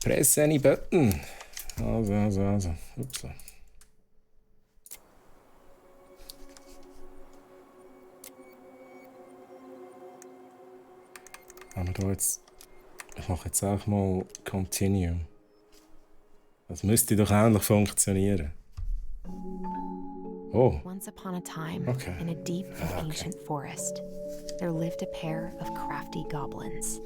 Press any button. Also. Ups. Aber da jetzt... Ich mache jetzt auch mal Continue. Das müsste doch ähnlich funktionieren. Oh. Once upon a time, Okay. in a deep and ancient forest, there lived a pair of crafty goblins.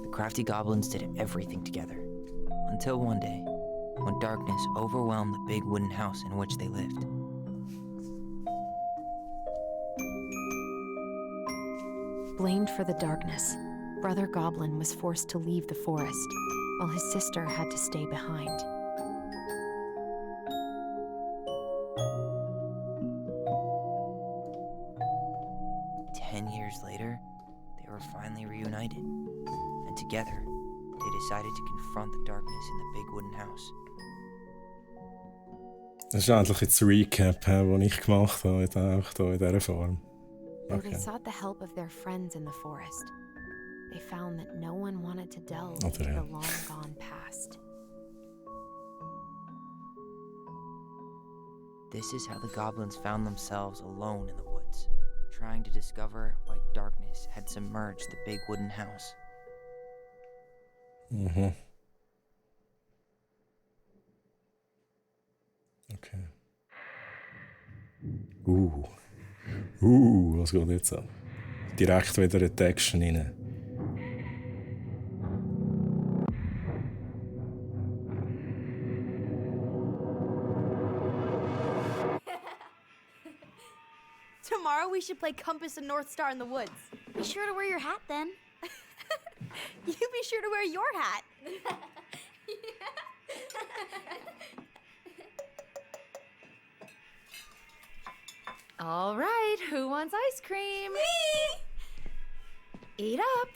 The crafty goblins did everything together, until one day, when darkness overwhelmed the big wooden house in which they lived. Blamed for the darkness, Brother Goblin was forced to leave the forest, while his sister had to stay behind. Years later, they were finally reunited, and together, they decided to confront the darkness in the big wooden house. Das ist eigentlich jetzt das Recap, das ich gemacht habe, auch hier in dieser Form. Though they sought the help of their friends in the forest, they found that no one wanted to delve into the long-gone past. This is how the goblins found themselves alone in the woods, trying to discover why darkness had submerged the big wooden house. Okay. Was geht jetzt ab? Direkt wieder in die Action rein. Tomorrow we should play Compass and North Star in the woods. Be sure to wear your hat then. You be sure to wear your hat. All right, who wants ice cream? Me! Eat up.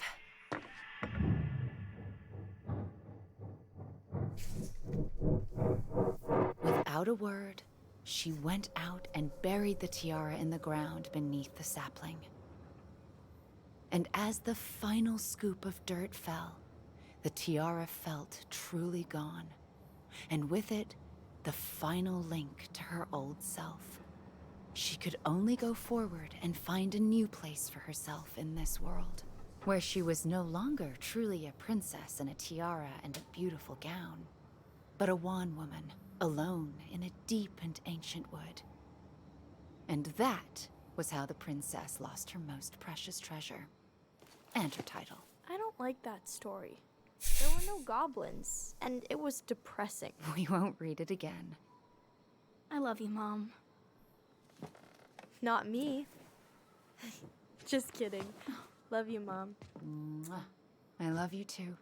Without a word, she went out and buried the tiara in the ground beneath the sapling. And as the final scoop of dirt fell, the tiara felt truly gone, and with it, the final link to her old self. She could only go forward and find a new place for herself in this world, where she was no longer truly a princess in a tiara and a beautiful gown, but a wan woman, alone in a deep and ancient wood. And that was how the princess lost her most precious treasure, and her title. I don't like that story. There were no goblins, and it was depressing. We won't read it again. I love you, Mom. Not me. Just kidding. Love you, Mom. Mwah. I love you too.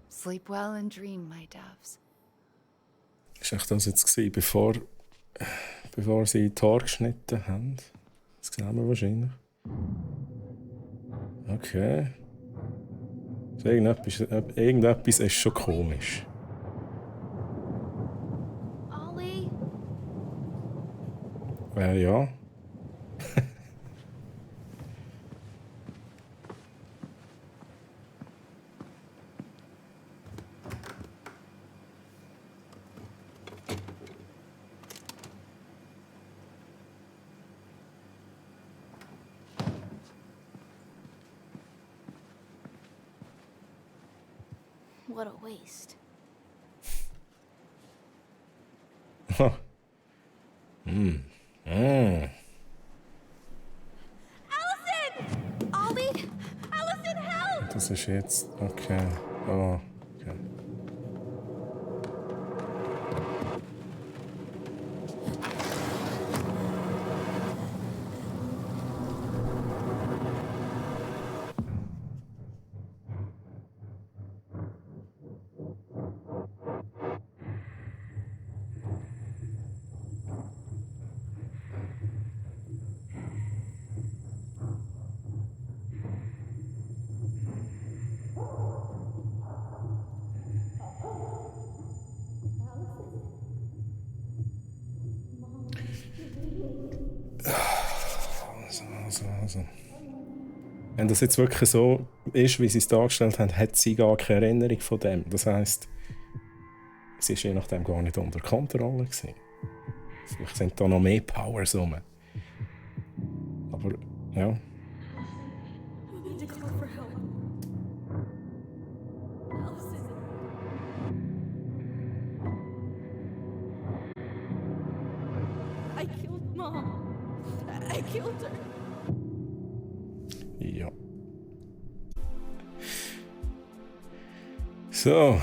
Sleep well and dream, my doves. Ist echt das jetzt gewesen, bevor sie die Haare geschnitten haben? Das sehen wir wahrscheinlich. Okay. Also irgendetwas ist schon komisch. Ollie? Ja. What a waste. Allison! Ollie? Allison, help! Das ist jetzt... Okay. Oh, okay. Also. Wenn das jetzt wirklich so ist, wie sie es dargestellt haben, hat sie gar keine Erinnerung von dem. Das heisst, sie war je nachdem gar nicht unter Kontrolle gewesen. Vielleicht sind da noch mehr Powers rum. Aber, ja. We need to call for help. Allison. I killed Mom. I killed her. Ja. So.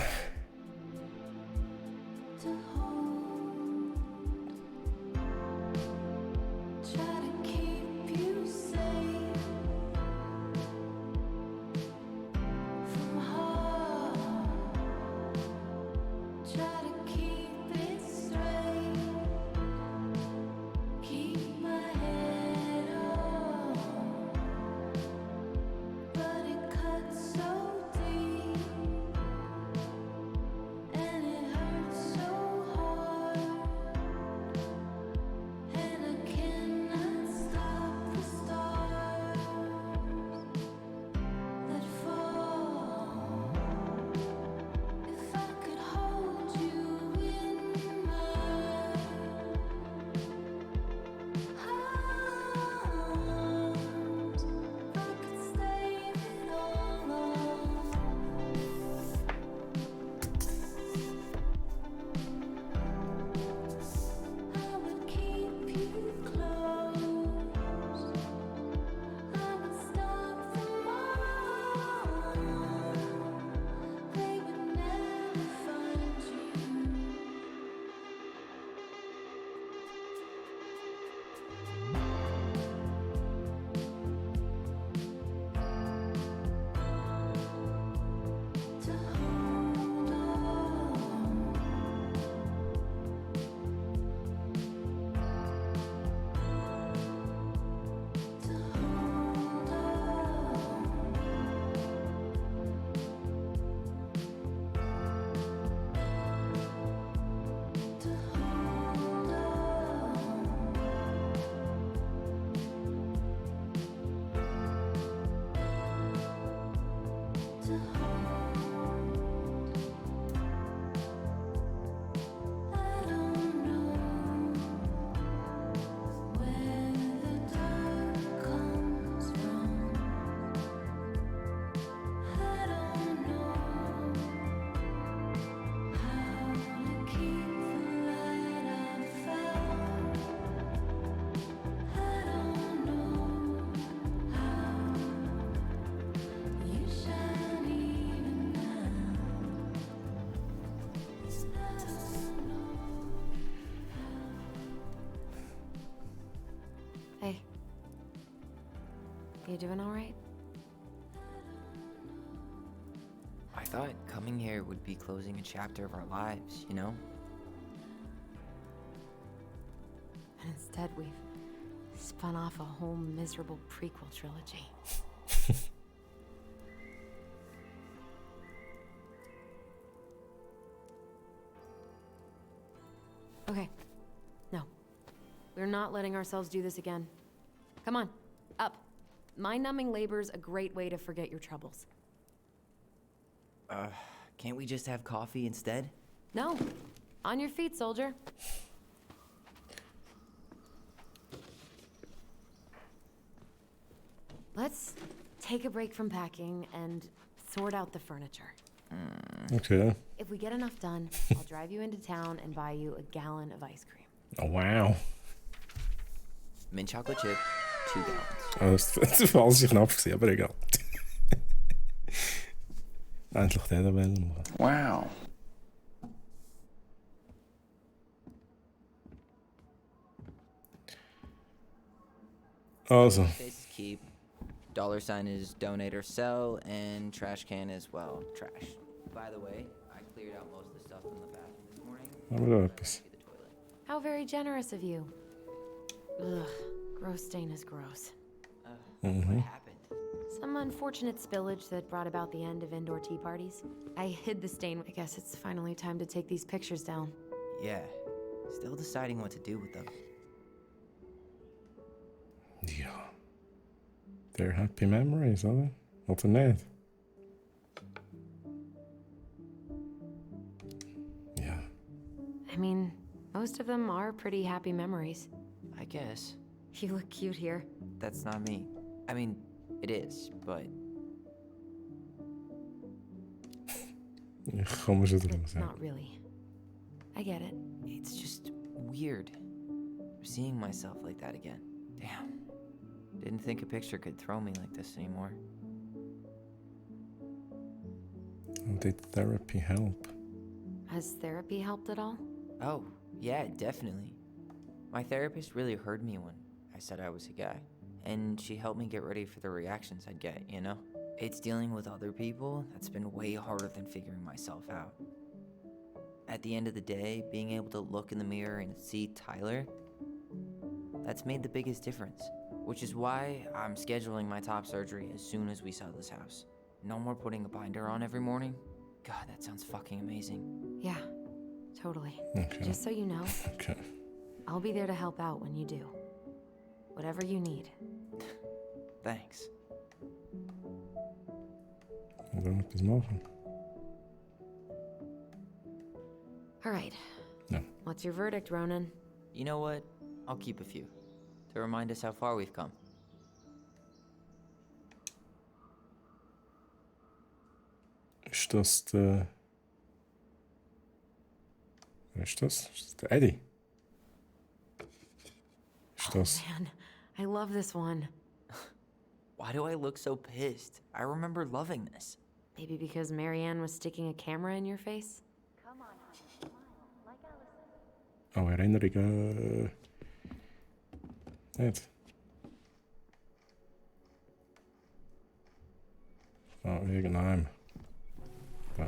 Hey. You doing all right? I thought coming here would be closing a chapter of our lives, you know? And instead, we've spun off a whole miserable prequel trilogy. Okay. No. We're not letting ourselves do this again. Come on, up. Mind-numbing labor's a great way to forget your troubles. Can't we just have coffee instead? No. On your feet, soldier. Let's take a break from packing and sort out the furniture. Okay. If we get enough done, I'll drive you into town and buy you a gallon of ice cream. Oh, wow. Mint chocolate chip, 2 gallons. Oh, das war falsch knapp gewesen, aber egal. Endlich den Wellen machen. Wow. Also. Space is keep. $sign is donate or sell, and trash can is, well, trash. By the way, I cleared out most of the stuff in the bathroom this morning. Haben wir da etwas? To the toilet. How very generous of you. Ugh, gross stain is gross. What happened? Some unfortunate spillage that brought about the end of indoor tea parties. I hid the stain. I guess it's finally time to take these pictures down. Yeah. Still deciding what to do with them. Ja. They're happy memories, oder? Oder nicht? Ja. I mean, most of them are pretty happy memories. I guess. You look cute here. That's not me. I mean, it is, but Ich komme schon draus. It's not really. I get it. it's just weird. Seeing myself like that again. Damn. Didn't think a picture could throw me like this anymore. Did therapy help? Has therapy helped at all? Oh, yeah, definitely. My therapist really heard me when I said I was a guy. And she helped me get ready for the reactions I'd get, you know? It's dealing with other people that's been way harder than figuring myself out. At the end of the day, being able to look in the mirror and see Tyler, that's made the biggest difference. Which is why I'm scheduling my top surgery as soon as we sell this house. No more putting a binder on every morning. God, that sounds fucking amazing. Yeah, totally. Okay. Just so you know, Okay. I'll be there to help out when you do. Whatever you need. Thanks. Wir wollen etwas machen. All right. Ja. What's your verdict, Ronan? You know what? I'll keep a few. To remind us how far we've come. Ist das der... Wer ist das? Ist das der Eddie? Ist das... Man, I love this one. Why do I look so pissed? I remember loving this. Maybe because Marianne was sticking a camera in your face? Oh, Erinnerungen... Nicht. Oh, irgendeinem. Da.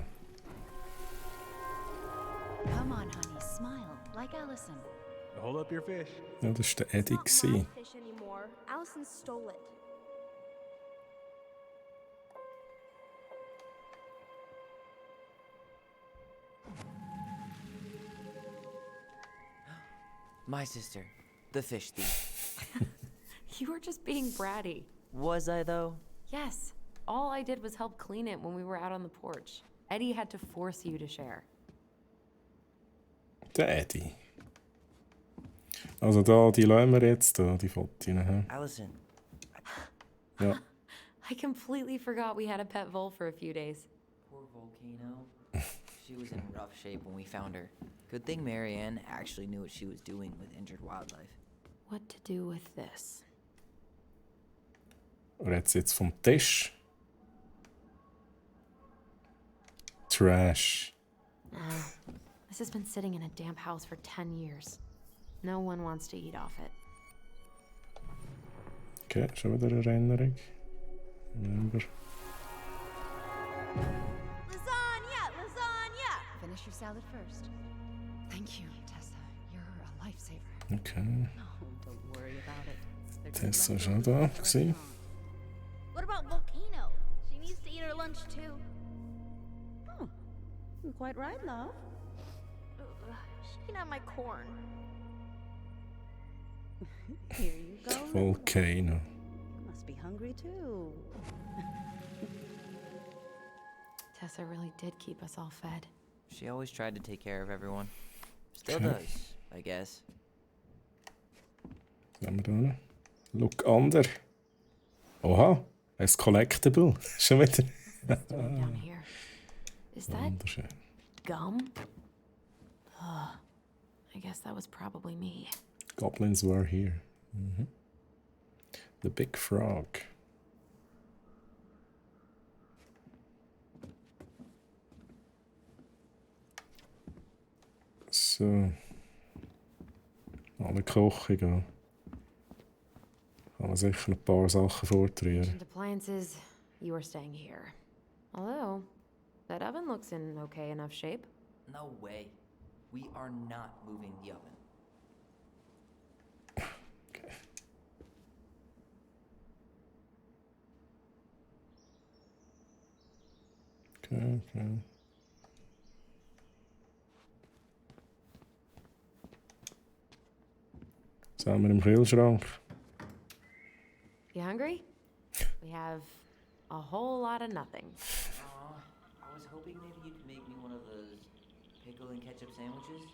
Come on, honey, smile like Allison. Hold up your fish. Ja, das war der Eddie. It's not my fish anymore. Allison stole it. My sister, the fish thief. You were just being bratty. Was I, though? Yes. All I did was help clean it when we were out on the porch. Eddie had to force you to share. Der Eddie. Also da, die lassen wir jetzt, da, die Fotos. Hä? Allison, Ja. I completely forgot we had a pet vole for a few days. poor Volcano. She was in rough shape when we found her. Good thing Marianne actually knew what she was doing with injured wildlife. What to do with this? Red's jetzt vom Tisch? Trash. This has been sitting in a damp house for 10 years. No one wants to eat off it. Okay, schon wieder eine Erinnerung. Remember. Lasagna! Lasagna! Finish your salad first. Thank you, Tessa. You're a lifesaver. Okay. Oh, don't worry about it. They're good Tessa leftovers schon da right gewesen. now. What about Volcano? She needs to eat her lunch too. You're quite right, love. She can have my corn. Here you go. Volcano. You must be hungry too. Tessa really did keep us all fed. She always tried to take care of everyone. Still Okay. does, I guess. Was haben wir da noch? Look under. Oha, ein Collectible. Schon wieder. What's doing down here? Is that Wunderschön. gum? Ugh. I guess that was probably me. Goblins were here. The big frog. So. Alle kochen gehen. Kann man sicher ein paar Sachen vortrühren. Ancient appliances, you are staying here. Although, that oven looks in okay enough shape. No way. We are not moving the oven. Okay. Okay. Was haben wir im Kühlschrank? You hungry? We have a whole lot of nothing. I was hoping maybe you could make me one of those pickle and ketchup sandwiches.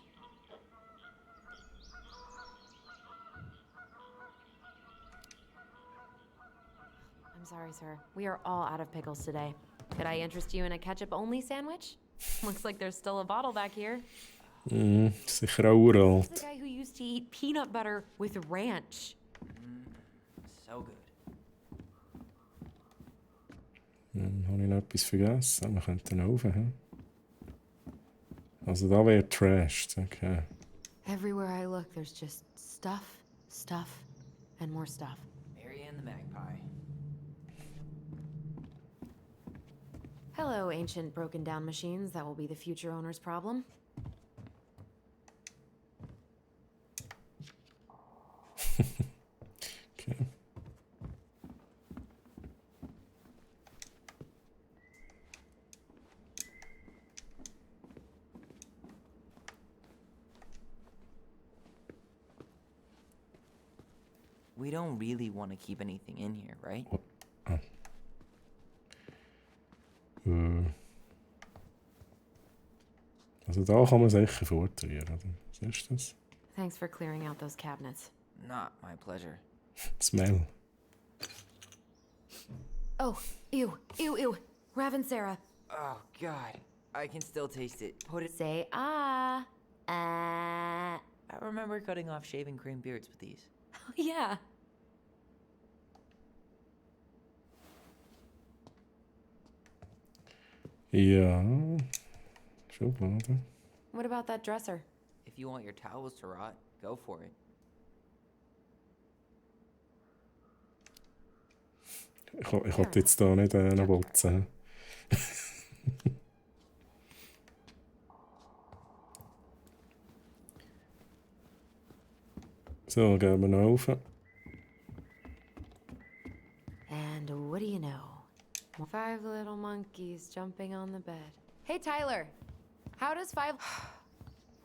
I'm sorry, sir. We are all out of pickles today. Could I interest you in a ketchup-only sandwich? Looks like there's still a bottle back here. Sicher auch uralt. This is the guy who used to eat peanut butter with ranch. So good. Habe ich noch etwas vergessen? Wir könnten noch rauf, hm? Also da wäre trashed, okay. Everywhere I look, there's just stuff, stuff, and more stuff. Mary and the Magpie. Hello, ancient broken-down machines that will be the future owner's problem. Okay. We don't really want to keep anything in here, right? Also da kann man sicher vortrühren, oder? Was ist das? Thanks for clearing out those cabinets. Not my pleasure. Smell. Oh, ew, ew, ew. Raven Sarah. Oh, God. I can still taste it. Put it. Say ah. Ah. I remember cutting off shaving cream beards with these. Oh, yeah. Ja. Schublade. What about that dresser? If you want your towels to rot, go for it. Ich wollte jetzt da nicht putzen. So, gehen wir noch rauf. And what do you know? 5 little monkeys jumping on the bed. Hey, Tyler. How does 5...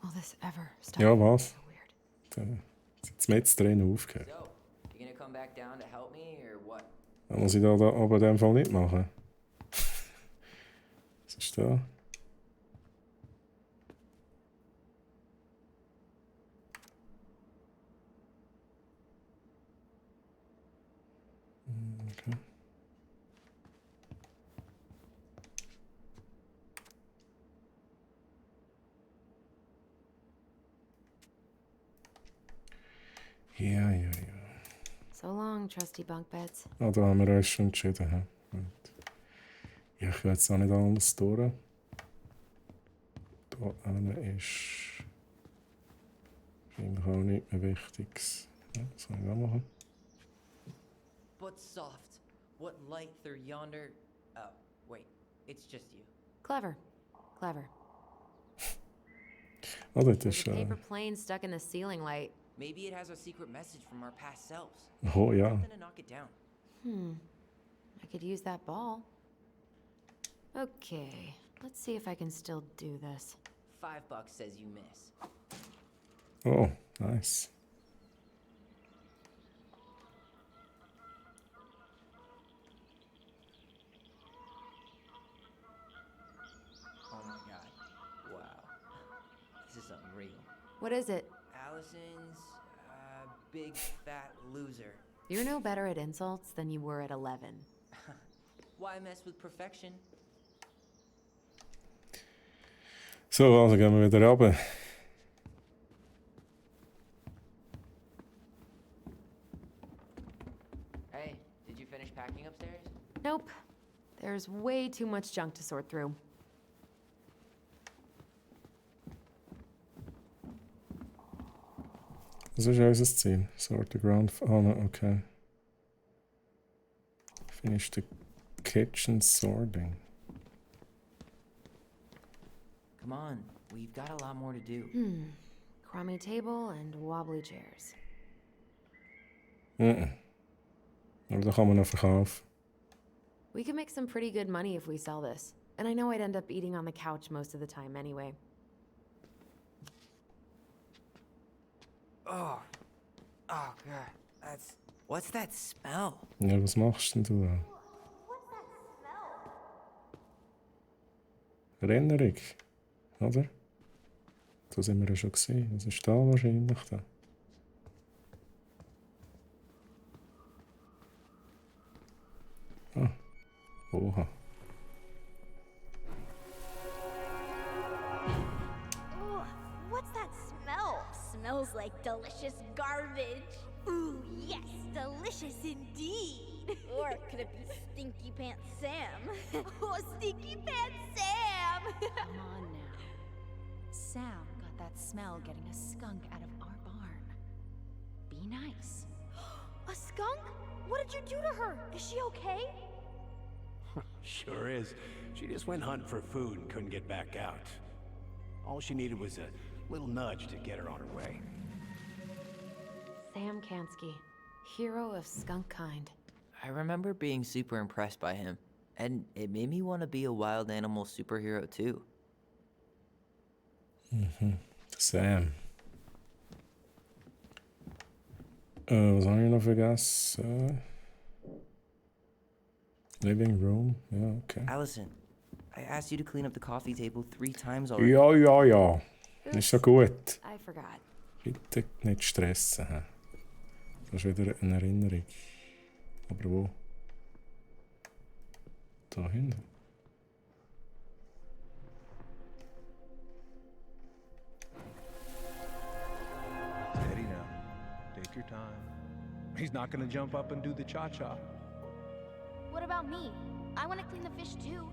Will this ever stop? Ja, was? So weird. Jetzt mit drin aufgehört. So, you gonna come back down to help me, or what? Das muss ich da aber in dem Fall nicht machen. Was ist da? Okay. Ja, ja, ja. So long, trusty bunk beds. Ah, da haben wir uns schon entschieden. He? Gut. Ja, ich will jetzt auch nicht alles durch. Da eine ist wahrscheinlich auch nicht mehr Wichtiges. Ja, das kann ich auch machen. But soft. What light through yonder? Oh, wait. It's just you. Clever. Clever. Ah, das There's ist... a paper plane stuck in the ceiling light. Maybe it has a secret message from our past selves. Oh, ja. Something to knock it down. I could use that ball. Okay, let's see if I can still do this. $5 says you miss. Oh, nice. Oh my god. Wow. This is unreal. What is it? Allison's big fat loser. You're no better at insults than you were at 11. Why mess with perfection? So, also gehen wir wieder runter. Hey, did you finish packing upstairs? Nope. There's way too much junk to sort through. Was ist unser Ziel? Sort the ground... Oh, no, okay. Finish the kitchen sorting. Come on, we've got a lot more to do. Crummy table and wobbly chairs. Aber da kann man noch verkaufen. We could make some pretty good money if we sell this. And I know I'd end up eating on the couch most of the time anyway. Oh god, what's that smell? Ja, was machst denn du da? Erinnerung. Oder? Da sind wir ja schon gesehen. Was ist da wahrscheinlich da? Ah. Oha. Ugh, what's that smell? Smells like delicious garbage. Ooh, yes, delicious indeed. Or could it be Stinky Pants Sam? Oh, Stinky Pants Sam! Come on now. Sam got that smell getting a skunk out of our barn. Be nice. A skunk? What did you do to her? Is she okay? Sure is. She just went hunting for food and couldn't get back out. All she needed was a little nudge to get her on her way. Sam Kansky, hero of skunk kind. I remember being super impressed by him, and it made me want to be a wild animal superhero too. Sam. Was habe ich noch vergessen? Living room? Ja, okay. Allison, I asked you to clean up the coffee table 3 times already. Ja. Ist schon gut. I forgot. Bitte nicht stressen. Hä? Das ist wieder eine Erinnerung. Aber wo? Da hinten. Steady now. Take your time. He's not gonna jump up and do the cha-cha. What about me? I want to clean the fish too.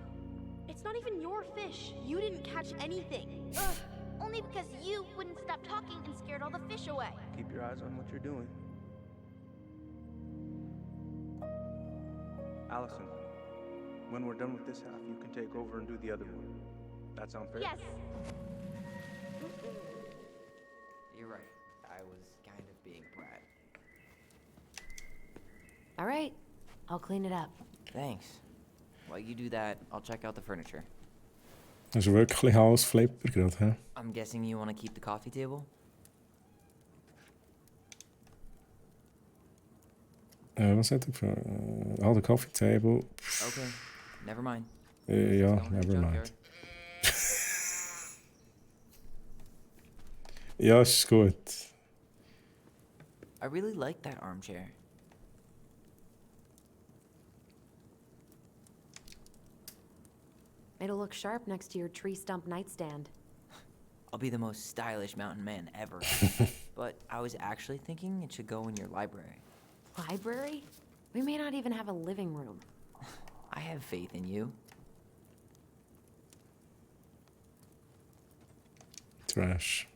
It's not even your fish. You didn't catch anything. Ugh, only because you wouldn't stop talking and scared all the fish away. Keep your eyes on what you're doing. Allison, when we're done with this half, you can take over and do the other one. That sound fair? Yes. You're right. I was kind of being a brat. All right, I'll clean it up. Thanks. While you do that, I'll check out the furniture. Das ist wirklich Hausflipper gerade, hä? I'm guessing you want to keep the coffee table? Was hat er gefragt? The coffee table. Okay, never mind. Ja, Don't hurt never mind. junkyard. Ja, ist gut. I really like that armchair. It'll look sharp next to your tree stump nightstand. I'll be the most stylish mountain man ever. But I was actually thinking it should go in your library. Library? We may not even have a living room. I have faith in you. Trash.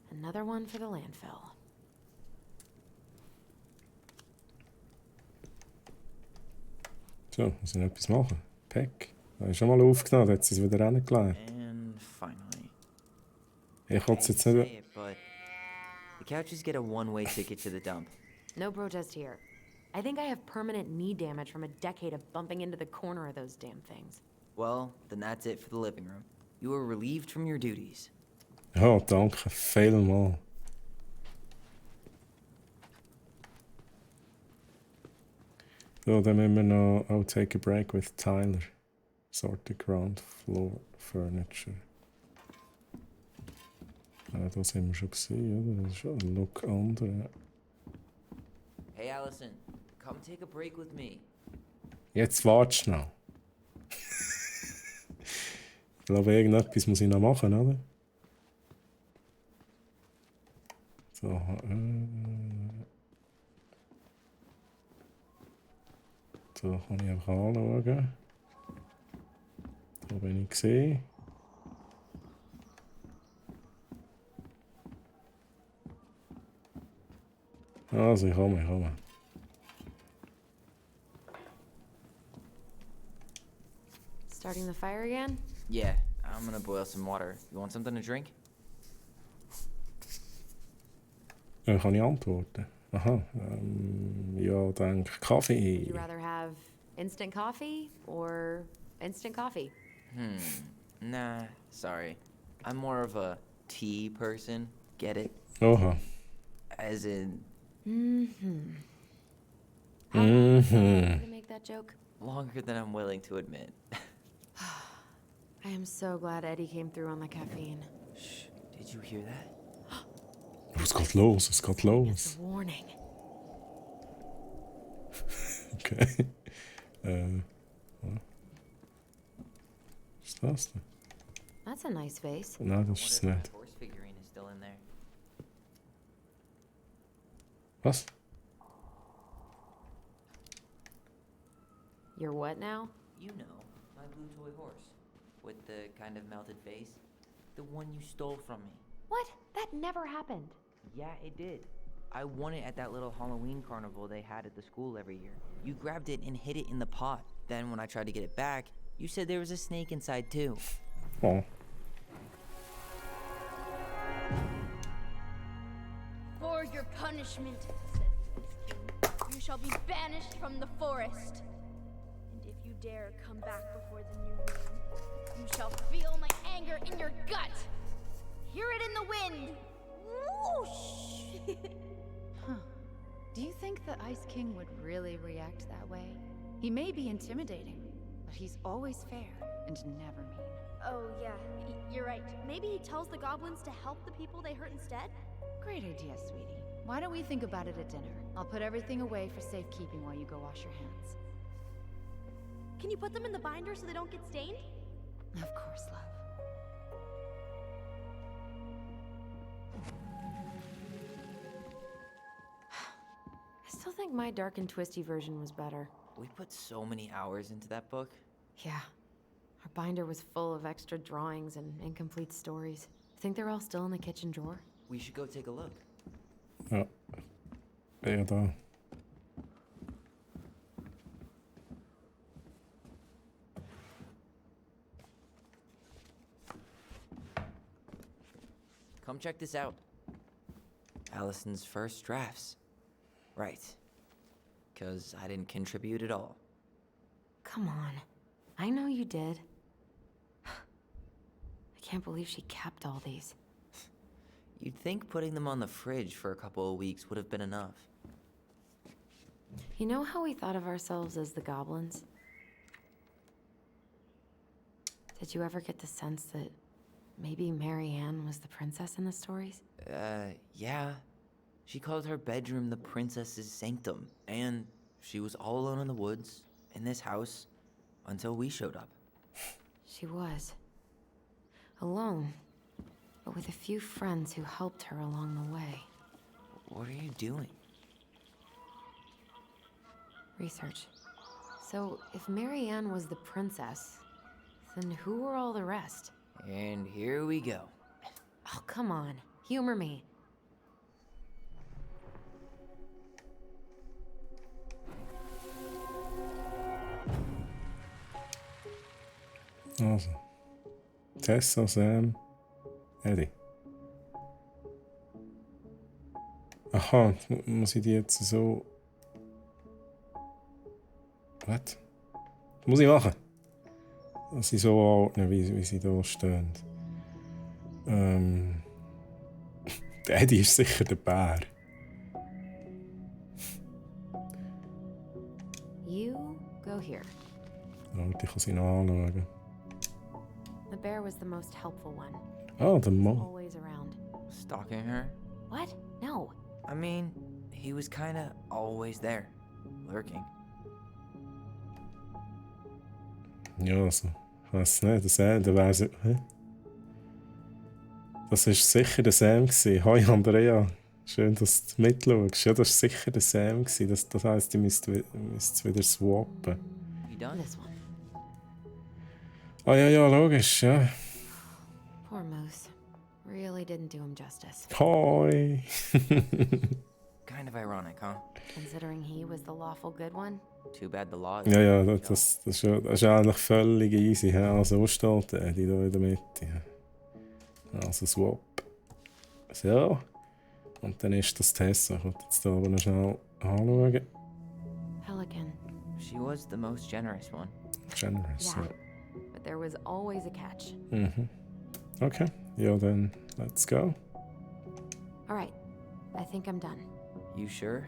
Another one for the landfill. So, müssen wir etwas machen. Pack. Da ist schon mal aufgenommen, hat sie es wieder reingelegt. And finally. Ich I kann hate es to jetzt say nicht... it, but the couches get a one-way ticket to the dump. No protest here. I think I have permanent knee damage from a decade of bumping into the corner of those damn things. Well, then that's it for the living room. You are relieved from your duties. Ja, danke. Vielmal. So, dann müssen wir noch... I'll take a break with Tyler. Sort the ground floor furniture. Da sind wir schon gesehen, oder? Das ist schon ein Look anderer. Hey, Allison, come take a break with me. Jetzt wartest du noch. Ich glaube, irgendetwas muss ich noch machen, oder? So, so kann ich einfach anschauen. Da bin ich gesehen. Also, ich komme. Starting the fire again? Yeah, I'm gonna boil some water. You want something to drink? Kann ich antworten? Aha, ja, denke Kaffee. Would you rather have instant coffee or instant coffee? Nah, sorry. I'm more of a tea person. Get it? Oha. As in, How long did it take you to make that joke? longer than I'm willing to admit. I am so glad Eddie came through on the caffeine. Shh, did you hear that? Oh, es geht los, es geht It's los. a warning. Okay. Was ist das denn? That's a nice vase. Nein, das ist es Wonder if nicht. that horse figurine is still in there. Was? You're what now? You know, my blue toy horse. With the kind of melted face. The one you stole from me. What? That never happened. Yeah, it did. I won it at that little Halloween carnival they had at the school every year. You grabbed it and hid it in the pot. Then when I tried to get it back, you said there was a snake inside too. Oh. For your punishment, said the Ice King, you shall be banished from the forest. And if you dare come back before the new moon, you shall feel my anger in your gut. Hear it in the wind. Whoosh! Huh. Do you think the Ice King would really react that way? He may be intimidating, but he's always fair and never mean. Oh, yeah, you're right. Maybe he tells the goblins to help the people they hurt instead? Great idea, sweetie. Why don't we think about it at dinner? I'll put everything away for safekeeping while you go wash your hands. Can you put them in the binder so they don't get stained? Of course, love. I still think my dark and twisty version was better. We put so many hours into that book. Yeah. Our binder was full of extra drawings and incomplete stories. Think they're all still in the kitchen drawer? We should go take a look. Ja. Ja, da. Come check this out. Allison's first drafts. Right. 'Cause I didn't contribute at all. Come on. I know you did. I can't believe she kept all these. You'd think putting them on the fridge for a couple of weeks would have been enough. You know how we thought of ourselves as the goblins? Did you ever get the sense that maybe Mary Ann was the princess in the stories? Yeah. She called her bedroom the princess's sanctum, and she was all alone in the woods, in this house, until we showed up. She was. Alone, but with a few friends who helped her along the way. What are you doing? Research. So, if Mary Ann was the princess, then who were all the rest? And here we go. Oh, come on. Humor me. Also. Tessa, Sam, Eddie. Aha, muss ich die jetzt so... Was? Muss ich machen? Dass sie so anordnen, wie sie da stehen. Der Eddie ist sicher der Bär. You go here. Und ich kann sie noch anschauen. The bear was the most helpful one. Ah, der Mann. Always around. Stalking her? What? No. I mean, he was kinda always there. Lurking. Ja, also. Ich weiss nicht, der Sam, der wäre so... Hä? Das war sicher der Sam gewesen. Hi Andrea. Schön, dass du mitschaust. Ja, das war sicher der Sam gewesen. Das heisst, ihr müsst es wieder swappen. You done? This one. Ah ja, logisch, ja. Poor Moose. Really didn't do him justice. Hi. Kind of ironic, huh? Considering he was the lawful good one. Too bad the law is... Ja, das ist eigentlich völlig easy. He? Also, wo steht der Eddie da in der Mitte? Also, swap. So. Und dann ist das Tessa. Ich will jetzt hier aber noch schnell anschauen. Pelican. She was the most generous one. Generous, Yeah. But there was always a catch. ja. Mhm. Okay, ja, dann let's go. All right. I think I'm done. You sure?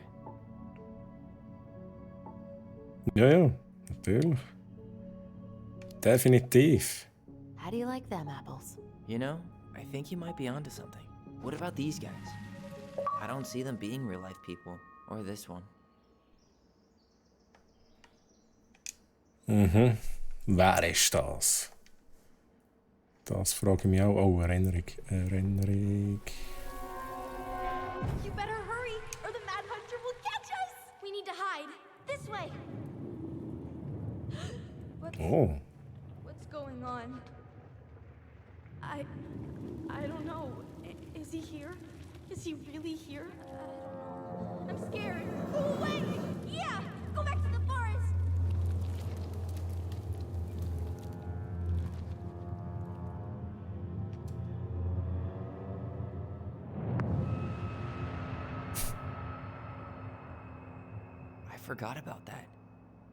Ja, natürlich. Definitiv. How do you like them apples? You know, I think you might be onto something. What about these guys? I don't see them being real-life people. Or this one. Wer ist das? Das frage ich mich auch. Oh, Erinnerung. Erinnerung. You better hurry, or the Mad Hunter will catch us! We need to hide. This way! Oh. What's going on? I don't know. Is he here? Is he really here? I don't know. I'm scared. Go away! Yeah! Go back to the forest! I forgot about that.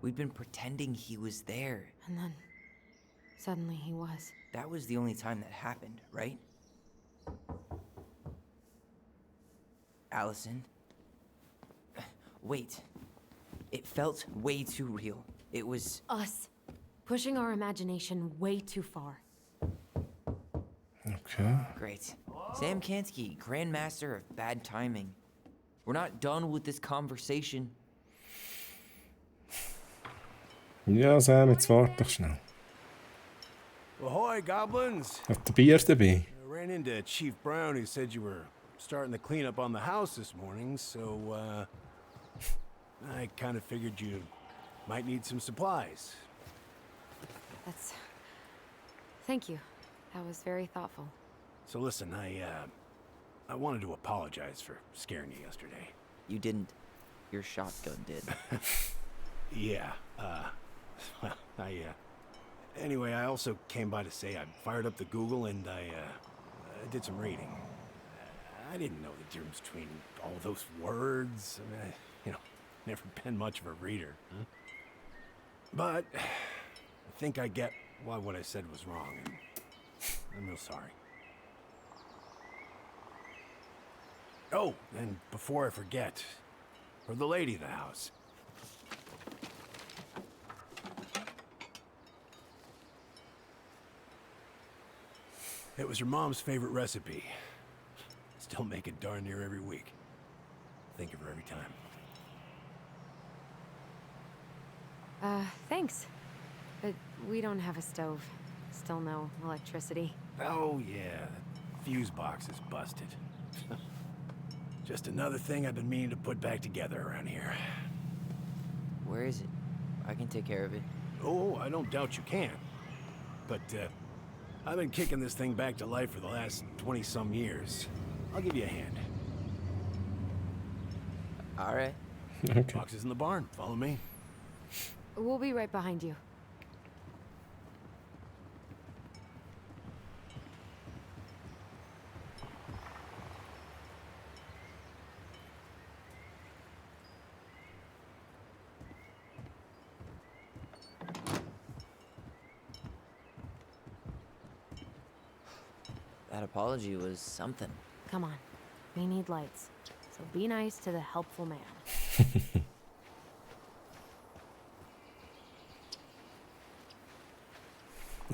We'd been pretending he was there. And then, suddenly he was. That was the only time that happened, right? Allison? Wait. It felt way too real. It was... Us. Pushing our imagination way too far. Okay. Great. Sam Kansky, Grandmaster of Bad Timing. We're not done with this conversation. Ja, Sam, jetzt warte doch schnell. Ahoy, goblins! Hat der Bier dabei? I ran into Chief Brown, who said you were starting the cleanup on the house this morning, so, I kind of figured you might need some supplies. That's... Thank you. That was very thoughtful. So listen, I wanted to apologize for scaring you yesterday. You didn't. Your shotgun did. Yeah, well, anyway, I also came by to say I fired up the Google and I did some reading. I didn't know the difference between all those words. I mean, never been much of a reader. Huh? But I think I get why what I said was wrong, and I'm real sorry. Oh, and before I forget, for the lady of the house. It was her mom's favorite recipe. Still make it darn near every week. Think of her every time. Thanks. But we don't have a stove. Still no electricity. Oh yeah, the fuse box is busted. Just another thing I've been meaning to put back together around here. Where is it? I can take care of it. Oh, I don't doubt you can. But, I've been kicking this thing back to life for the last 20-some years. I'll give you a hand. All right. Okay. Box is in the barn. Follow me. We'll be right behind you. That apology was something. Come on. We need lights. So be nice to the helpful man.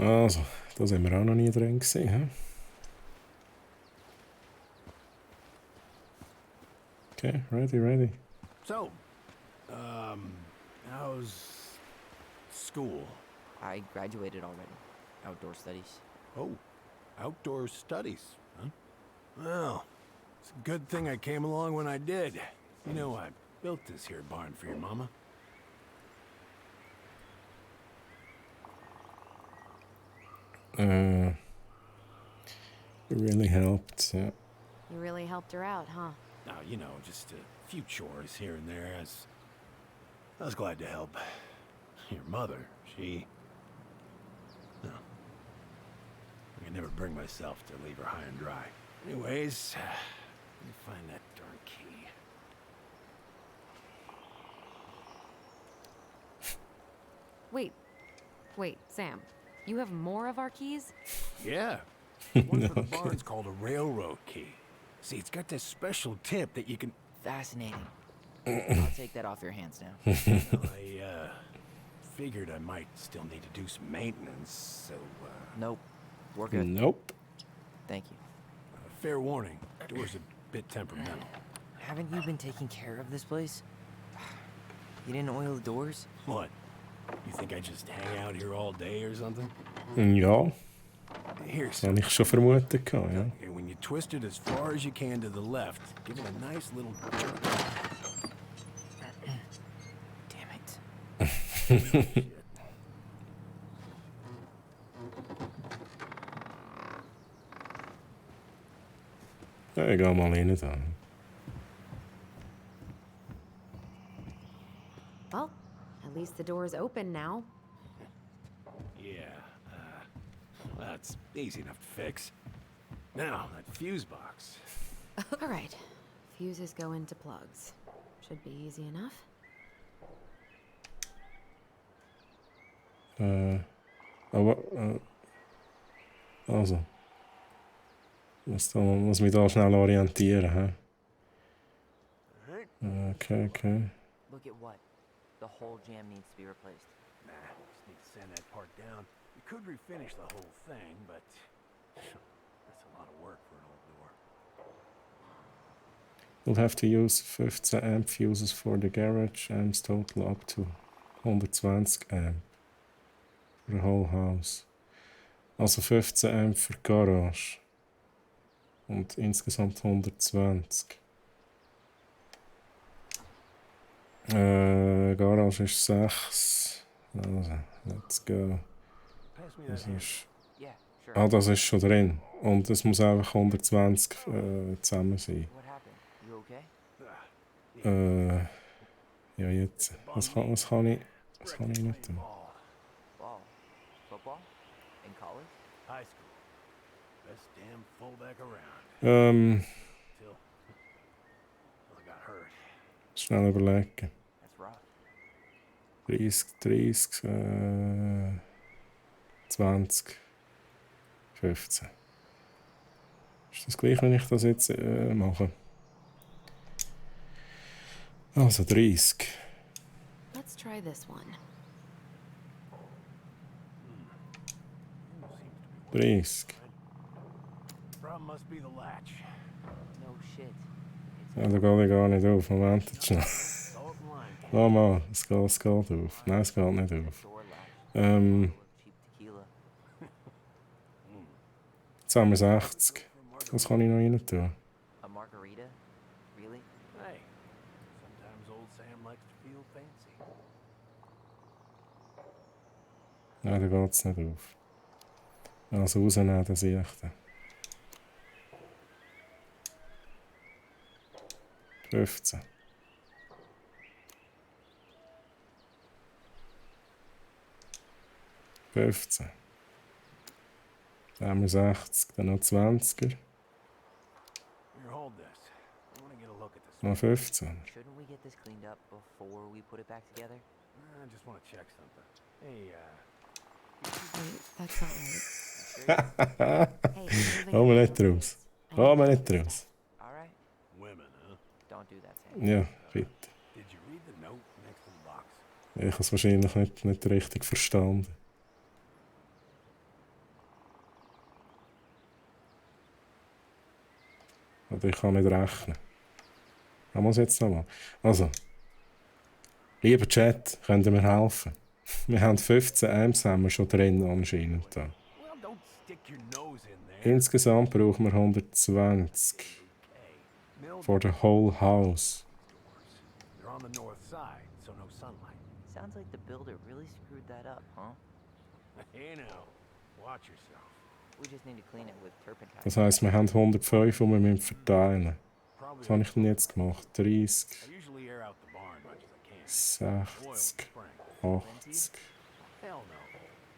Also, da sind wir auch noch nie drin gewesen, hä? Okay, ready. So, how's school? I graduated already. Outdoor studies. Oh, outdoor studies, huh? Well, it's a good thing I came along when I did. You know, I built this here barn for your mama. It really helped, yeah. You really helped her out, huh? Now, you know, just a few chores here and there. I was glad to help. Your mother, she... No. I could never bring myself to leave her high and dry. Anyways, let me find that darn key. Wait, Sam. You have more of our keys? Yeah. The one for the barn's called a railroad key. See, it's got this special tip that you can... Fascinating. I'll take that off your hands now. I figured I might still need to do some maintenance, so, Nope. We're good. Nope. Thank you. Fair warning, door's a bit temperamental. Haven't you been taking care of this place? You didn't oil the doors? What? You think I just hang out here all day or something? Ja, Here, das sir. habe ich schon vermutet. Ja. Okay, when you twist it as far as you can to the left, give it a nice little jerk. Damn it. Ja, ich gehe mal rein da. Well, at least the door's open now. Yeah, that's easy enough to fix. Now, that fuse box. All right. Fuses go into plugs. Should be easy enough. Aber, also. Muss mich da schnell orientieren. Hä? Okay. Look at what? The whole jam needs to be replaced. Nah, just need to sand that part down. You could refinish the whole thing, but that's a lot of work for an old door. We'll have to use 15 amp fuses for the garage, amps total up to 120 amp. For the whole house. Also 15 amp für die Garage. Und insgesamt 120. Garage ist 6. Also, let's go. Pass me Das that hand. ist, Yeah, sure. das ist schon drin. Und es muss einfach 120 zusammen sein. What happened? You okay? Ja, jetzt. Was kann ich nicht tun? Ball. Football? In college? High school. Best damn fullback around. Till I got hurt. Schnell überlegen. That's rough. 30, 20, 15. Ist das gleich, wenn ich das jetzt mache? Also 30. Let's try this one. 30. Problem must be the latch. No shit. Ja, da geht gar nicht auf. Moment, jetzt schnell. All in line. Lass mal, es geht auf. Nein, es geht nicht auf. Door latch. Ähm, Cheap tequila. jetzt haben wir 60. Was kann ich noch rein tun? A margarita? Really? Hey, sometimes old Sam likes to feel fancy. Nein, da geht es nicht auf. Also rausnehmen, den Siechten. 15. 15. Dann haben wir 60, dann noch 20er, Here, hold this. I want to get a look at this. noch 15. Shouldn't we get this cleaned up before we put it back together? I just want to check something. Hey, Wait, that's not right. Hey, moving Hol mir on. nicht raus. Hol mir nicht raus. Alright. women, huh? Don't do that, Sam. Ja, bitte. Did you read the note next to the box? Ich habe es wahrscheinlich nicht richtig verstanden. Oder ich kann nicht rechnen. Ich muss jetzt nochmal. Also, lieber Chat, könnt ihr mir helfen? Wir haben 15 Amps haben wir schon drin anscheinend. Da. Well, don't stick your nose in there. Insgesamt brauchen wir 120 Mill for the whole house. doors. They're on the north side, so no sunlight. Sounds like the builder really screwed that up, huh? Hey now, watch yourself. We just need to clean it with turpentine. Das heisst, wir haben 105 und wir müssen verteilen. Probably. Was habe ich denn jetzt gemacht? 30, I usually air out the barn much as I can. Oil 60, spring. 80, Hell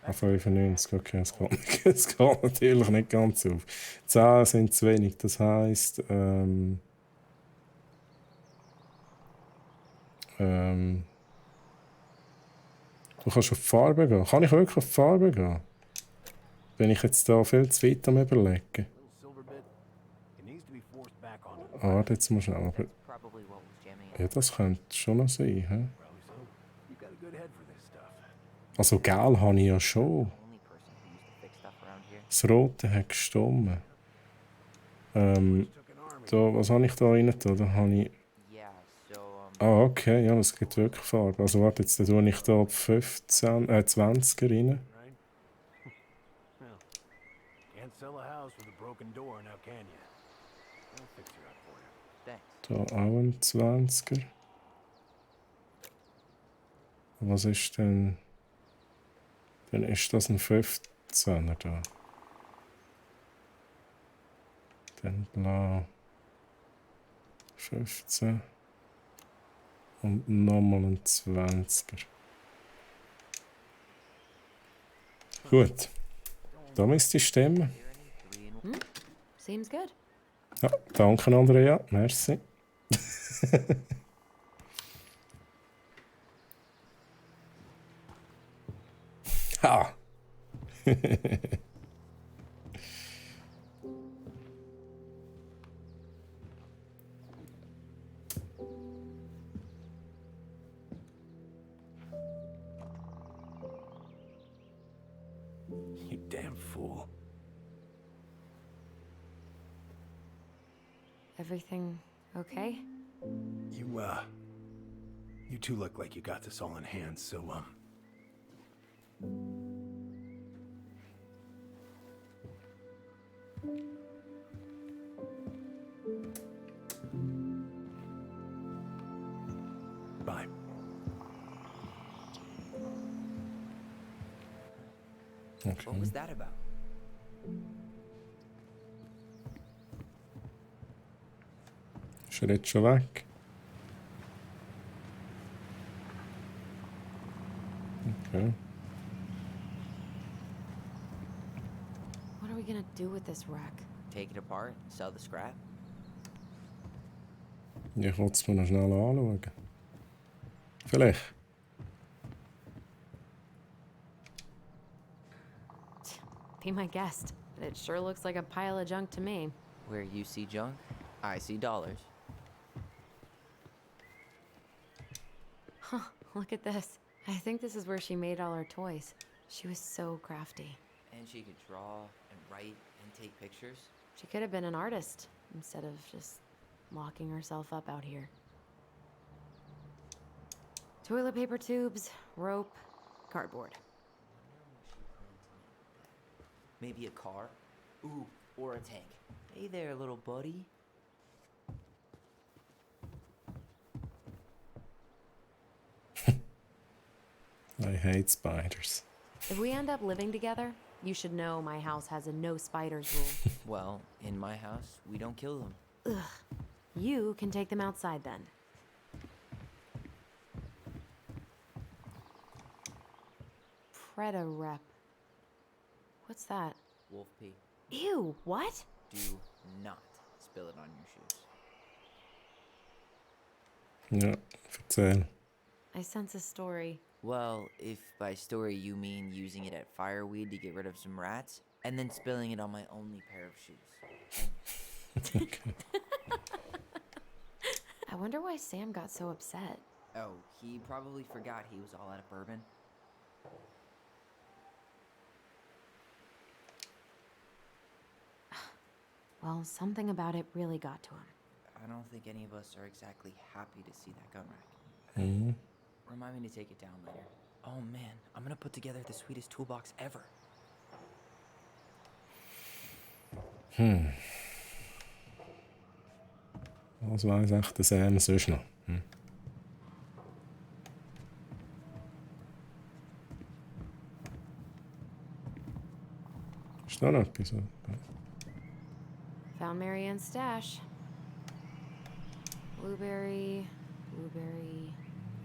no. 95. Okay, es geht, nicht, es geht natürlich nicht ganz auf. 10 sind zu wenig, das heisst, du kannst auf die Farbe gehen. Kann ich wirklich auf die Farbe gehen? Bin ich jetzt da viel zu weit am Überlegen? Little silver bit. It needs to be forced back onto the Warte jetzt mal schnell. Aber Probably what was jamming it. ja, das könnte schon noch sein. He? Probably so. You got a good head for this stuff. Also, Gel habe ich ja schon. Only person who used to fix stuff around here. Das Rote hat gestummen. Da, was habe ich da rein? Da habe ich... Yeah, so, Ah, okay, ja, es gibt wirklich Farbe. Also warte, jetzt tue ich da 20er rein. Right? Well, can't sell a house with a broken door, now can you? I'll fix her up for you. thanks. Da auch ein 20er. Was ist denn... Dann ist das ein 15er da. Dann blau. 15. Und nochmal ein 20er. Gut. Da müsste ich stimmen. Seems good. Ja, danke, Andrea. Merci. Ha! You damn fool. Everything okay? You two look like you got this all in hand, so, bye. What was that about? Ist er jetzt schon weg? Okay. What are we gonna do with this wreck? Take it apart, sell the scrap? Ich wollte es mir noch schnell anschauen. Vielleicht. Be my guest. But it sure looks like a pile of junk to me. Where you see junk, I see dollars. Huh, look at this. I think this is where she made all her toys. She was so crafty. And she could draw and write and take pictures. She could have been an artist instead of just locking herself up out here. Toilet paper tubes, rope, cardboard. Maybe a car? Ooh, or a tank. Hey there, little buddy. I hate spiders. If we end up living together, you should know my house has a no spiders rule. Well, in my house, we don't kill them. Ugh. You can take them outside then. Preda rep. What's that? Wolf pee. Ew, what? Do not spill it on your shoes. Ja, erzähl. I sense a story. Well, if by story you mean using it at fireweed to get rid of some rats, and then spilling it on my only pair of shoes. Okay. I wonder why Sam got so upset. Oh, he probably forgot he was all out of bourbon. Well, something about it really got to him. I don't think any of us are exactly happy to see that gun rack. Mm-hmm. Remind me to take it down later. Oh man, I'm gonna put together the sweetest toolbox ever. Was weiss echt der Sam sonst noch? Ist da noch etwas? Found Marianne's stash. Blueberry,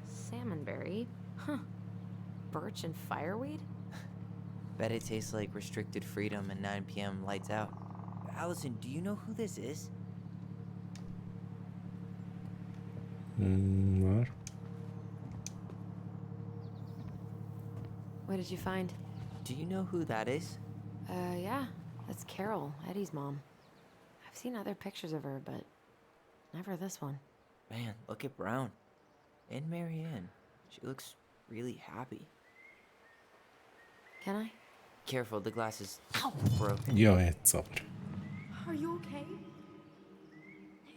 salmonberry. Huh. Birch and fireweed? Bet it tastes like restricted freedom and 9 p.m. lights out. Allison, do you know who this is? Where? What did you find? Do you know who that is? Yeah. That's Carol, Eddie's mom. I've seen other pictures of her, but never this one. Man, look at Brown. And Marianne. She looks really happy. Can I? Careful, the glass is broken. Ja, jetzt aber. Are you okay?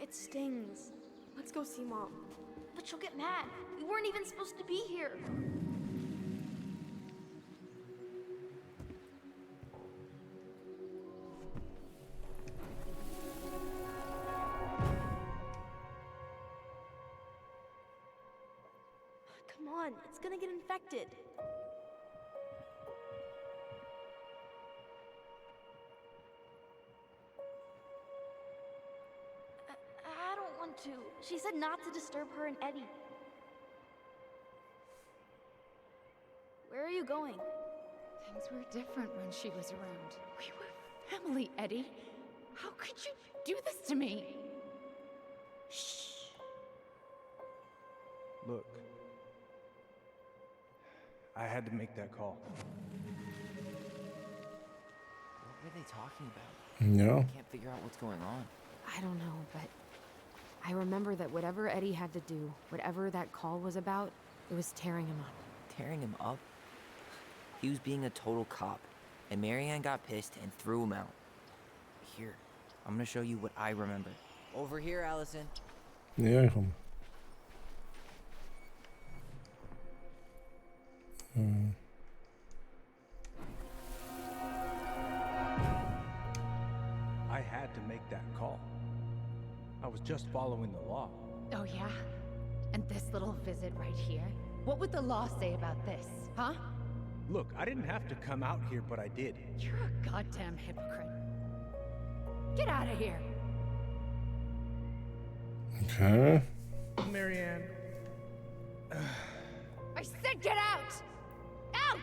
It stings. Let's go see Mom. But she'll get mad. We weren't even supposed to be here. Come on, it's gonna get infected. I don't want to. She said not to disturb her and Eddie. Where are you going? Things were different when she was around. We were family, Eddie. How could you do this to me? Look. I had to make that call. What were they talking about? Ja. I can't figure out what's going on. I don't know, but I remember that whatever Eddie had to do, whatever that call was about, it was tearing him up. Tearing him up? He was being a total cop, and Marianne got pissed and threw him out. Here, I'm gonna show you what I remember. Over here, Allison. Ja, komm. I had to make that call. I was just following the law. Oh, yeah? And this little visit right here? What would the law say about this, huh? Look, I didn't have to come out here, but I did. You're a goddamn hypocrite. Get out of here. Okay. Marianne. I said get out! Out!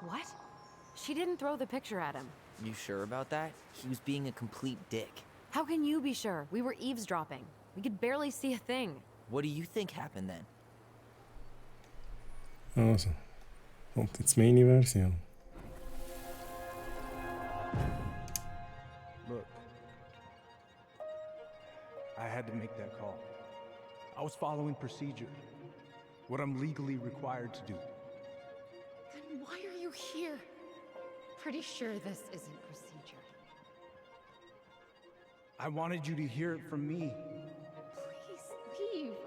What? She didn't throw the picture at him. You sure about that? He was being a complete dick. How can you be sure? We were eavesdropping. We could barely see a thing. What do you think happened then? Also, kommt jetzt meine Version. Look. I had to make that call. I was following procedure. What I'm legally required to do. Then why are you here? Pretty sure this isn't procedure. I wanted you to hear it from me. Please leave.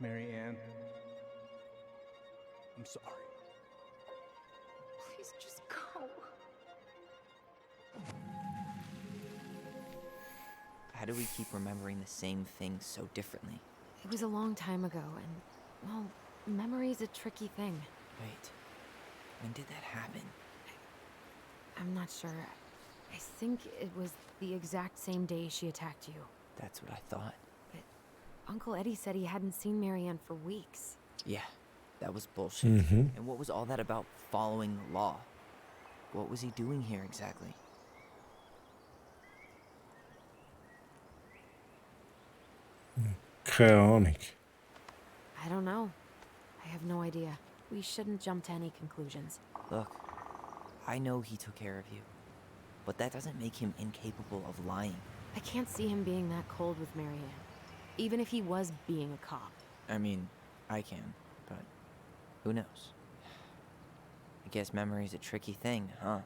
Marianne. I'm sorry. Please just go. How do we keep remembering the same things so differently? It was a long time ago, and, well, memory's a tricky thing. Wait, when did that happen? I'm not sure. I think it was the exact same day she attacked you. That's what I thought. But Uncle Eddie said he hadn't seen Marianne for weeks. Yeah, that was bullshit. And what was all that about following the law? What was he doing here exactly? Keine Ahnung. I don't know. I have no idea. We shouldn't jump to any conclusions. Look, I know he took care of you, but that doesn't make him incapable of lying. I can't see him being that cold with Marianne, even if he was being a cop. I mean, I can, but who knows? I guess memory's a tricky thing, huh?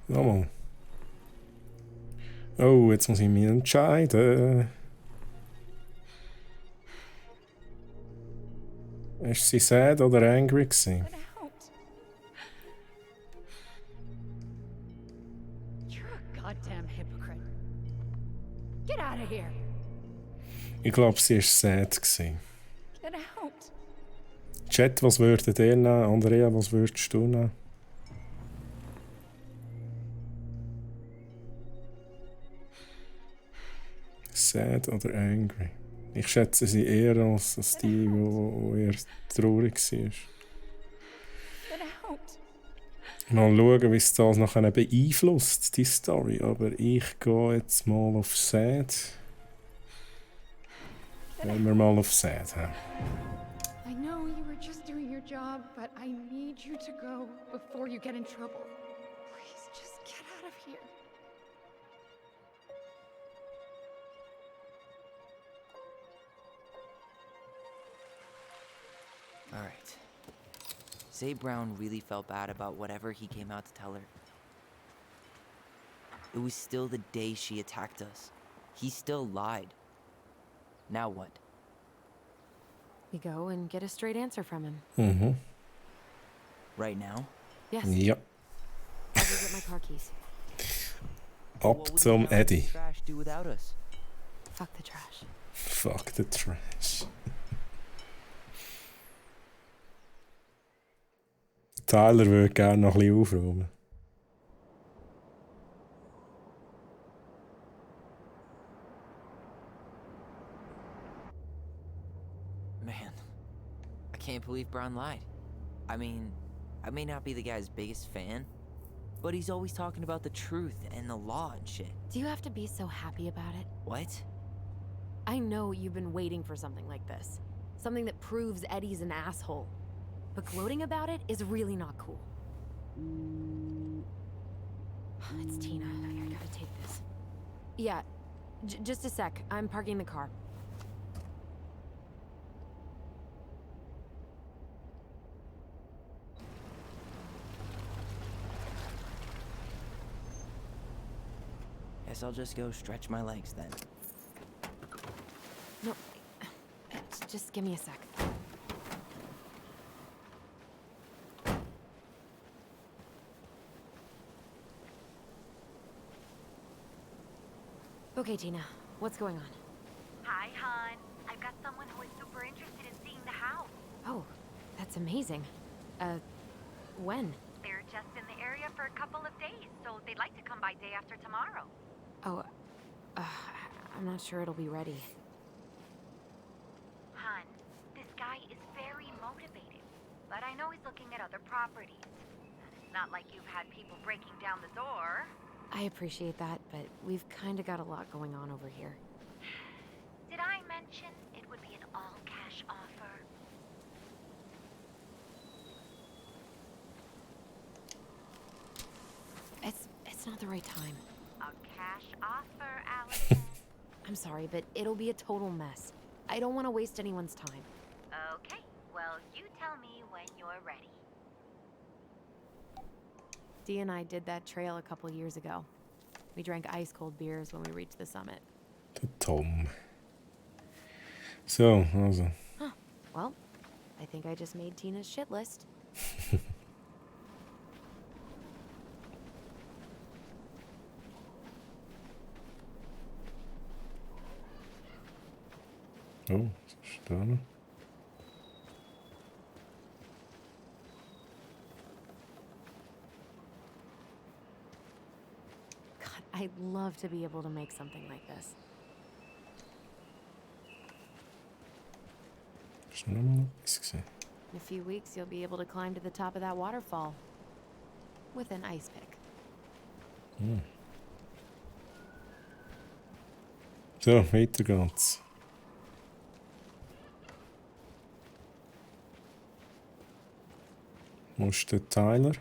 Nochmal. Oh, jetzt muss ich mich entscheiden. Ist sie sad oder angry gewesen? Get out. You're a goddamn hypocrite. Get out of here. Ich glaube, sie war sad gewesen. Get out. Chat, was würdet ihr nehmen? Andrea, was würdest du nehmen? Sad oder angry? Ich schätze sie eher als die, die eher traurig war. Get out. Mal schauen, wie es das nachher beeinflusst, die Story. Aber ich gehe jetzt mal auf sad. Wollen wir mal auf sad haben. I know you were just doing your job, but I need you to go before you get in trouble. Please just get out of here. Alright. Say Brown really felt bad about whatever he came out to tell her. It was still the day she attacked us. He still lied. Now what? We go and get a straight answer from him. Mhm. Right now? Yes. Ja. I'll go get my car keys. Ab zum Eddie. Trash do without us? Fuck the trash. Fuck the trash. Tyler würde gerne noch ein bisschen aufräumen. Man, I can't believe Brown lied. I mean, I may not be the guy's biggest fan, but he's always talking about the truth and the law and shit. Do you have to be so happy about it? What? I know you've been waiting for something like this. Something that proves Eddie's an asshole. But gloating about it is really not cool. It's Tina. I gotta take this. Yeah, just a sec. I'm parking the car. Guess I'll just go stretch my legs then. No, just give me a sec. Okay, Tina, what's going on? Hi, hon. I've got someone who is super interested in seeing the house. Oh, that's amazing. When? They're just in the area for a couple of days, so they'd like to come by day after tomorrow. Oh, I'm not sure it'll be ready. Hun, this guy is very motivated, but I know he's looking at other properties. It's not like you've had people breaking down the door. I appreciate that, but we've kind of got a lot going on over here. Did I mention it would be an all-cash offer? It's not the right time. A cash offer, Allison. I'm sorry, but it'll be a total mess. I don't want to waste anyone's time. Okay, well, you tell me when you're ready. Dee and I did that trail a couple years ago. We drank ice-cold beers when we reached the summit. Tom. So, also. Huh. Well, I think I just made Tina's shit list. Oh, staan. God, I'd love to be able to make something like this. Is er nog maar iets gezien? In a few weeks, you'll be able to climb to the top of that waterfall. With an ice pick. So, weiter geht's. Wo ist der Tyler?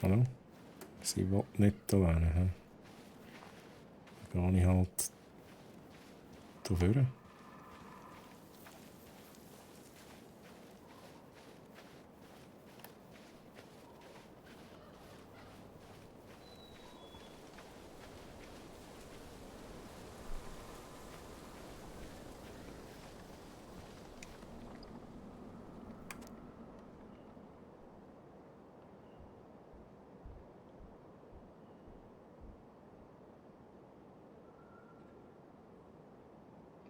Hallo? Sie will nicht alleine, hä? Dann gehe ich halt da vorne.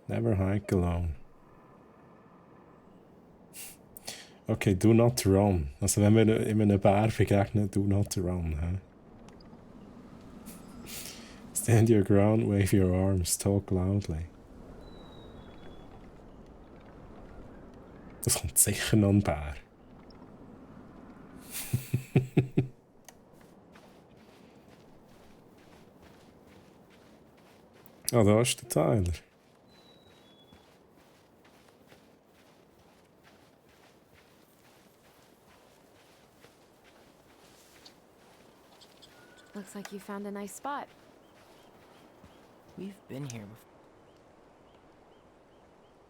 Never hike alone. Okay, do not run. Also wenn wir in einem Bär begegnen, do not run. Hä? Stand your ground, wave your arms, talk loudly. Das kommt sicher noch ein Bär. Ah, da ist der Tyler. Looks like you found a nice spot. We've been here before.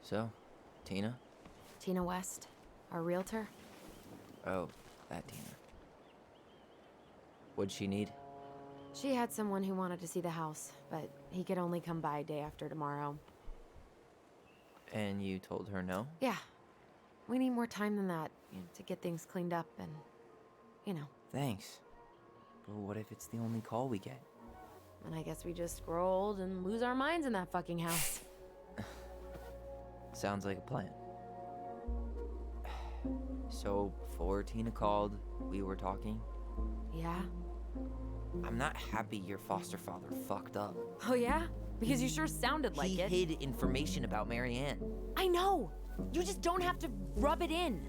So, Tina? Tina West, our realtor. Oh, that Tina. What'd she need? She had someone who wanted to see the house, but he could only come by day after tomorrow. And you told her no? Yeah. We need more time than that, to get things cleaned up and, Thanks. But what if it's the only call we get? And I guess we just grow old and lose our minds in that fucking house. Sounds like a plan. So, before Tina called, we were talking. Yeah? I'm not happy your foster father fucked up. Oh yeah? Because you sure sounded like it. He hid information about Marianne. I know! You just don't have to rub it in.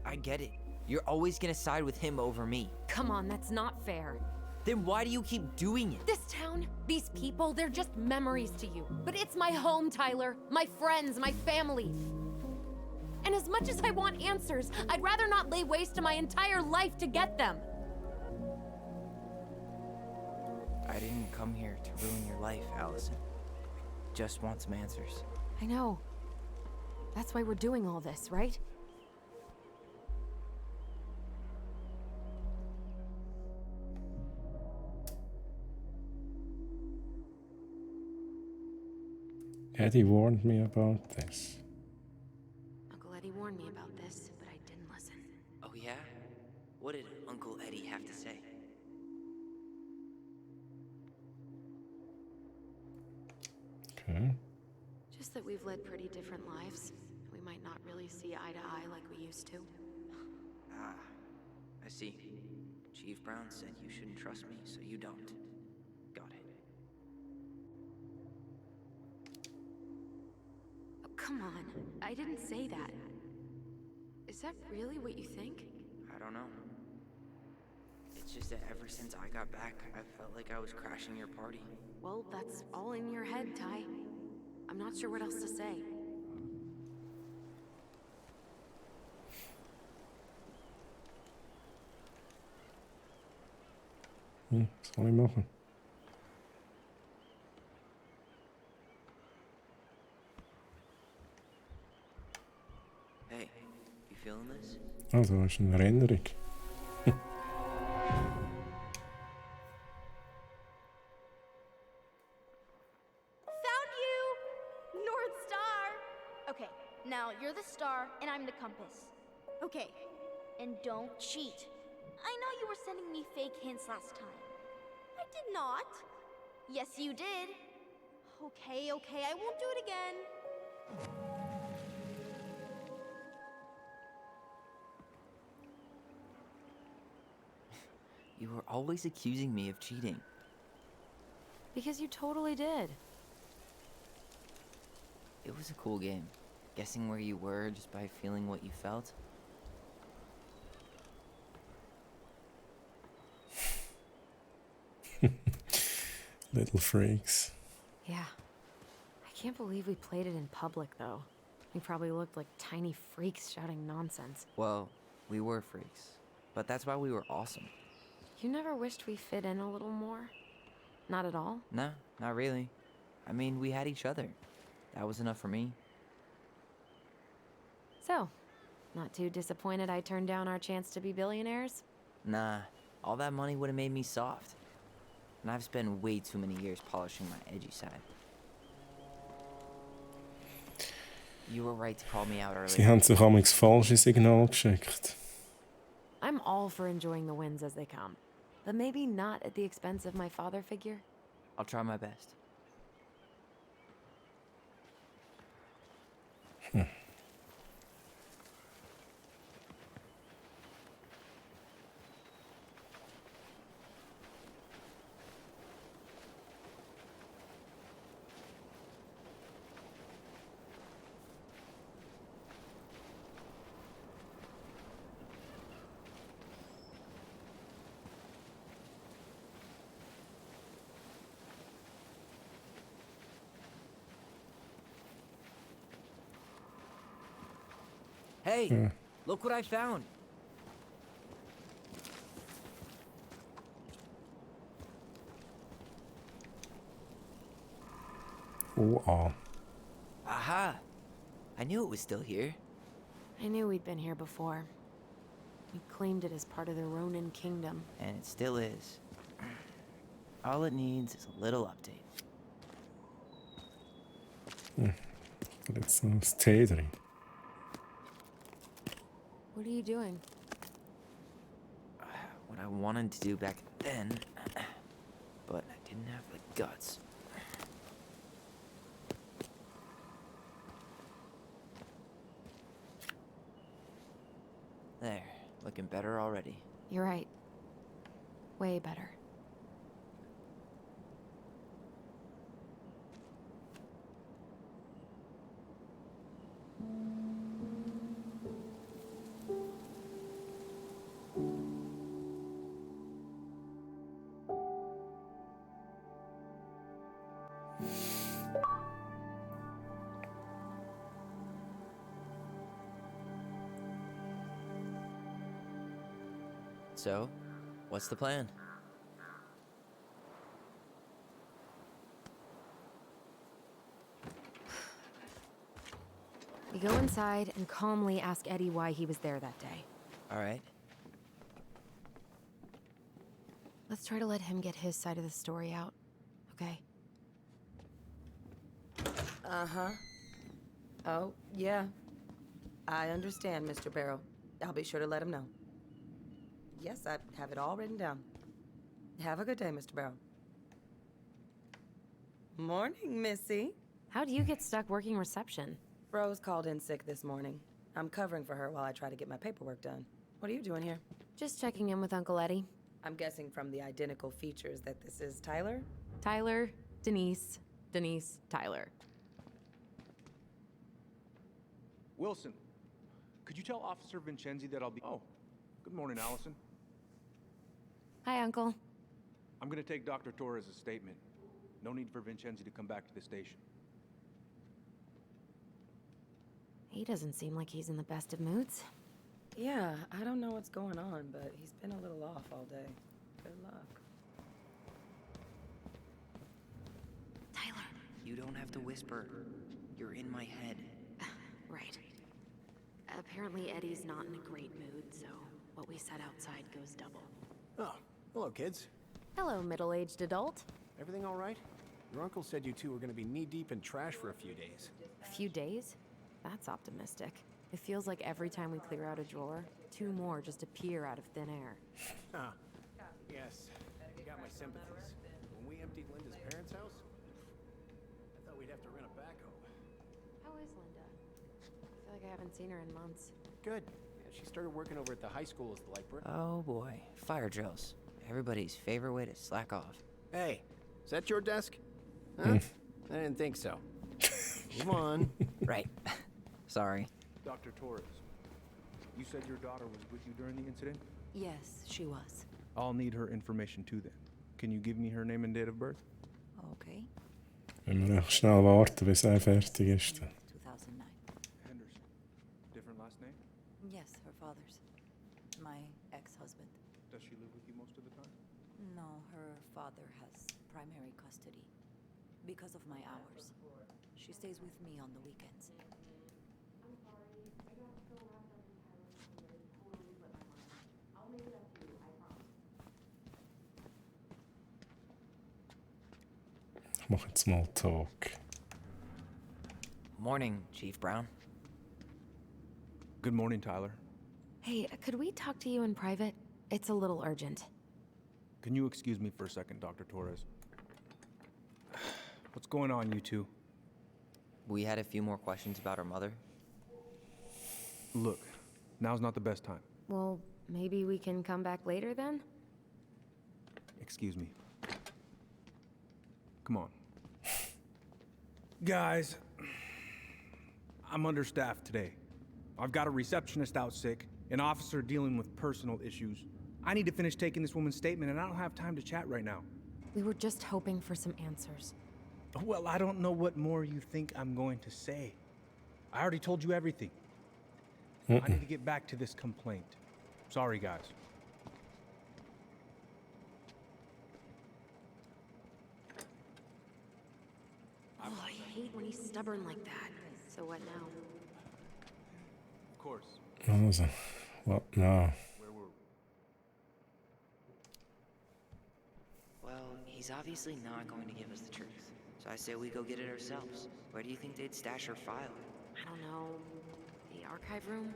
I get it. You're always gonna side with him over me. Come on, that's not fair. Then why do you keep doing it? This town, these people, they're just memories to you. But it's my home, Tyler. My friends, my family. And as much as I want answers, I'd rather not lay waste to my entire life to get them. I didn't come here to ruin your life, Allison. Just want some answers. I know. That's why we're doing all this, right? Eddie warned me about this. Uncle Eddie warned me about this, but I didn't listen. Oh yeah? What did Uncle Eddie have to say? Okay. Just that we've led pretty different lives. We might not really see eye to eye like we used to. Ah, I see. Chief Brown said you shouldn't trust me, so you don't. Got it. Oh, come on. I didn't say that. Is that really what you think? I don't know. It's just that ever since I got back, I felt like I was crashing your party. Well, that's all in your head, Ty. I'm not sure what else to say. Was soll ich machen? Hey, you feeling this? Also, das ist eine Erinnerung. Found you! North Star! Okay, now you're the star and I'm the compass. Okay, and don't cheat. I know you were sending me fake hints last time. I did not. Yes, you did. Okay, I won't do it again. You were always accusing me of cheating. Because you totally did. It was a cool game. Guessing where you were just by feeling what you felt. Little freaks. Yeah. I can't believe we played it in public, though. We probably looked like tiny freaks shouting nonsense. Well, we were freaks. But that's why we were awesome. You never wished we fit in a little more? Not at all? No, not really. I mean, we had each other. That was enough for me. So, not too disappointed I turned down our chance to be billionaires? Nah, all that money would have made me soft. And I've spent way too many years polishing my edgy side. You were right to call me out earlier. Sie haben sich amigs falsche Signal geschickt. I'm all for enjoying the wins as they come. But maybe not at the expense of my father figure? I'll try my best. Hey, look what I found. UA. Aha! I knew it was still here. I knew we'd been here before. We claimed it as part of the Ronin kingdom. And it still is. All it needs is a little update. Jetzt noch das Tee drin. What are you doing? What I wanted to do back then, but I didn't have the guts. There, looking better already. You're right. Way better. So, what's the plan? We go inside and calmly ask Eddie why he was there that day. All right. Let's try to let him get his side of the story out, okay? Uh-huh. Oh, yeah. I understand, Mr. Barrow. I'll be sure to let him know. Yes, I have it all written down. Have a good day, Mr. Barrow. Morning, Missy. How'd you get stuck working reception? Rose called in sick this morning. I'm covering for her while I try to get my paperwork done. What are you doing here? Just checking in with Uncle Eddie. I'm guessing from the identical features that this is Tyler? Tyler, Denise, Denise, Tyler. Wilson, could you tell Officer Vincenzi that I'll be... Oh, good morning, Allison. Hi, Uncle. I'm gonna take Dr. Torres' statement. No need for Vincenzi to come back to the station. He doesn't seem like he's in the best of moods. Yeah, I don't know what's going on, but he's been a little off all day. Good luck. Tyler. You don't have to whisper. You're in my head. Right. Apparently Eddie's not in a great mood, so what we said outside goes double. Oh, hello, kids. Hello, middle-aged adult. Everything all right? Your uncle said you two were going to be knee-deep in trash for a few days. A few days? That's optimistic. It feels like every time we clear out a drawer, 2 more just appear out of thin air. Ah, yes. You got my sympathies. When we emptied Linda's parents' house, I thought we'd have to rent a backhoe. How is Linda? I feel like I haven't seen her in months. Good. Yeah, she started working over at the high school as the light brick. Oh boy, fire drills. Everybody's favorite way to slack off. Hey, is that your desk? Huh? I didn't think so. Come on. Right. Sorry. Dr. Torres, you said your daughter was with you during the incident? Yes, she was. I'll need her information too then. Can you give me her name and date of birth? Okay. Wenn wir recht schnell warten, bis er fertig ist. 2009. Henderson. Different last name? Yes, her father's. My ex-husband. Does she live with you most of the time? No, her father has primary custody. Because of my hours. She stays with me on the weekends. Ich mache jetzt mal Talk. Morning, Chief Brown. Good morning, Tyler. Hey, could we talk to you in private? It's a little urgent. Can you excuse me for a second, Dr. Torres? What's going on, you two? We had a few more questions about her mother. Look, now's not the best time. Well, maybe we can come back later then? Excuse me. Come on. Guys, I'm understaffed today. I've got a receptionist out sick, an officer dealing with personal issues. I need to finish taking this woman's statement, and I don't have time to chat right now. We were just hoping for some answers. Well, I don't know what more you think I'm going to say. I already told you everything. I need to get back to this complaint. Sorry, guys. be stubborn like that. So what now? Of course. Also, what now? Where were we? Well, he's obviously not going to give us the truth. So I say we go get it ourselves. Where do you think they'd stash her file? I don't know. The archive room?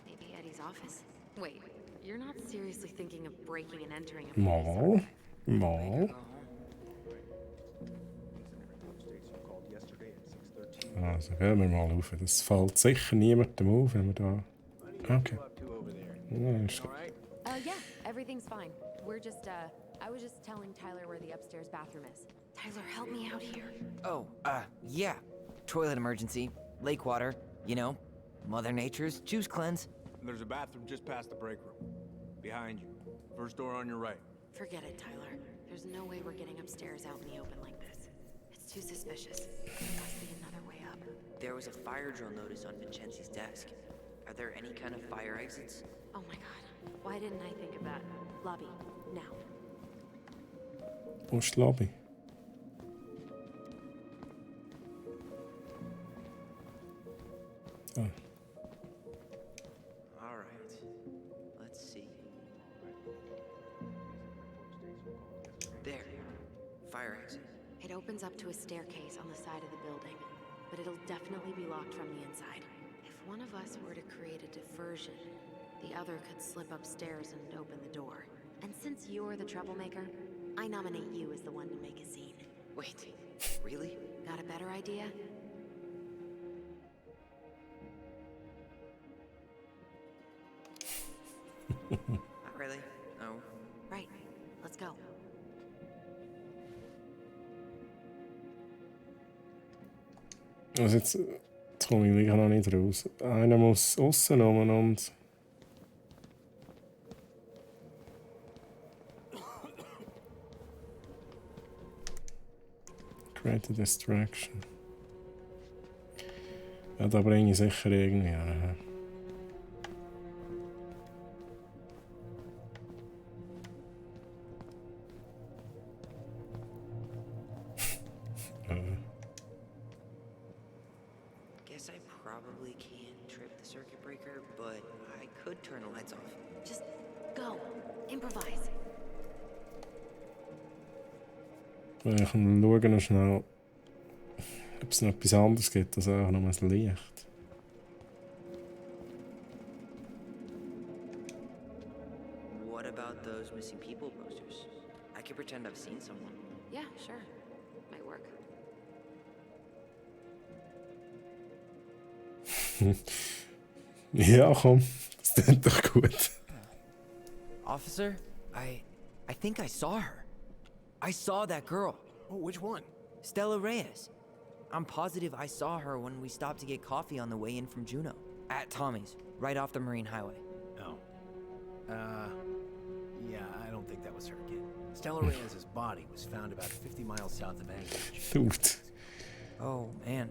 Maybe Eddie's office? Wait, you're not seriously thinking of breaking and entering a police Mal. archive? Mal. Also gehen wir mal rauf. Das fällt sicher niemandem auf, wenn wir da... Okay. Ja, ist gut. Yeah, everything's fine. We're just, I was just telling Tyler where the upstairs bathroom is. Tyler, help me out here. Oh, yeah. Toilet emergency. Lake water. You know, Mother Nature's juice cleanse. There's a bathroom just past the break room. Behind you. First door on your right. Forget it, Tyler. There's no way we're getting upstairs out in the open like this. It's too suspicious. There must be another way up. There was a fire drill notice on Vincenzi's desk. Are there any kind of fire exits? Oh my god. Why didn't I think of that? Lobby. Now. Wo ist die Lobby? Ah. All right. Let's see. There. Fire exit. It opens up to a staircase on the side of the building, but it'll definitely be locked from the inside. If one of us were to create a diversion, the other could slip upstairs and open the door. And since you're the troublemaker, I nominate you as the one to make a scene. Wait, really? Got a better idea? Not really. No. Right. Let's go. Also jetzt komme ich wirklich noch nicht raus. Einer muss aussen rum und... Create a distraction. Ja, da bringe ich sicher irgendwie her. Guess I probably can't trip the circuit breaker, but I could turn the lights off. Just go. Improvise. Ich kann schauen noch schnell, ob es noch etwas anderes gibt als einfach nur ein Licht. What about those missing people posters? I could pretend I've seen someone. Yeah, sure. Might work. Ja, komm, das klingt doch gut. Officer, I think I saw her. I saw that girl. Oh, which one? Stella Reyes. I'm positive I saw her when we stopped to get coffee on the way in from Juneau. At Tommy's, right off the Marine Highway. Oh. Yeah, I don't think that was her, kid. Stella Reyes' body was found about 50 miles south of Anchorage. Dude. Oh, man.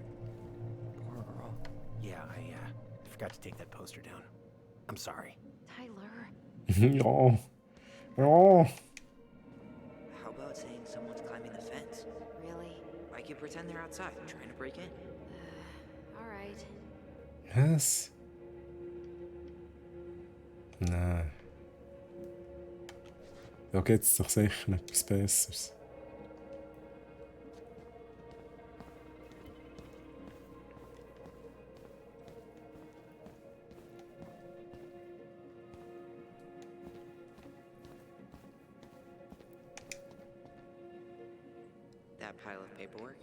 Poor girl. Yeah, I forgot to take that poster down. I'm sorry. Tyler. Ja. Ja. How about saying someone's climbing the fence? Really? I could pretend they're outside, trying to break in. All right. Was? Nein. Da gibt es doch sicher etwas Besseres. That pile of paperwork?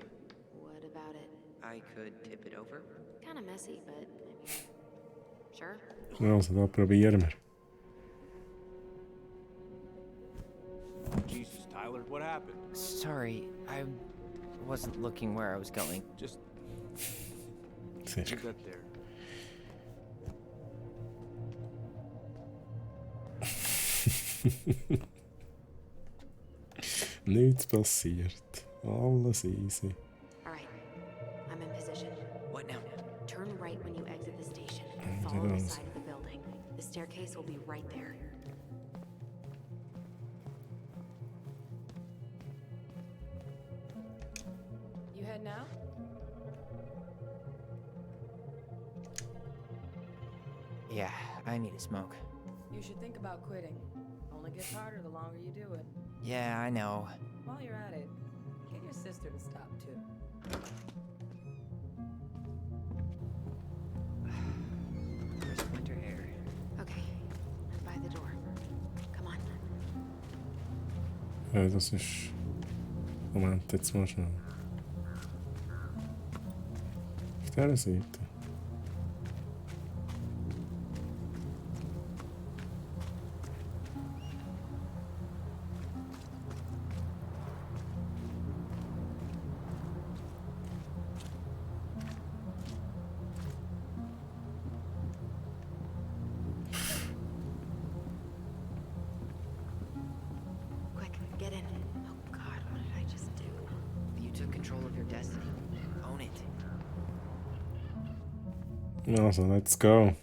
What about it? I could tip it over. Kinda messy, but I mean, sure. Also, da probieren wir. Jesus, Tyler, what happened? Sorry, I wasn't looking where I was going. Just Sehr leave gut. that there. Nichts passiert. Alles easy. All right. I'm in position. What now? Turn right when you exit the station and Mm, follow the yes. side of the building. The staircase will be right there. You heading out? Yeah, I need a smoke. You should think about quitting. Only gets harder the longer you do it. Yeah, I know. While you're at it, get your sister to stop too. There's winter air. Okay, I'm by the door. Come on. Ja, das ist... Moment, jetzt mal schnell. Auf dieser Seite. Quick, get in. Oh God, what did I just do? You took control of your destiny. Own it. Also, let's go.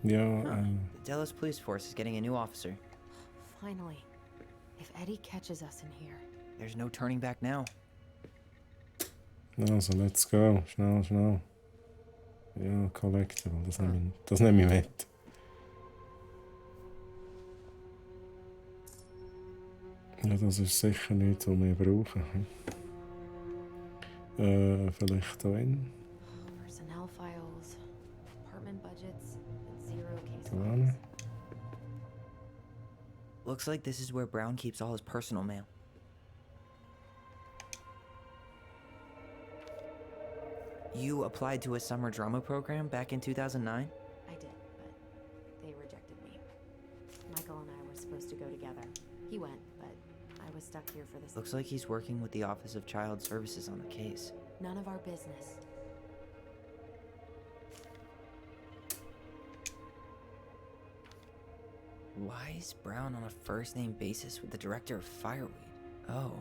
Ja, The Delos police force is getting a new officer. Finally. If Eddie catches us in here. There's no turning back now. also, let's go. Schnell, schnell. Ja, Collectible, das nehme ich mit. Ja, das ist sicher nichts, was wir brauchen. Vielleicht da hin. Personnel files, apartment budgets, and 0 case Da logs. hin. Looks like this is where Brown keeps all his personal mail. You applied to a summer drama program back in 2009? I did, but they rejected me. Michael and I were supposed to go together. He went, but I was stuck here for this. Looks like he's working with the Office of Child Services on the case. None of our business. Why is Brown on a first-name basis with the director of Fireweed? Oh,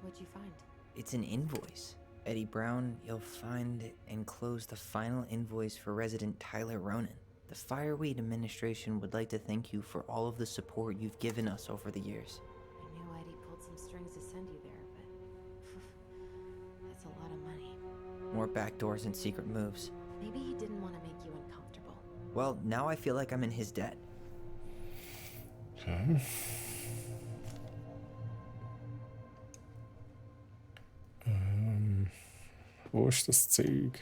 What'd you find? it's an invoice. Eddie Brown, you'll find enclosed the final invoice for resident Tyler Ronan. The Fireweed administration would like to thank you for all of the support you've given us over the years. I knew Eddie pulled some strings to send you there, but that's a lot of money. More backdoors and secret moves. Maybe he didn't want to make you uncomfortable. Well, now I feel like I'm in his debt. Okay. Wo ist das Zeug?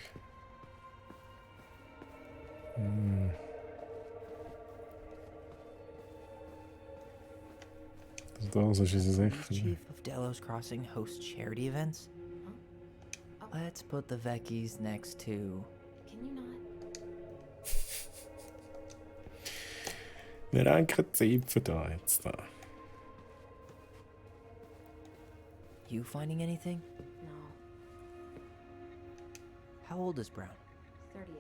Das ist es sicher. Chief of Delos Crossing hosts charity events? Let's put the Vecchies next to... Can you not? Wir haben keine Zeit für da jetzt. Da. You finding anything? No. How old is Brown? 38.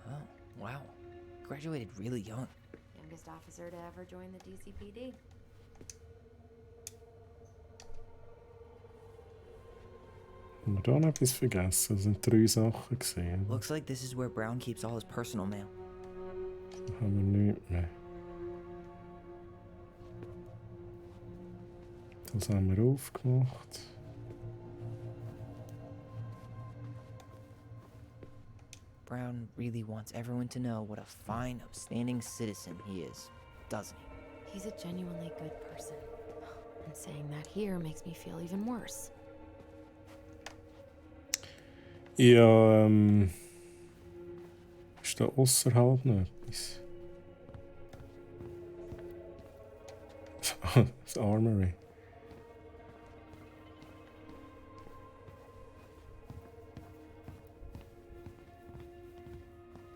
Oh, wow. Graduated really young. Youngest officer to ever join the DCPD. Haben wir da noch etwas vergessen? Das sind 3 Sachen gesehen. Looks like this is where Brown keeps all his personal mail. Da haben wir nichts mehr. Das haben wir aufgemacht. Brown really wants everyone to know what a fine, upstanding citizen he is, doesn't he? He's a genuinely good person. And saying that here makes me feel even worse. Ja, ist da außerhalb noch etwas? Das Armory.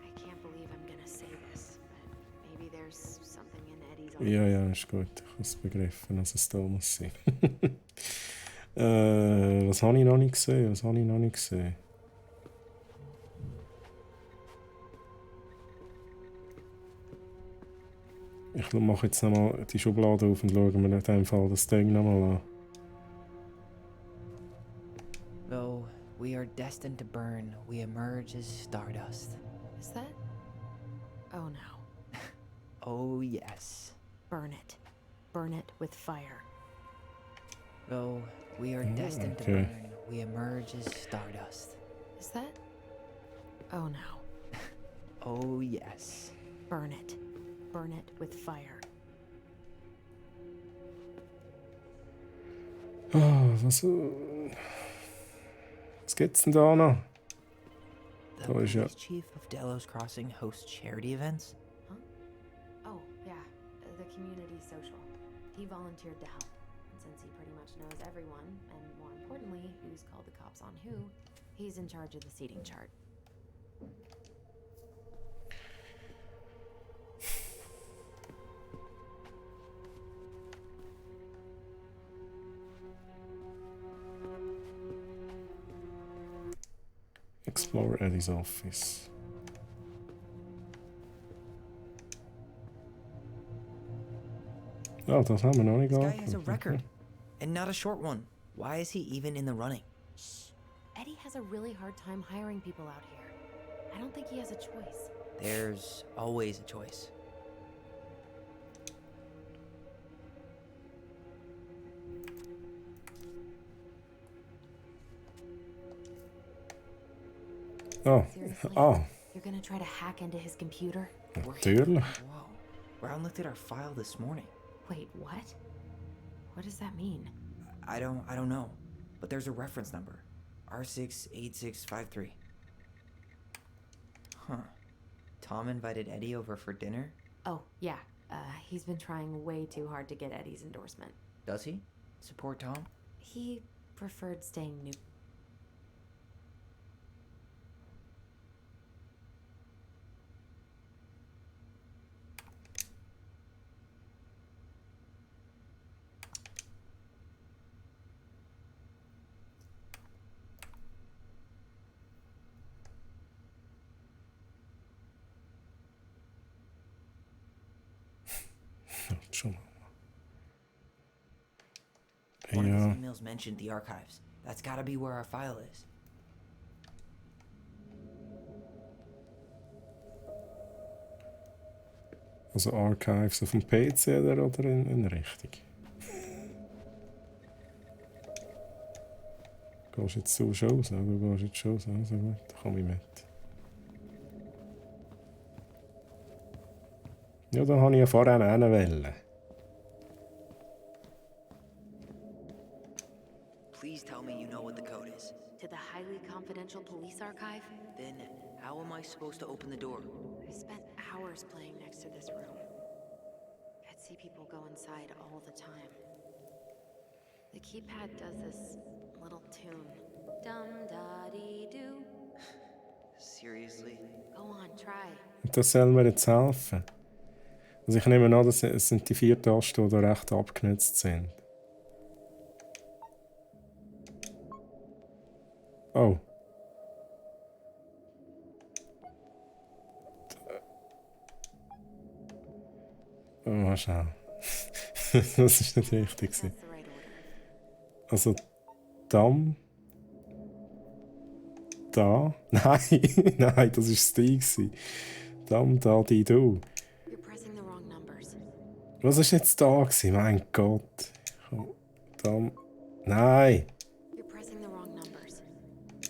I can't believe I'm gonna say this, but maybe there's something in Eddie's Ja, office. ja, ist gut. Ich habe es begriffen, dass es da muss sein. Was habe ich noch nicht gesehen? Was habe ich noch nicht gesehen? Ich mache jetzt nochmal die Schublade auf und schaue mir in dem Fall das Ding nochmal an. Though we are destined to burn, we emerge as stardust. Is that? Oh no. Oh, yes. Burn it. Burn it with fire. Though we are destined to burn, we emerge as stardust. Is that? Oh no. Oh, yes. Burn it. Burn it with fire. Was gibt's denn da noch? The police chief of Delos Crossing hosts charity events? Huh? Oh, yeah. The community social. He volunteered to help. And since he pretty much knows everyone, and more importantly, who's called the cops on who, he's in charge of the seating chart. Explore Eddie's office. Oh, das haben wir noch nicht This guy has a record, and not a short one. Why is he even in the running? Eddie has a really hard time hiring people out here. I don't think he has a choice. There's always a choice. Oh. Seriously? Oh. You're gonna try to hack into his computer? Natuurlijk. Whoa. Brown looked at our file this morning. Wait, what? What does that mean? I don't know. But there's a reference number. R68653. Huh. Tom invited Eddie over for dinner? Oh, yeah. He's been trying way too hard to get Eddie's endorsement. Does he? Support Tom? He preferred staying neutral. One of his emails mentioned the archives. That's gotta be where our file is. Also Archives auf dem PC oder in richtig? Gehst jetzt zu Shows? Ja, du gehst jetzt Shows. Also gut, da komme ich mit. Ja, da habe ich ja vorher eine Welle. Please tell me you know what the code is. To the highly confidential police archive? Then how am I supposed to open the door? I spent hours playing next to this room. I'd see people go inside all the time. The keypad does this little tune. Dum-da-dee-doo. Seriously? Go on, try. Das soll mir jetzt helfen. Also ich nehme an, es sind die 4 Tasten, die da recht abgenutzt sind. Oh. Oh, mal schauen. Das ist nicht richtig. Also, Dam. Da. Nein, nein, das war das Ding. Dam, da, di, du. Was war jetzt da gewesen? Mein Gott. Dam. Nein.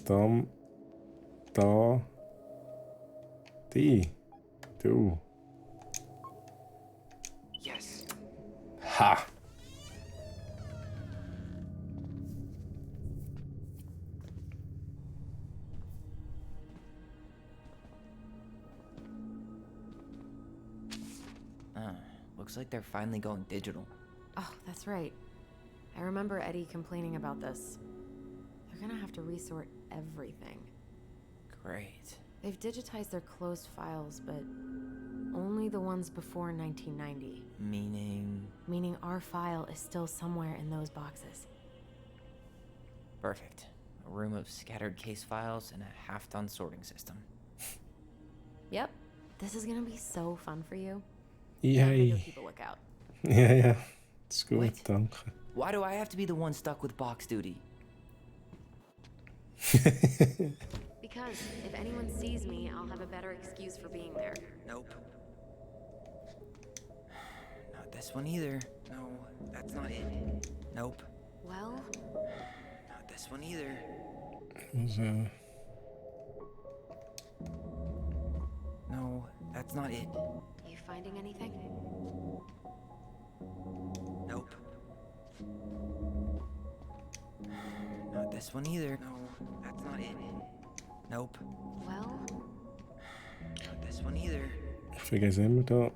Dam. Da. Die. Du. Yes. Ha. Looks like they're finally going digital. Oh, that's right. I remember Eddie complaining about this. They're gonna have to resort everything. Great. They've digitized their closed files, but only the ones before 1990. Meaning? Meaning our file is still somewhere in those boxes. Perfect. A room of scattered case files and a half-done sorting system. Yep. This is gonna be so fun for you. Yay. Go keep a lookout. Ja. Das ist gut, Wait. danke. Why do I have to be the one stuck with box duty? Because if anyone sees me, I'll have a better excuse for being there. Nope. Not this one either. No, that's not it. Nope. What? Well, Not this one either. Also, No, that's not it. you finding anything? Nope. Not this one either. No, that's not it. Nope. Well, Not this one either. ich vergesse immer da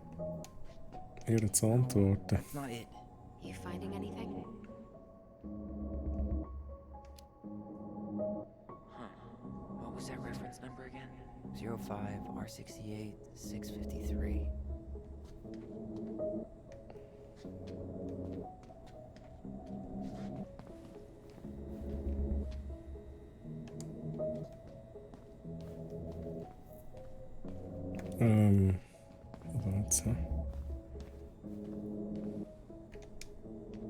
ihr zu antworten. That's not it. you finding anything? What was that reference number again? 05 R68 653. That's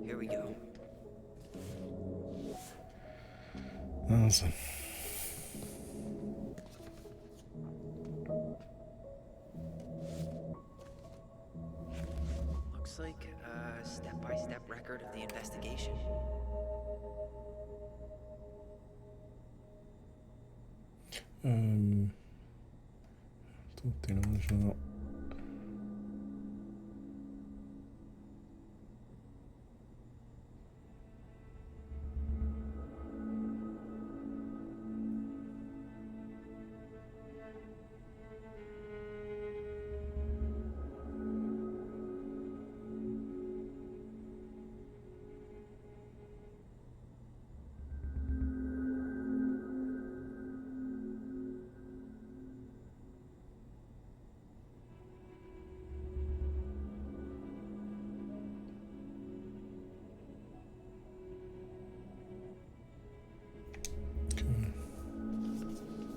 Here we go. also. Looks like a step-by-step record of the investigation. Tutti non ce l'ho.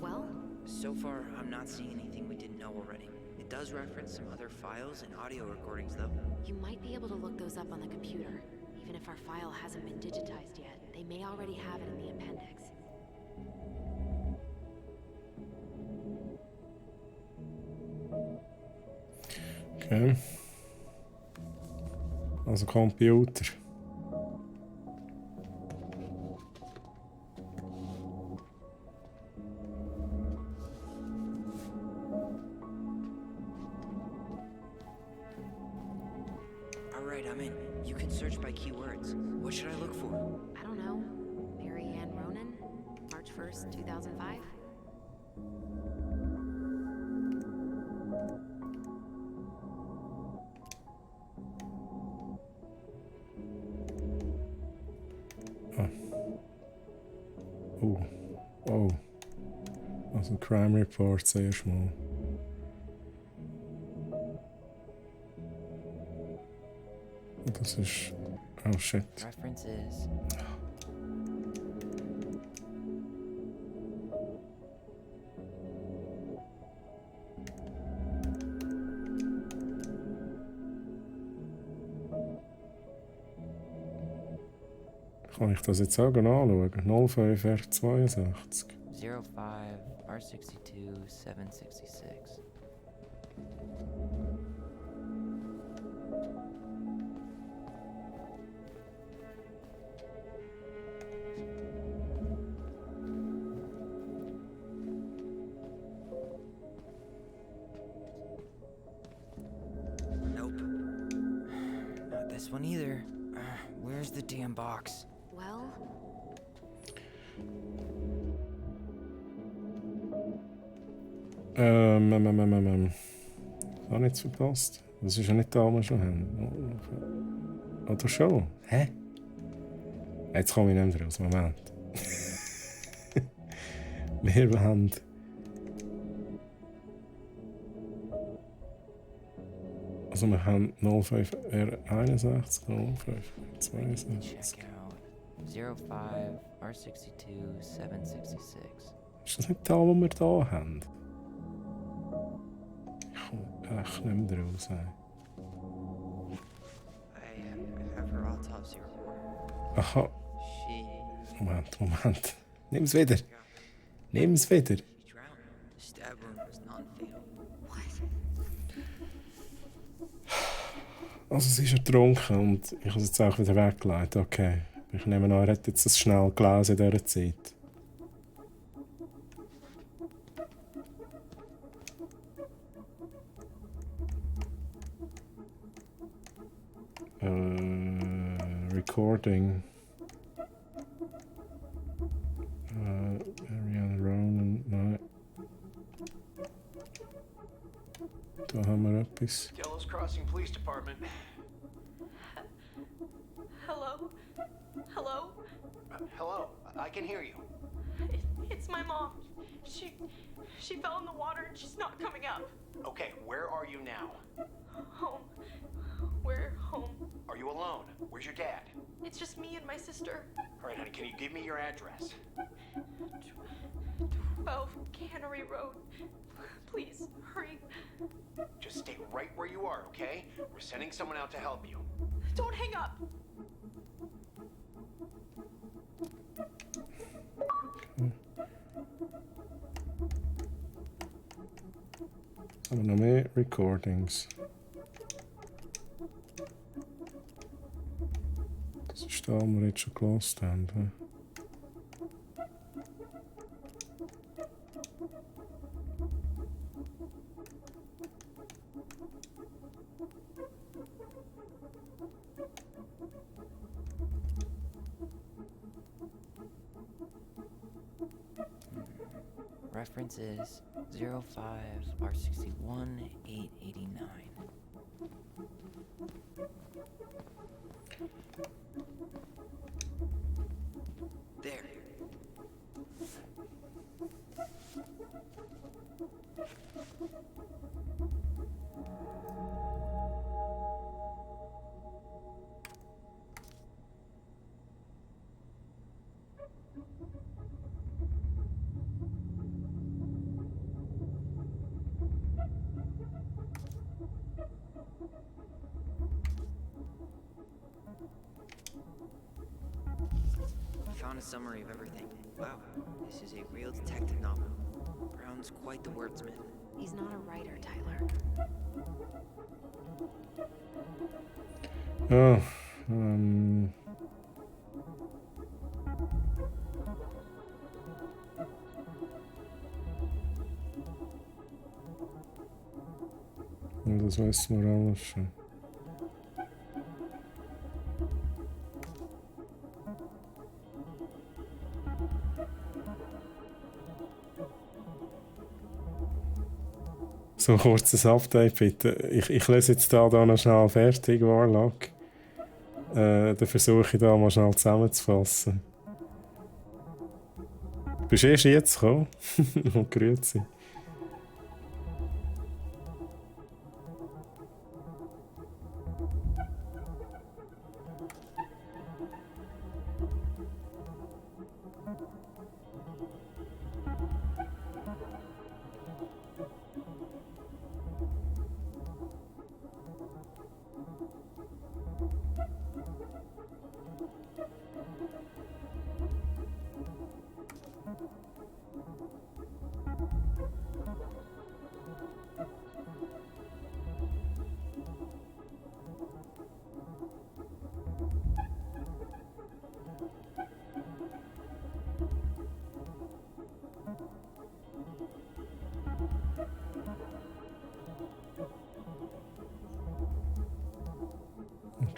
Well, So far, I'm not seeing anything we didn't know already. It does reference some other files and audio recordings, though. you might be able to look those up on the computer. Even if our file hasn't been digitized yet, they may already have it in the appendix. Okay. Also Computer. Alright, I'm in. You can search by keywords. What should I look for? I don't know. Mary Ann Ronan? March 1st, 2005? Oh. Also Crime Report zuerst mal. Das ist... Oh shit. References. Kann ich das jetzt auch anschauen? 05 R62. 05 R62 766. Nope. Not this one either. Where's the damn box? Well, Habe ich jetzt verpasst? Das ist ja nicht da, was wir schon haben. Oder schon? Hä? Jetzt komme ich nicht mehr raus. Moment. Wir haben... Also wir haben 05 R61, 05 R62. Check out 05 R62 766. Ist das nicht da, was wir da haben? Ich komme echt nicht mehr raus. I have her autopsy report. Aha. She... Moment. Nimm's wieder. Nimm's wieder. She drowned. The stab wound was non-fatal. Also sie ist ertrunken und ich habe es jetzt auch wieder weggelegt. Okay. Ich nehme an, er hat jetzt das schnell gelesen in dieser Zeit. Recording. Ariana Ronan, nein. Da haben wir etwas. Delos Crossing Police Department. Hello? Hello? Hello, I can hear you. It's my mom. She fell in the water and she's not coming up. Okay, where are you now? Home. We're home. Are you alone? Where's your dad? It's just me and my sister. All right, honey, can you give me your address? 12 Cannery Road. Please, hurry. Just stay right where you are, okay? We're sending someone out to help you. Don't hang up. Haben wir noch mehr Recordings? Das ist da, was wir jetzt schon gelost haben. He? Reference is 05R61 889. There. Found a summary of everything. Wow, this is a real detective novel. Brown's quite the wordsmith. He's not a writer, Tyler. Oh, das wissen wir alles schon. So ein kurzes Update bitte. Ich lese jetzt da noch schnell fertig, Warlock. Dann versuche ich da mal schnell zusammenzufassen. Bist du erst jetzt gekommen? Und grüezi.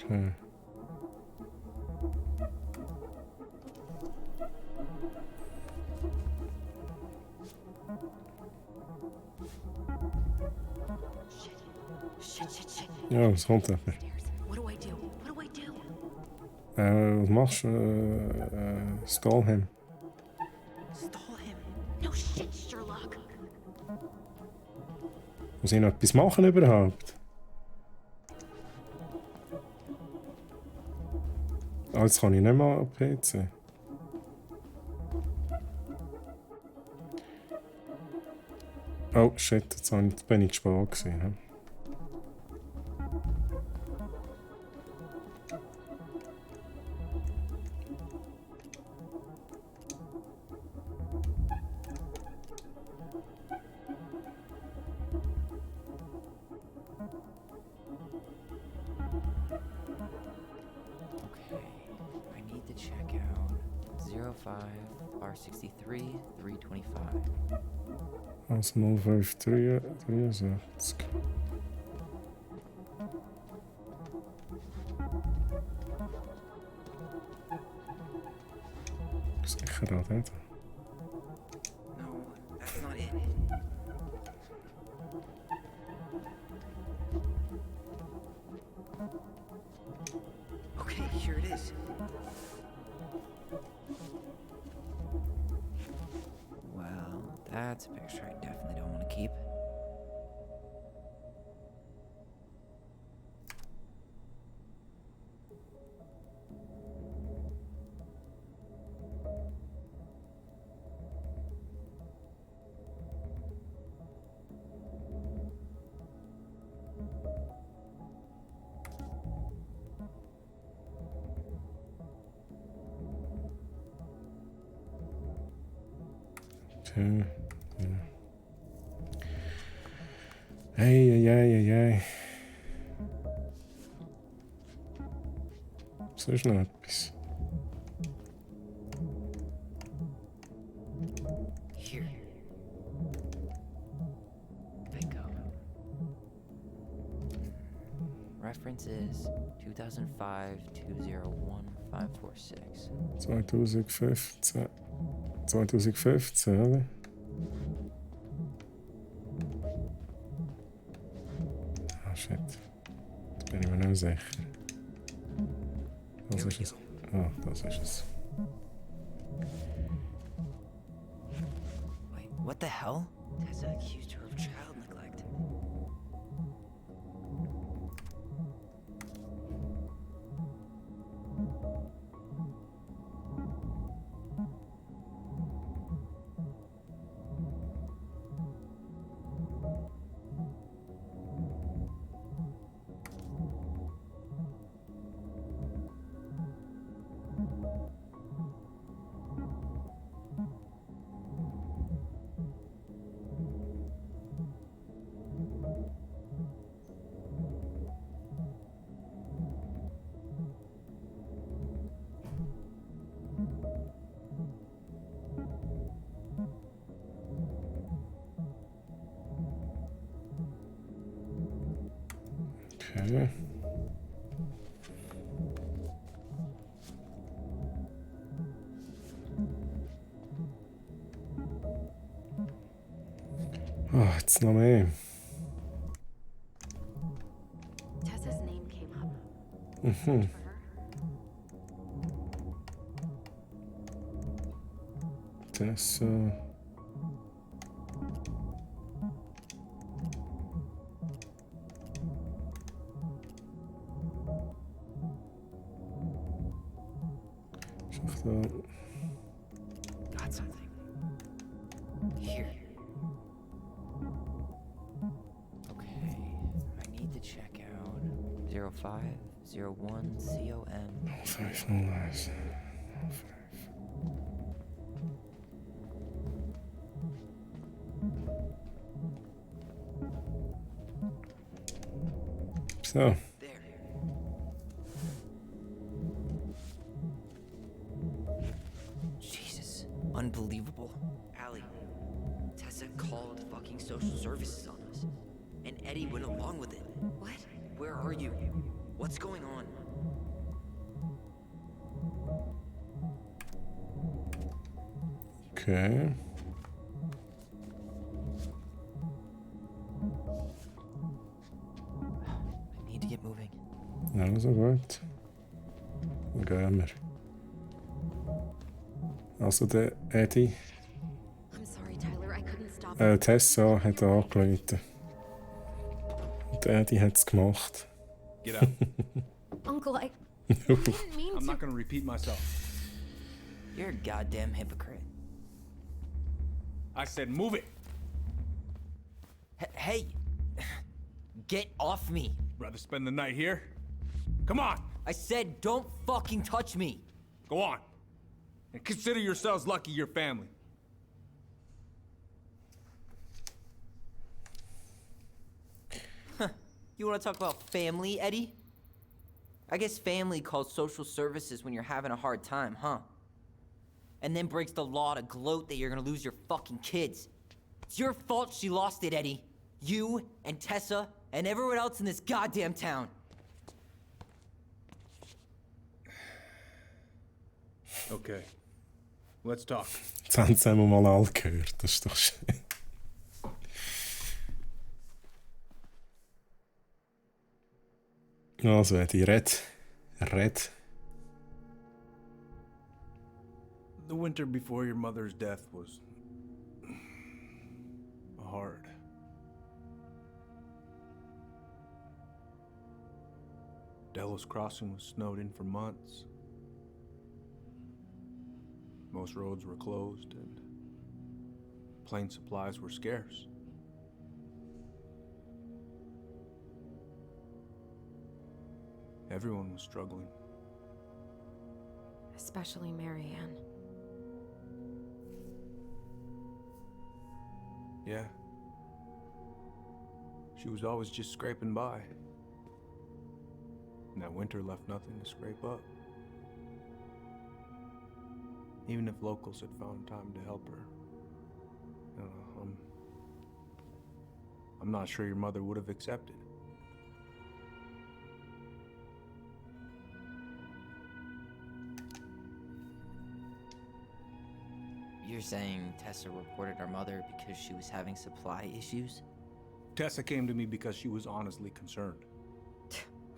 Okay. Shit. Ja, was kommt eben? What do I do? What do I do? Was machst du? Stall him. Stall him? No shit, Sherlock. Muss ich noch etwas machen überhaupt? Ah, jetzt kann ich nicht mal am PC. Oh shit, jetzt bin ich zu spät gewesen. He? Okay, I need to check 05 R63 325. Also 05363. Sicher auch dort. No, that's not it. Okay, here it is. Well, that's a picture I definitely don't want to keep. Okay. Ja. Ei. Sonst noch etwas? Here. Bingo. Reference is 2005 201546. 2015. 2015, oder? Ah, shit. Jetzt bin ich mir nicht sicher. Das ist es. Ah, das ist es. Wait, what the hell? Tessa accused her of child neglect. Okay. Ah, jetzt noch mehr. Tessa's name came up. Mhm. Tessa. Got something. Here. Okay, I need to check out 0501 COM. 5 So. There. Jesus, unbelievable. Allie, Tessa called fucking social services on us, and Eddie went along with it. What? Where are you? What's going on? Okay. I need to get moving. Also gut. Dann gehen wir. Also der Eddie, I'm sorry, Tyler. I couldn't stop. Tessa hat angerufen. Und der Eddie hat es gemacht. Get out. Uncle, I didn't mean I'm to. not gonna repeat myself. You're a goddamn hypocrite. I said move it. Hey! Get off me! Rather spend the night here? Come on! I said don't fucking touch me! Go on. And consider yourselves lucky you're family. You wanna talk about family, Eddie? I guess family calls social services when you're having a hard time, huh? and then breaks the law to gloat that you're gonna lose your fucking kids. It's your fault she lost it, Eddie. You and Tessa and everyone else in this goddamn town. Okay. Let's talk. Jetzt haben sie einmal mal alle gehört, das ist doch schön. Also, Eddie, red. The winter before your mother's death was hard. Delos Crossing was snowed in for months. Most roads were closed and plane supplies were scarce. Everyone was struggling. Especially Marianne. Yeah. She was always just scraping by. And that winter left nothing to scrape up. Even if locals had found time to help her. I'm not sure your mother would have accepted. You're saying Tessa reported her mother because she was having supply issues? Tessa came to me because she was honestly concerned.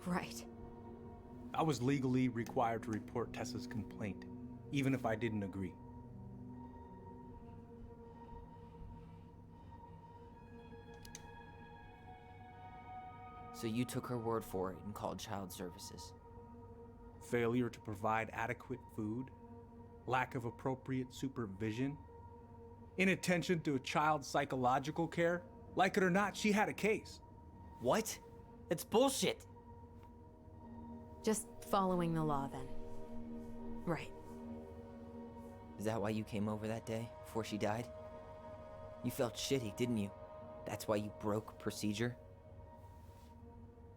Right. I was legally required to report Tessa's complaint, even if I didn't agree. So you took her word for it and called child services? Failure to provide adequate food, lack of appropriate supervision, inattention to a child's psychological care. Like it or not, she had a case. What? It's bullshit. Just following the law then. Right. Is that why you came over that day, before she died? You felt shitty, didn't you? That's why you broke procedure?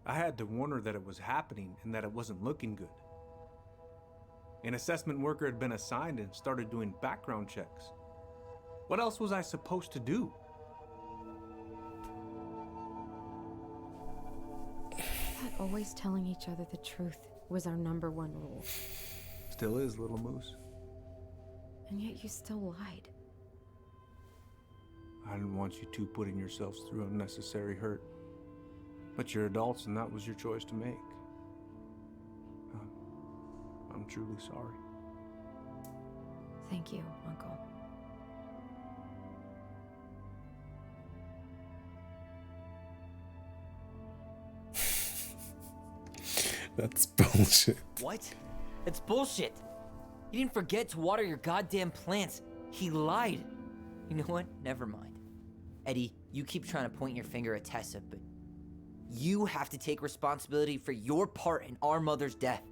I had to warn her that it was happening and that it wasn't looking good. An assessment worker had been assigned and started doing background checks. What else was I supposed to do? That always telling each other the truth was our #1 rule. Still is, little moose. And yet you still lied. I didn't want you two putting yourselves through unnecessary hurt. But you're adults and that was your choice to make. I'm truly sorry. Thank you, Uncle. That's bullshit. What? It's bullshit. You didn't forget to water your goddamn plants. He lied. You know what? Never mind. Eddie, you keep trying to point your finger at Tessa, but you have to take responsibility for your part in our mother's death.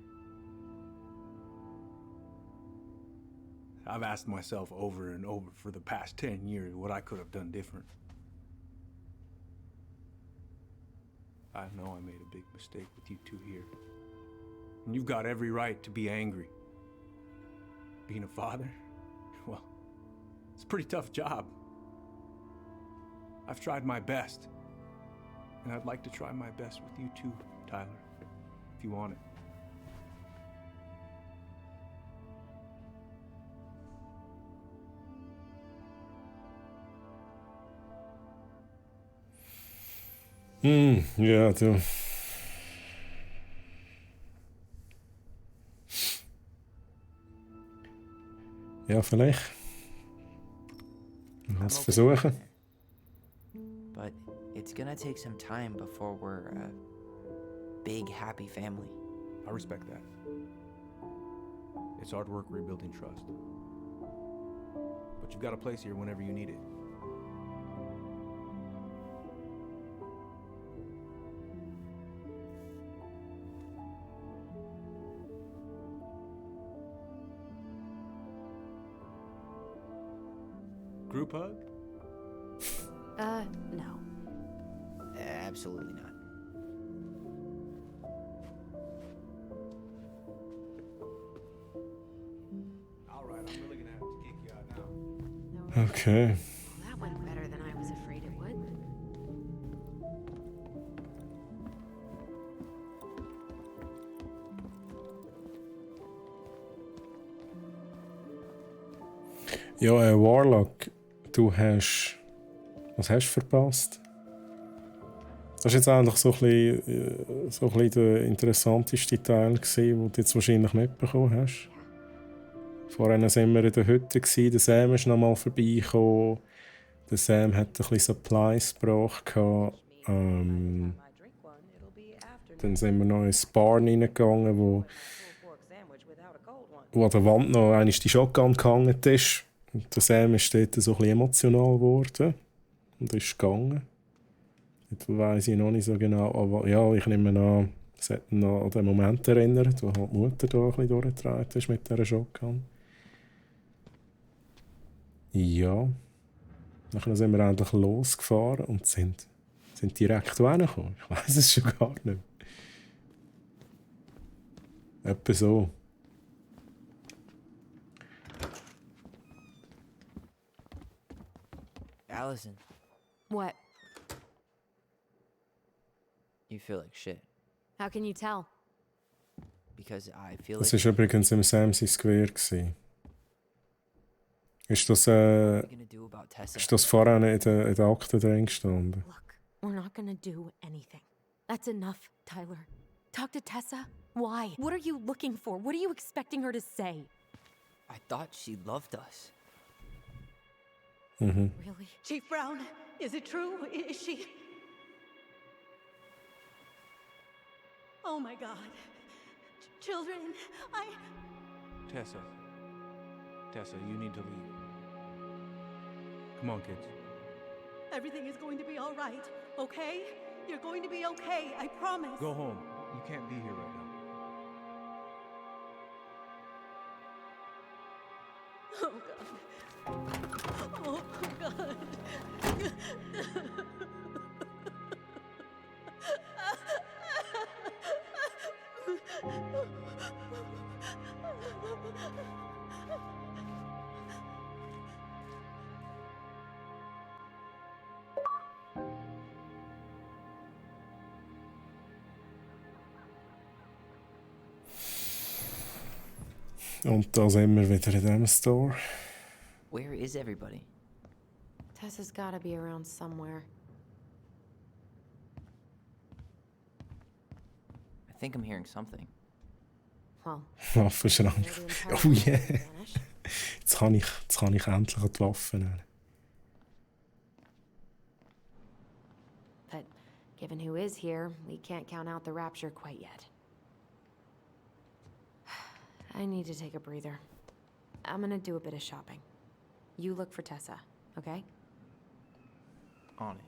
I've asked myself over and over for the past 10 years what I could have done different. I know I made a big mistake with you two here. And you've got every right to be angry. Being a father, well, it's a pretty tough job. I've tried my best. And I'd like to try my best with you too, Tyler, if you want it. Ja, du. Ja, vielleicht. Lass es versuchen. But it's gonna take some time before we're a big, happy family. I respect that. It's hard work rebuilding trust. But you've got a place here whenever you need it. Group hug? No. Absolutely not. All right, I'm really gonna have to. Okay. Well, that went better than I was afraid it would. Ja, Warlock, du hast... Was hast du verpasst? Das war jetzt eigentlich so ein bisschen der interessanteste Teil, den du jetzt wahrscheinlich mitbekommen hast. Vorhin waren wir in der Hütte, der Sam ist noch mal vorbeigekommen. Der Sam hat ein bisschen Supplies gebracht. Dann sind wir noch ins Barn reingegangen, wo an der Wand noch einmal die Shotgun gehangen ist. Und der Sam ist dort so ein bisschen emotional geworden und ist gegangen. Jetzt weiss ich noch nicht so genau, aber ja, ich nehme an, es hat ihn noch an den Moment erinnert, wo halt die Mutter da ein bisschen durchgetragen ist mit dieser Shotgun. Ja. Dann sind wir endlich losgefahren und sind direkt hingekommen. Ich weiss es schon gar nicht mehr. Etwa so. Allison, What? you feel like shit. How can you tell? Because I feel Das like... war übrigens im Sam's Square gewesen. Ist das, What are you gonna do about Tessa? ist das vorhin in der Akte drin gestanden? Look, we're not gonna do anything. That's enough, Tyler. Talk to Tessa? Why? What are you looking for? What are you expecting her to say? I thought she loved us. Mhm. Really? Chief Brown, is it true? Is she... Oh my God. Children, Tessa. Tessa, you need to leave. Come on, kids. Everything is going to be all right, okay? You're going to be okay, I promise. Go home. You can't be here right now. Oh God. Oh God. Und da sind wir wieder in diesem Store. Where is everybody? Tessa's gotta be around somewhere. I think I'm hearing something. Well, Waffenschrank. Oh yeah. Jetzt kann ich endlich an die Waffen nehmen. but given who is here, we can't count out the rapture quite yet. I need to take a breather. I'm gonna do a bit of shopping. You look for Tessa, okay? On it.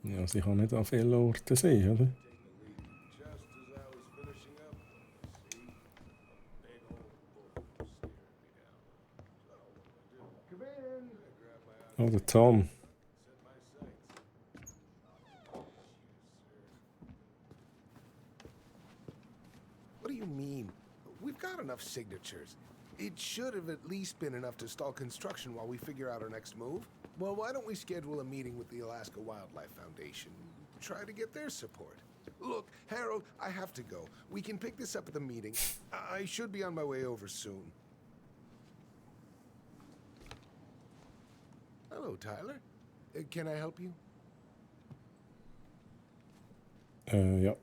Ja, sie kann nicht an vielen Orten sein, oder? Oh, der Tom. What do you mean? We've got enough signatures. It should have at least been enough to stall construction while we figure out our next move. Well, why don't we schedule a meeting with the Alaska Wildlife Foundation? Try to get their support. Look, Harold, I have to go. We can pick this up at the meeting. I should be on my way over soon. Hello, Tyler. Can I help you? Ja.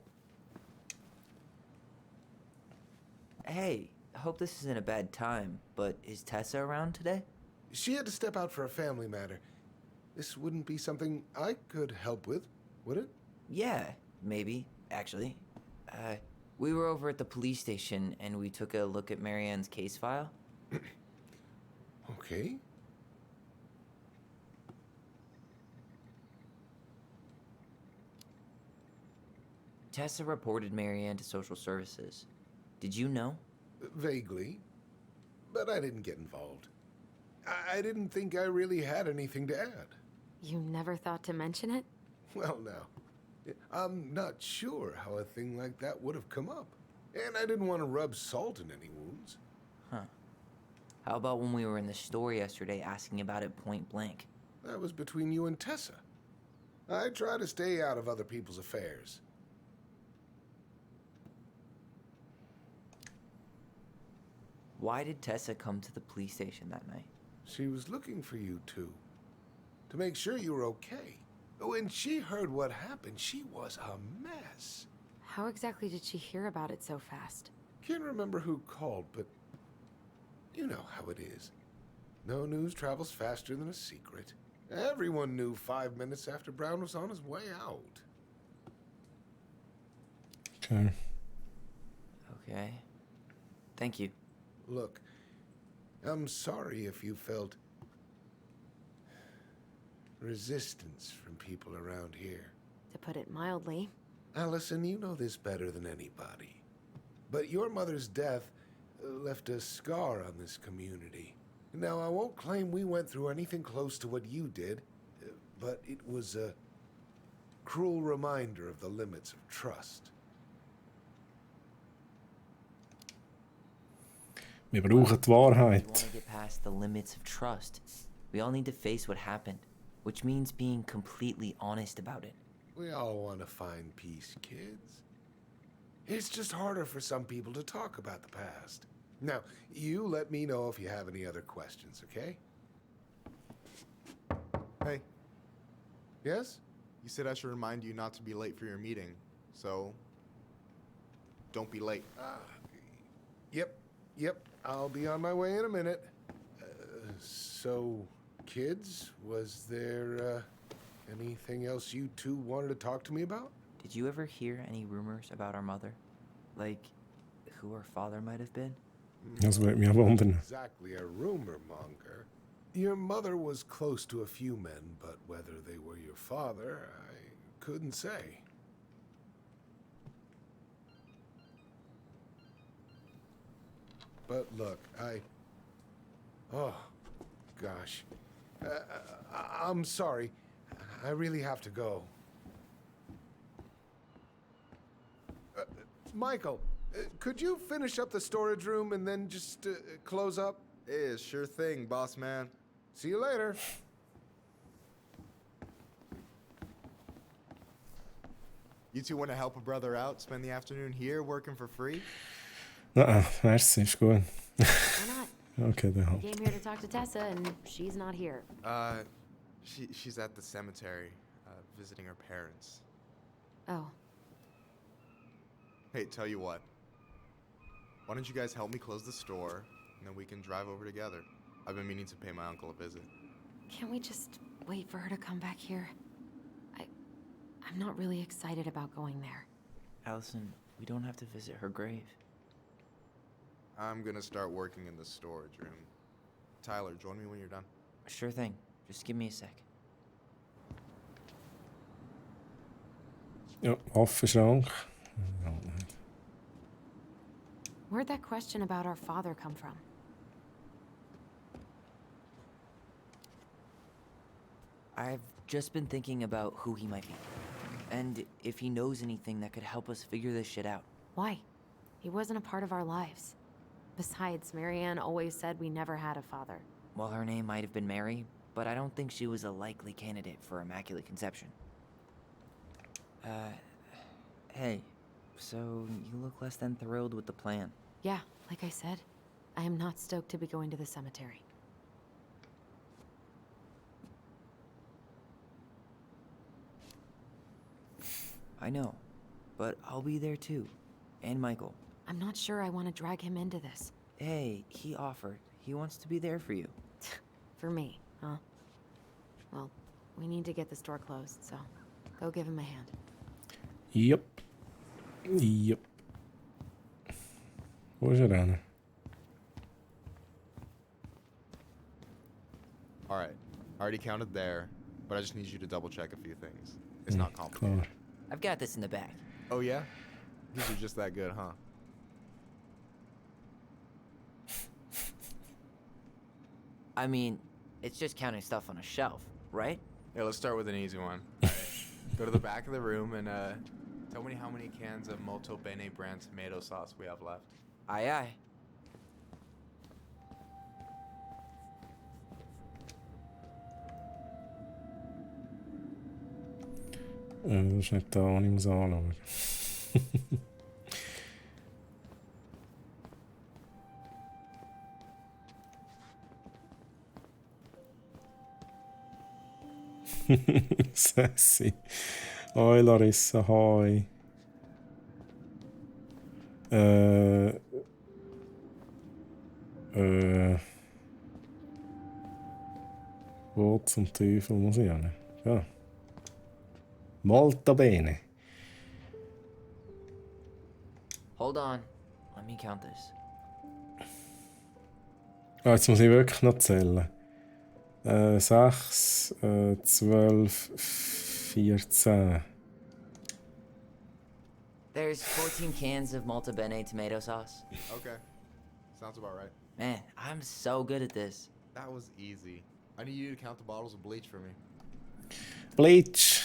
Hey, I hope this isn't a bad time, but is Tessa around today? She had to step out for a family matter. This wouldn't be something I could help with, would it? Yeah, maybe, actually. We were over at the police station and we took a look at Marianne's case file. Okay. Tessa reported Marianne to social services. Did you know? Vaguely. But I didn't get involved. I didn't think I really had anything to add. You never thought to mention it? Well, now, I'm not sure how a thing like that would have come up. And I didn't want to rub salt in any wounds. Huh. How about when we were in the store yesterday asking about it point blank? That was between you and Tessa. I try to stay out of other people's affairs. Why did Tessa come to the police station that night? She was looking for you two, to make sure you were okay. When she heard what happened, she was a mess. How exactly did she hear about it so fast? Can't remember who called, but you know how it is. No news travels faster than a secret. Everyone knew 5 minutes after Brown was on his way out. Okay. Okay. Thank you. Look, I'm sorry if you felt resistance from people around here. To put it mildly. Allison, you know this better than anybody. But your mother's death left a scar on this community. Now, I won't claim we went through anything close to what you did, but it was a cruel reminder of the limits of trust. Wir brauchen die We Wahrheit. want to get past the limits of trust. We all need to face what happened, which means being completely honest about it. We all want to find peace, kids. It's just harder for some people to talk about the past. Now, you let me know if you have any other questions, okay? Hey, Yes? you said I should remind you not to be late for your meeting, so don't be late. Yep. I'll be on my way in a minute. So, kids, was there anything else you two wanted to talk to me about? Did you ever hear any rumors about our mother? Like, who her father might have been? Das würde mich wundern. Exactly a rumor monger. Your mother was close to a few men, but whether they were your father, I couldn't say. But look, oh, gosh. I'm sorry. I really have to go. Michael, could you finish up the storage room and then just close up? Yeah, sure thing, boss man. See you later. You two want to help a brother out, spend the afternoon here working for free? Merci, ist gut. Why not? Okay, dann I halt. came here to talk to Tessa, and she's not here. She's at the cemetery, visiting her parents. Oh, Hey, tell you what. Why don't you guys help me close the store, and then we can drive over together? I've been meaning to pay my uncle a visit. can't we just wait for her to come back here? I'm not really excited about going there. Allison, we don't have to visit her grave. I'm gonna start working in the storage room. Tyler, join me when you're done. Sure thing. Just give me a sec. Ja, Waffenschrank. Where'd that question about our father come from? I've just been thinking about who he might be. And if he knows anything that could help us figure this shit out. Why? He wasn't a part of our lives. Besides, Marianne always said we never had a father. Well, her name might have been Mary, but I don't think she was a likely candidate for Immaculate Conception. Hey, so you look less than thrilled with the plan. Yeah, like I said, I am not stoked to be going to the cemetery. I know, but I'll be there too. And Michael. I'm not sure I want to drag him into this. Hey, he offered. He wants to be there for you. For me, huh? Well, we need to get the store closed, so go give him a hand. Yep. Wo ist er denn? Alright, I already counted there, but I just need you to double check a few things. It's not complicated. Klar. I've got this in the bag. Oh yeah? These are just that good, huh? I mean, it's just counting stuff on a shelf, right? Yeah, let's start with an easy one. Go to the back of the room and tell me how many cans of Molto Bene brand tomato sauce we have left. Aye, aye. Das ist nicht da, was ich muss anschauen. Sassy. Hoi Larissa, hoi. Wo zum Teufel muss ich hin? Ja. Molto bene. Hold on. Let me count this. Ah, jetzt muss ich wirklich noch zählen. 6, 12, 14. There's 14 cans of Malta Bene tomato sauce. Okay. Sounds about right. Man, I'm so good at this. That was easy. I need you to count the bottles of bleach for me. Bleach.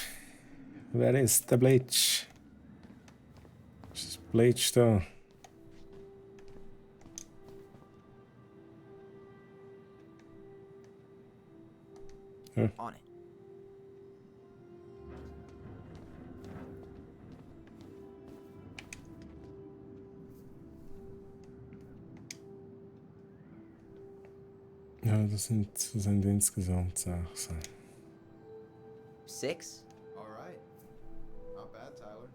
Where is the bleach? Ist Bleach da? Ja. On it. Ja, das sind insgesamt 6. 6? All right. Not bad, Tyler.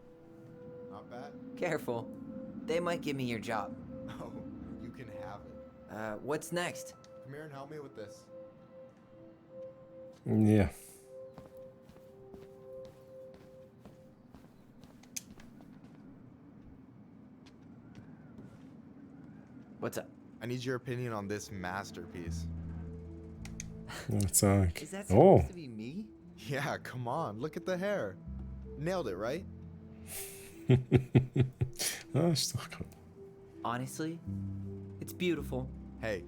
Not bad. Careful. They might give me your job. Oh, you can have it. What's next? Come here and help me with this. Yeah. What's up? I need your opinion on this masterpiece. Let's talk. Is that supposed to be me? Yeah, come on. Look at the hair. Nailed it, right? Ah, ist doch cool. Honestly, it's beautiful. Hey,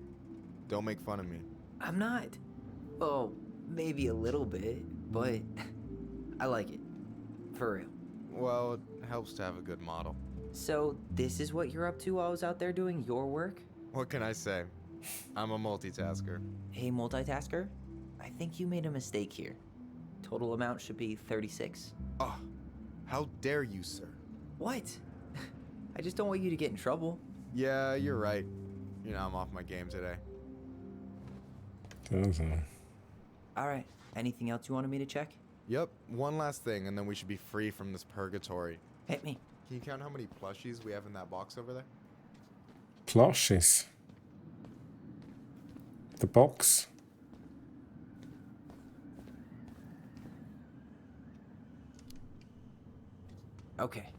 don't make fun of me. I'm not. Oh, maybe a little bit, but I like it. For real. Well, it helps to have a good model. So, this is what you're up to while I was out there doing your work? What can I say? I'm a multitasker. Hey, multitasker, I think you made a mistake here. Total amount should be 36. Oh, how dare you, sir? What? I just don't want you to get in trouble. Yeah, you're right. You know, I'm off my game today. Alright, anything else you wanted me to check? Yep, one last thing, and then we should be free from this purgatory. Hit me. Can you count how many plushies we have in that box over there? Plushies. The box. Okay.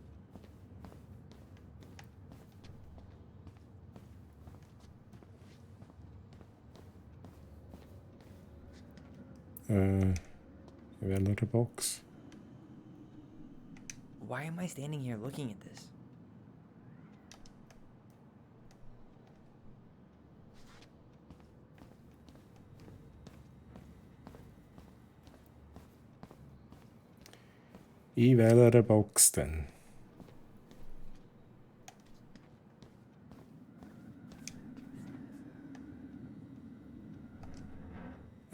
Welche Box? Why am I standing here looking at this? In welcher Box denn?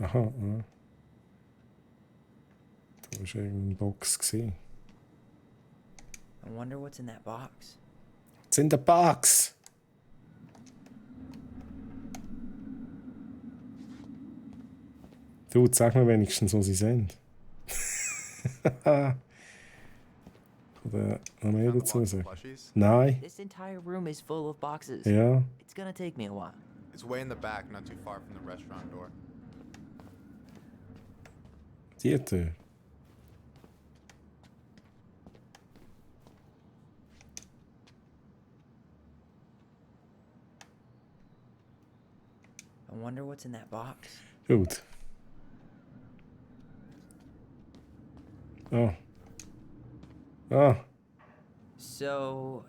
Aha, ja. Da war irgendeine Box gewesen. I wonder what's in that box. It's in the box! Du, sag mir wenigstens, wo sie sind. Oder noch mehr dazu sagen? Nein. This entire room is full of boxes. Ja. It's gonna take me a while. It's way in the back, not too far from the restaurant door. Die Tür. I wonder what's in that box. Gut. Oh. Ah. So...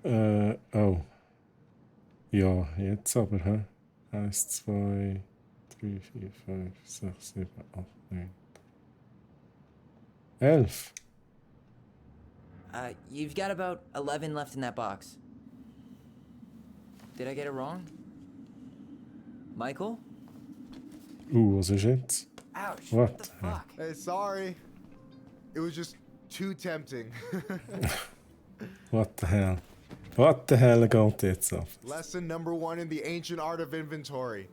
Oh. Ja, jetzt aber, hä? 1, 2, 3, 4, 5, 6, 7, 8, 9. 11. You've got about 11 left in that box. Did I get it wrong? Michael? Was ist jetzt? Ouch, What? what the fuck? Hey, sorry. It was just too tempting. What the hell? What the hell geht jetzt ab? Lesson number 1 in the ancient art of inventory.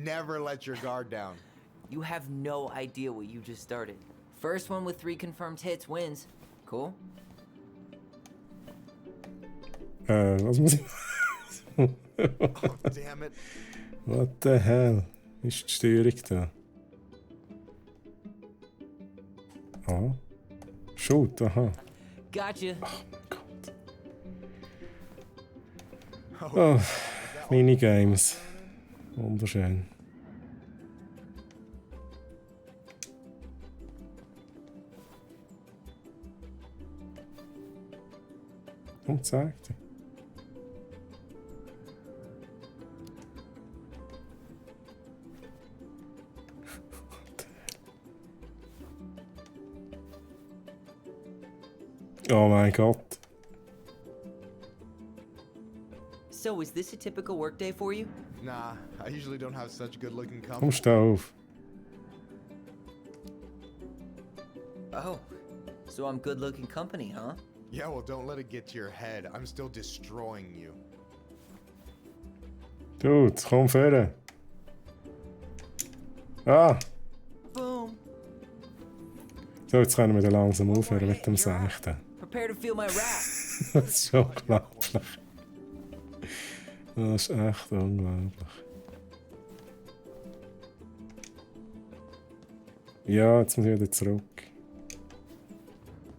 Never let your guard down. You have no idea what you just started. First one with 3 confirmed hits wins. Cool? Was muss ich... Oh, damn it. What the hell? Ist die Steuerung da? Ah. Shoot, aha. Gotcha. Oh, Minigames. Wunderschön. Und zeigt. Oh mein Gott. So, is this a typical workday for you? Nah, I usually don't have such good-looking Komm, company. steh auf. Oh, so I'm good-looking company, huh? Yeah, well, don't let it get to your head. I'm still destroying you. Dude, komm vorne. Ah! Boom. So, jetzt können wir dann langsam aufhören mit dem Seichten. Prepare to feel my wrath. Das ist schon unglaublich. Das ist echt unglaublich. Ja, jetzt muss ich wieder zurück.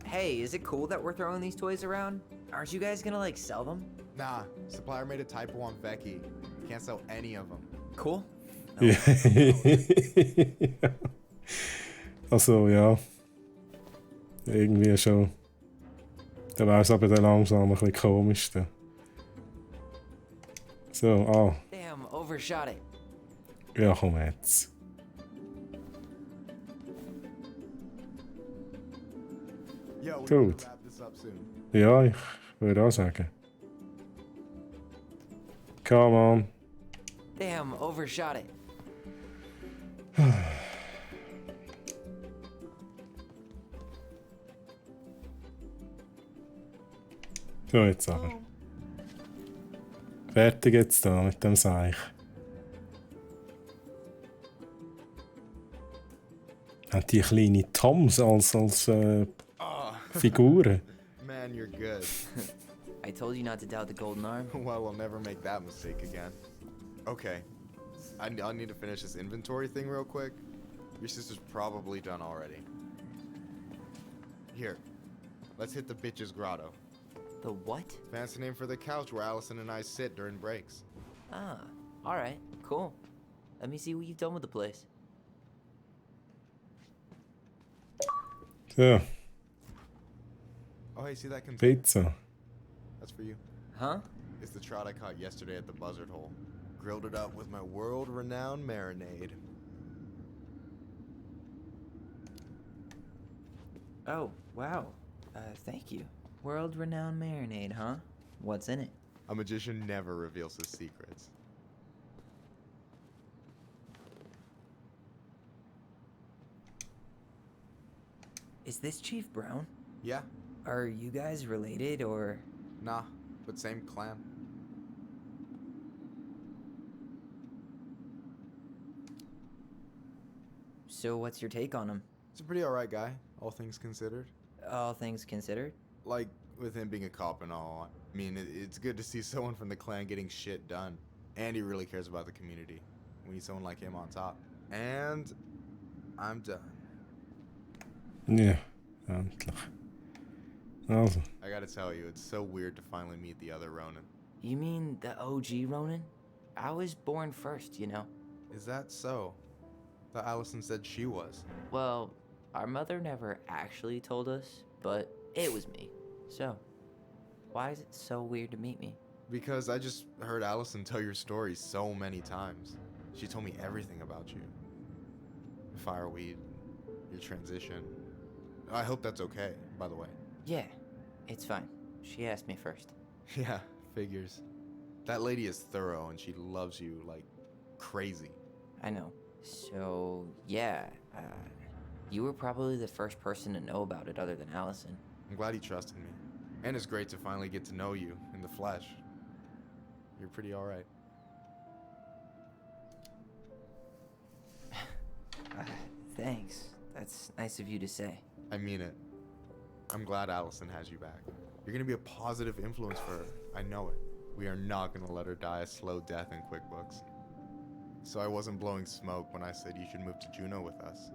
Hey, is it cool that we're throwing these toys around? Aren't you guys gonna, like, sell them? Nah, supplier made a typo on Becky. Can't sell any of them. Cool. Ja. Also, ja. Irgendwie schon. Dann wäre es aber dann langsam ein bisschen komisch. Dann. So, ah. Damn, overshot it. Ja, komm jetzt. Yo, we Dude. gotta wrap this up soon. Ja, ich würde auch sagen. Come on. Damn, overshot it. So, jetzt aber. Fertig jetzt da mit dem Seich. Haben die kleine Toms als Figuren? Man, you're good. I told you not to doubt the golden arm. Well, we'll never make that mistake again. Okay. I'll need to finish this inventory thing real quick. Your sister's probably done already. Here. Let's hit the bitch's grotto. The what? Fancy name for the couch where Allison and I sit during breaks. Ah, alright, cool. Let me see what you've done with the place. So, Oh, hey, see that container? Pizza. That's for you. Huh? It's the trout I caught yesterday at the buzzard hole. Grilled it up with my world-renowned marinade. Oh, wow. Thank you. World-renowned marinade, huh? What's in it? A magician never reveals his secrets. Is this Chief Brown? Yeah. Are you guys related, or...? Nah, but same clan. So what's your take on him? He's a pretty alright guy, all things considered. All things considered? Like, with him being a cop and all, I mean, it's good to see someone from the clan getting shit done. And he really cares about the community. We need someone like him on top. And I'm done. Ja, endlich. Also. I gotta tell you, it's so weird to finally meet the other Ronin. You mean the OG Ronin? I was born first, you know. Is that so? Thought Allison said she was. Well, our mother never actually told us, but it was me. So, why is it so weird to meet me? Because I just heard Allison tell your story so many times. She told me everything about you. Fireweed, your transition. I hope that's okay, by the way. Yeah, it's fine. She asked me first. Yeah, figures. That lady is thorough and she loves you like crazy. I know. So, yeah, You were probably the first person to know about it other than Allison. I'm glad he trusted me. And it's great to finally get to know you in the flesh. You're pretty alright. Thanks. That's nice of you to say. I mean it. I'm glad Allison has you back. You're gonna be a positive influence for her. I know it. We are not gonna let her die a slow death in QuickBooks. So I wasn't blowing smoke when I said you should move to Juneau with us.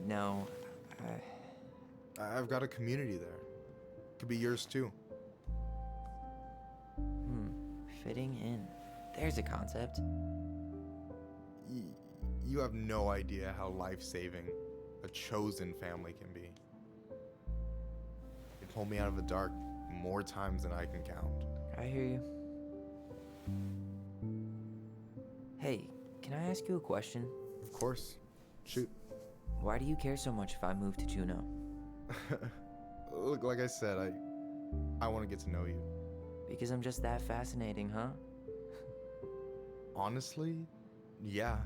No. I've got a community there. Could be yours too. Fitting in. There's a concept. You have no idea how life-saving a chosen family can be. They pulled me out of the dark more times than I can count. I hear you. Hey, can I ask you a question? Of course. Shoot. Why do you care so much if I move to Juneau? Look, like I said, I want to get to know you. Because I'm just that fascinating, huh? Honestly, yeah.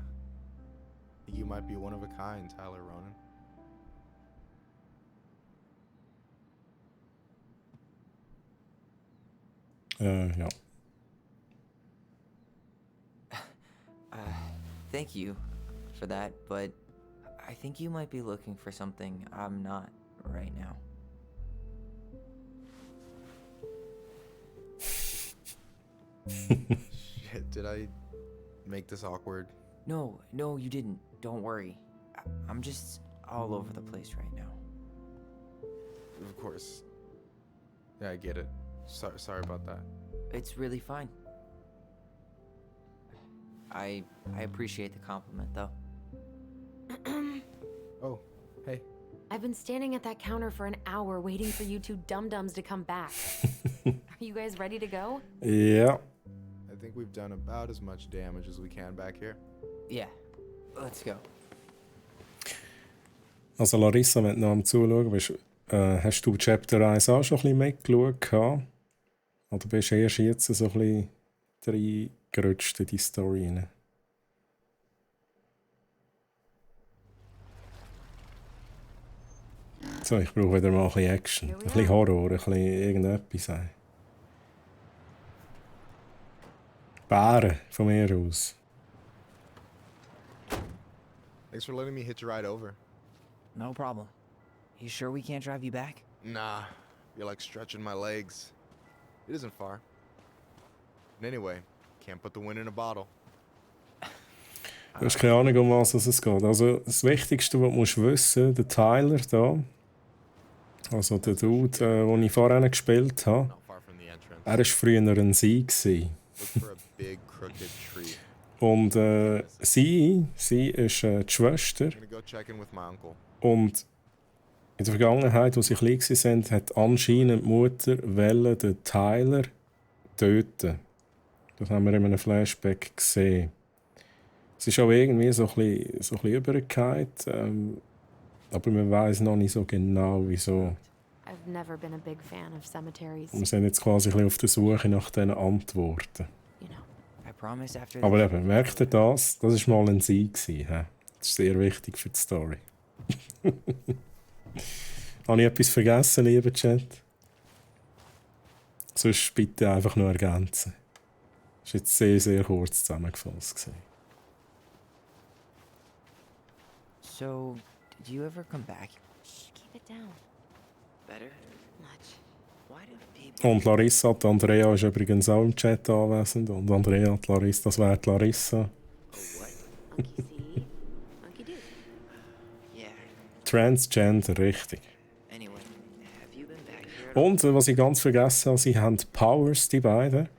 You might be one of a kind, Tyler Ronan. Ja. Thank you for that, but I think you might be looking for something I'm not right now. Shit, did I make this awkward? No, you didn't. Don't worry. I'm just all over the place right now. Of course. Yeah, I get it. Sorry about that. It's really fine. I appreciate the compliment, though. Oh, hey. I've been standing at that counter for an hour waiting for you two dum-dums to come back. Are you guys ready to go? Ja. I think we've done about as much damage as we can back here. Yeah, let's go. Also Larissa, wenn du noch am Zuschauen bist, hast du Chapter 1 auch schon ein bisschen mitgeschaut? Oder bist du erst jetzt so ein bisschen reingerutscht in die Story rein? So, ich brauche wieder mal ein bisschen Action. Ein bisschen Horror, ein bisschen irgendetwas. Bären, von mir aus. Thanks for letting me hitch a ride over. No problem. You sure we can't drive you back? Nah, you're like stretching my legs. It isn't far. And anyway, can't put the wind in a bottle. Du hast keine Ahnung, um was es geht. Also das Wichtigste, was du wissen musst, der Tyler da, also der Dude, den ich vorhin gespielt habe, er war früher ein Sie. Und sie ist die Schwester. Und in der Vergangenheit, als sie klein waren, hat anscheinend die Mutter den Tyler töten. Das haben wir in einem Flashback gesehen. Es ist auch irgendwie so ein bisschen übergegangen, aber man weiß noch nicht so genau, wieso. I've never been a big fan of cemeteries. Wir sind jetzt quasi ein bisschen auf der Suche nach diesen Antworten. You know. I promise after Aber eben, merkt ihr das? Das war mal ein Sie. Das ist sehr wichtig für die Story. Habe ich etwas vergessen, lieber Chat? Sonst bitte einfach nur ergänzen. Das war jetzt sehr, sehr kurz zusammengefasst. So, did you ever come back? Shh, keep it down. Better? Much. Why do people... Und Larissa, die Andrea ist übrigens auch im Chat anwesend. Und Andrea, die Larissa, das wäre die Larissa. Transgender, richtig. Und was ich ganz vergessen habe, sie haben Powers, die beiden.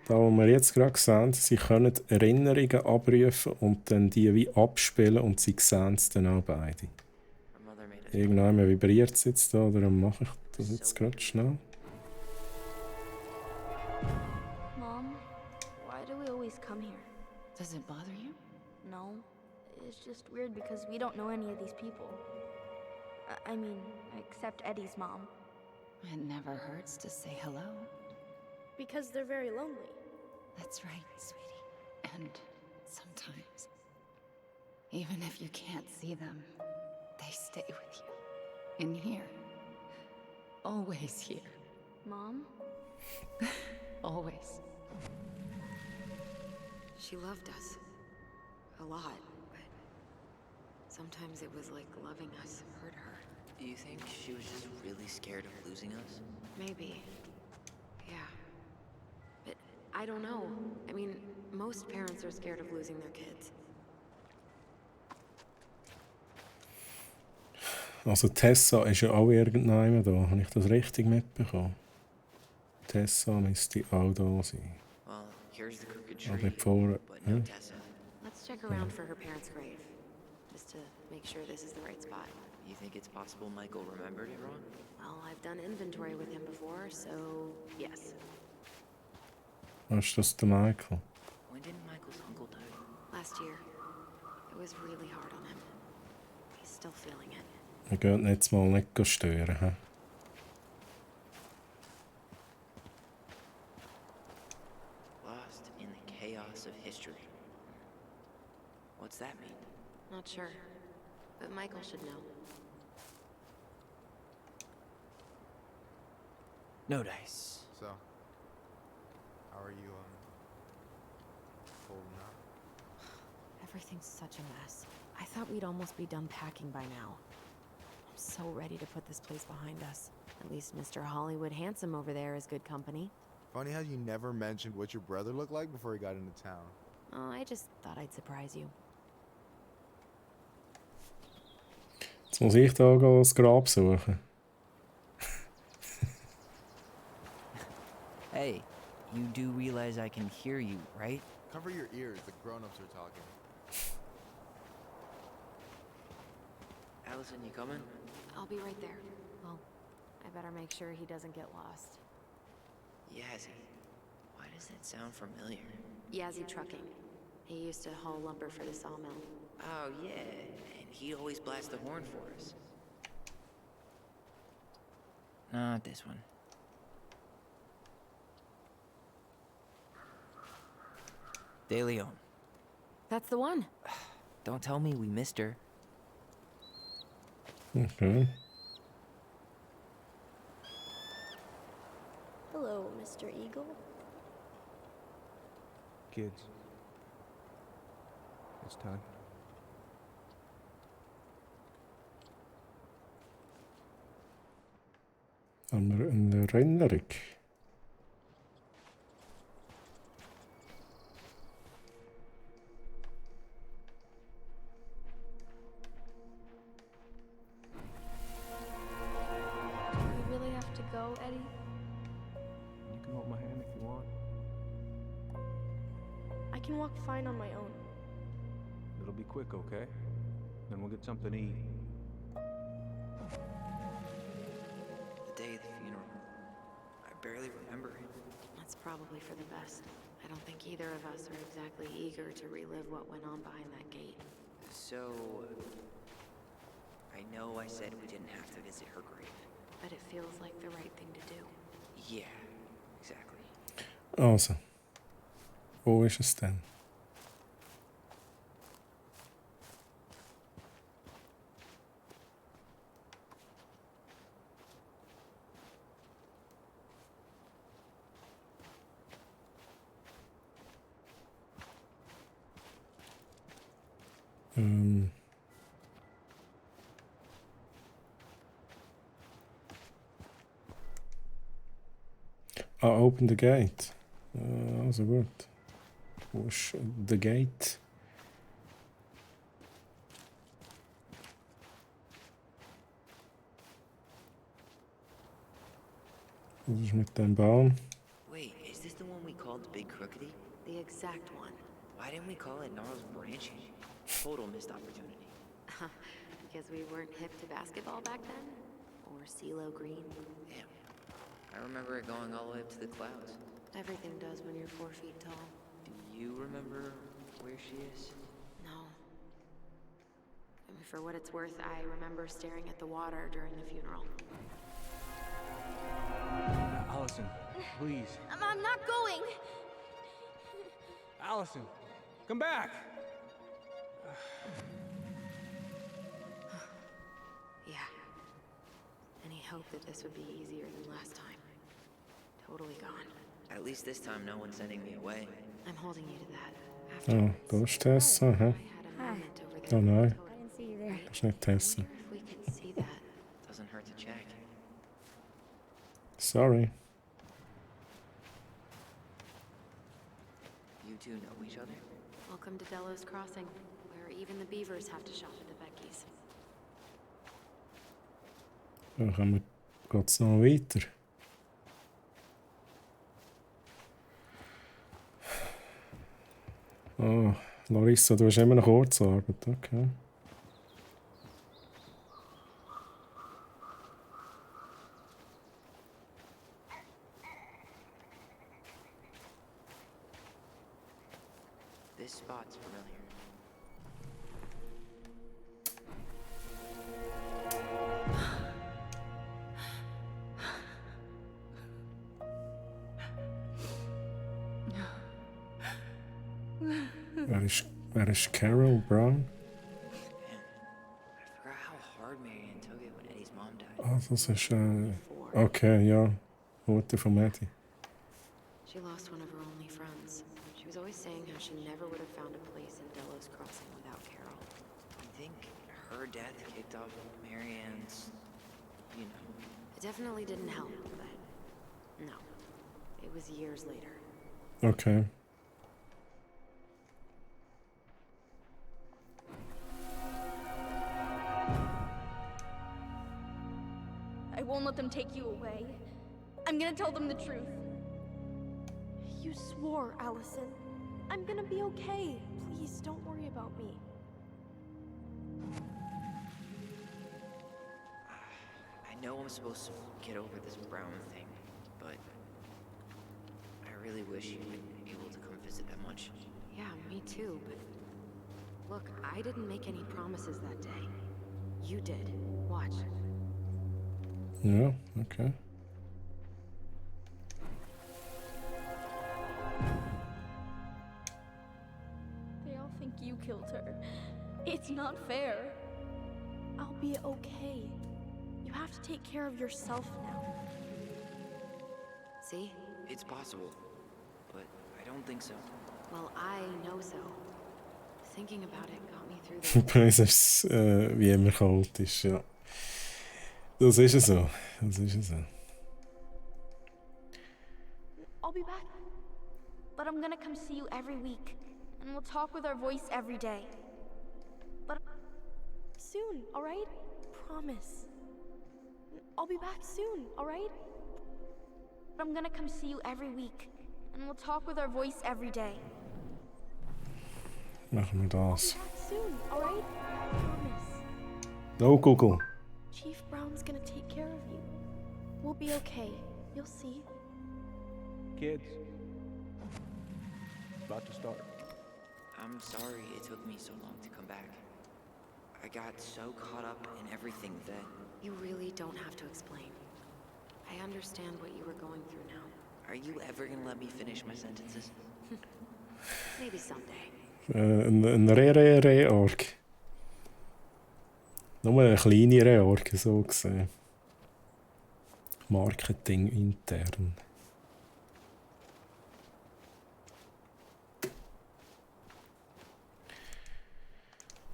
Da, wo wir jetzt gerade sehen, sie können Erinnerungen abrufen und dann die wie abspielen und sie sehen es dann auch beide. Irgendwann vibriert es jetzt da, darum mache ich das jetzt gerade schnell. Mom, why do we always come here? Does it bother you? No, it's just weird because we don't know any of these people. I mean, except Eddie's mom. It never hurts to say hello. Because they're very lonely. That's right, sweetie. And sometimes, even if you can't see them, they I stay with you. In here. Always here. Mom? Always. She loved us. A lot, but sometimes it was like loving us hurt her. Do you think she was just really scared of losing us? Maybe. Yeah. But I don't know. I mean, most parents are scared of losing their kids. Also Tessa ist ja auch irgendjemand da. Habe ich das richtig mitbekommen? Tessa müsste auch da sein. Well, here's the crooked tree, Aber bevor... but no Tessa. Let's check around for her parents' grave, just to make sure this is the right spot. You think it's possible Michael remembered it wrong? Well, I've done inventory with him before, so yes. Ist das der Michael? When did Michael's uncle die? Last year. It was really hard on him. He's still feeling it. Wir gehen jetzt mal nicht stören. He? Lost in the chaos of history. What's that mean? Not sure, but Michael should know. No dice. So, how are you, holding up? Everything's such a mess. I thought we'd almost be done packing by now. I'm so ready to put this place behind us. At least Mr. Hollywood Handsome over there is good company. Funny how you never mentioned what your brother looked like before he got into town. Oh, I just thought I'd surprise you. Jetzt muss ich da das Grab suchen. Hey, you do realize I can hear you, right? Cover your ears, the grown-ups are talking. Allison, you coming? I'll be right there. Well, I better make sure he doesn't get lost. Yazzie. Why does that sound familiar? Yazzie Trucking. He used to haul lumber for the sawmill. Oh, yeah. And he always blasts the horn for us. Not this one. De Leon. That's the one. Don't tell me we missed her. Okay. Hello, Mr. Eagle. Kids. It's time. Haben wir eine Erinnerung? Do we really have to go, Eddie? You can hold my hand if you want. I can walk fine on my own. It'll be quick, okay? Then we'll get something to eat. The day of the funeral. I barely remember it. That's probably for the best. I don't think either of us are exactly eager to relive what went on behind that gate. So... I know I said we didn't have to visit her grave. But it feels like the right thing to do. Yeah, exactly. Also. Wo ist es denn? Open the gate. Also gut. Wo ist the gate? Was ist mit dem Baum? Wait, is this the one we called the Big Crookedy? The exact one. Why didn't we call it Gnarls Branching? Total missed opportunity. Because we weren't hip to basketball back then? Or CeeLo Green? Damn. I remember it going all the way up to the clouds. Everything does when you're 4 feet tall. Do you remember where she is? No. I mean, for what it's worth, I remember staring at the water during the funeral. Allison, please. I'm not going! Allison, come back! hoped that this would be easier than last time. Totally gone. At least this time no one's sending me away. I'm holding you to that. Oh, du bist Tessa, hä? Oh nein. Das ist nicht Tessa. If we could see that. Doesn't hurt to check. Sorry. You two know each other? Welcome to Delos Crossing, where even the beavers have to shop at the Beckies. Dann geht's noch weiter. Oh, Larissa, du hast immer noch Kurzarbeit, okay. This spot's familiar. Wer ist Carol Brown? I forgot how hard Marianne took it when Eddie's mom died. Ah, das ist, okay, ja. Mutter von Eddie. She lost one of her only friends. She was always saying how she never would have found a place in Delos Crossing without Carol. I think her death kicked off Marianne's, you know. It definitely didn't help, but no. It was years later. Okay. I won't let them take you away. I'm gonna tell them the truth. You swore, Allison. I'm gonna be okay. Please, don't worry about me. I know I'm supposed to get over this Brown thing, but I really wish you'd been able to come visit that much. Yeah, me too, but look, I didn't make any promises that day. You did. Watch. Ja, okay. They all think you killed her. It's not fair. I'll be okay. You have to take care of yourself now. See? It's possible, but I don't think so. Well, I know so. Thinking about it got me through Bei uns ist es wie immer chaotisch, ja. Das ist es so. Das ist es so. I'll be back. But I'm gonna come see you every week. And we'll talk with our voice every day. But soon, alright? Promise. I'll be back soon, alright? But I'm gonna come see you every week. And we'll talk with our voice every day. Machen wir das. Back soon, alright? Promise. No, Google. Chief Brown's gonna take care of you. We'll be okay. You'll see. Kids. About to start. I'm sorry it took me so long to come back. I got so caught up in everything that... You really don't have to explain. I understand what you were going through now. Are you ever gonna let me finish my sentences? Maybe someday. Ein Reorg. Nur eine kleine Reorg, so gesehen. Marketing intern.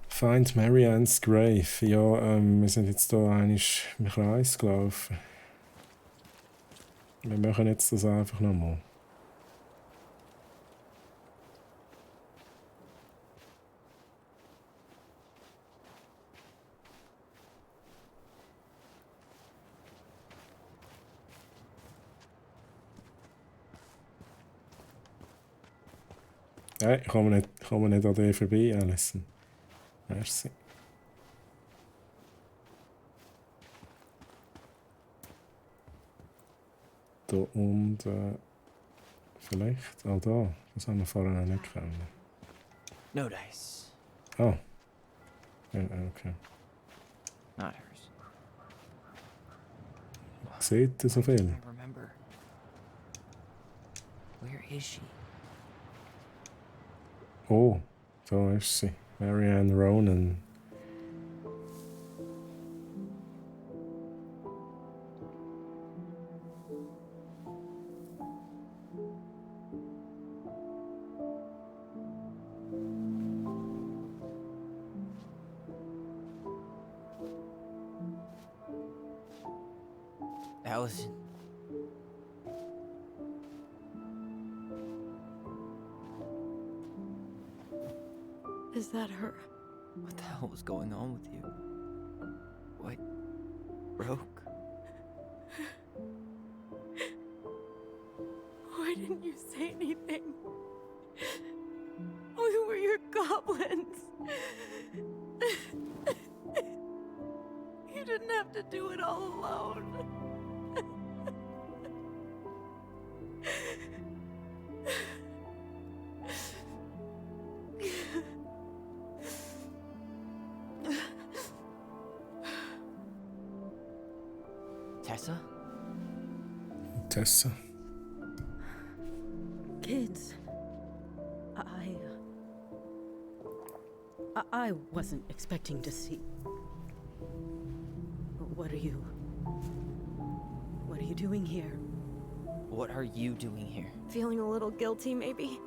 Find Marianne's Grave. Ja, wir sind jetzt hier eigentlich im Kreis gelaufen. Wir machen jetzt das einfach nochmal. Nein, kann man nicht an dir vorbei, Alison. Merci. Da und vielleicht auch da. Das haben wir vorher noch nicht können. No dice. Ah. Ja, okay. Not hers. Seht ihr so viel? I remember. Where is she? Oh, da ist sie. Marianne Ronan. Allison. Is that her? What the hell was going on with you? What broke? Why didn't you say anything? We were your goblins. You didn't have to do it all alone. Tessa? Tessa. Kids, I wasn't expecting to see. What are you doing here? What are you doing here? Feeling a little guilty, maybe?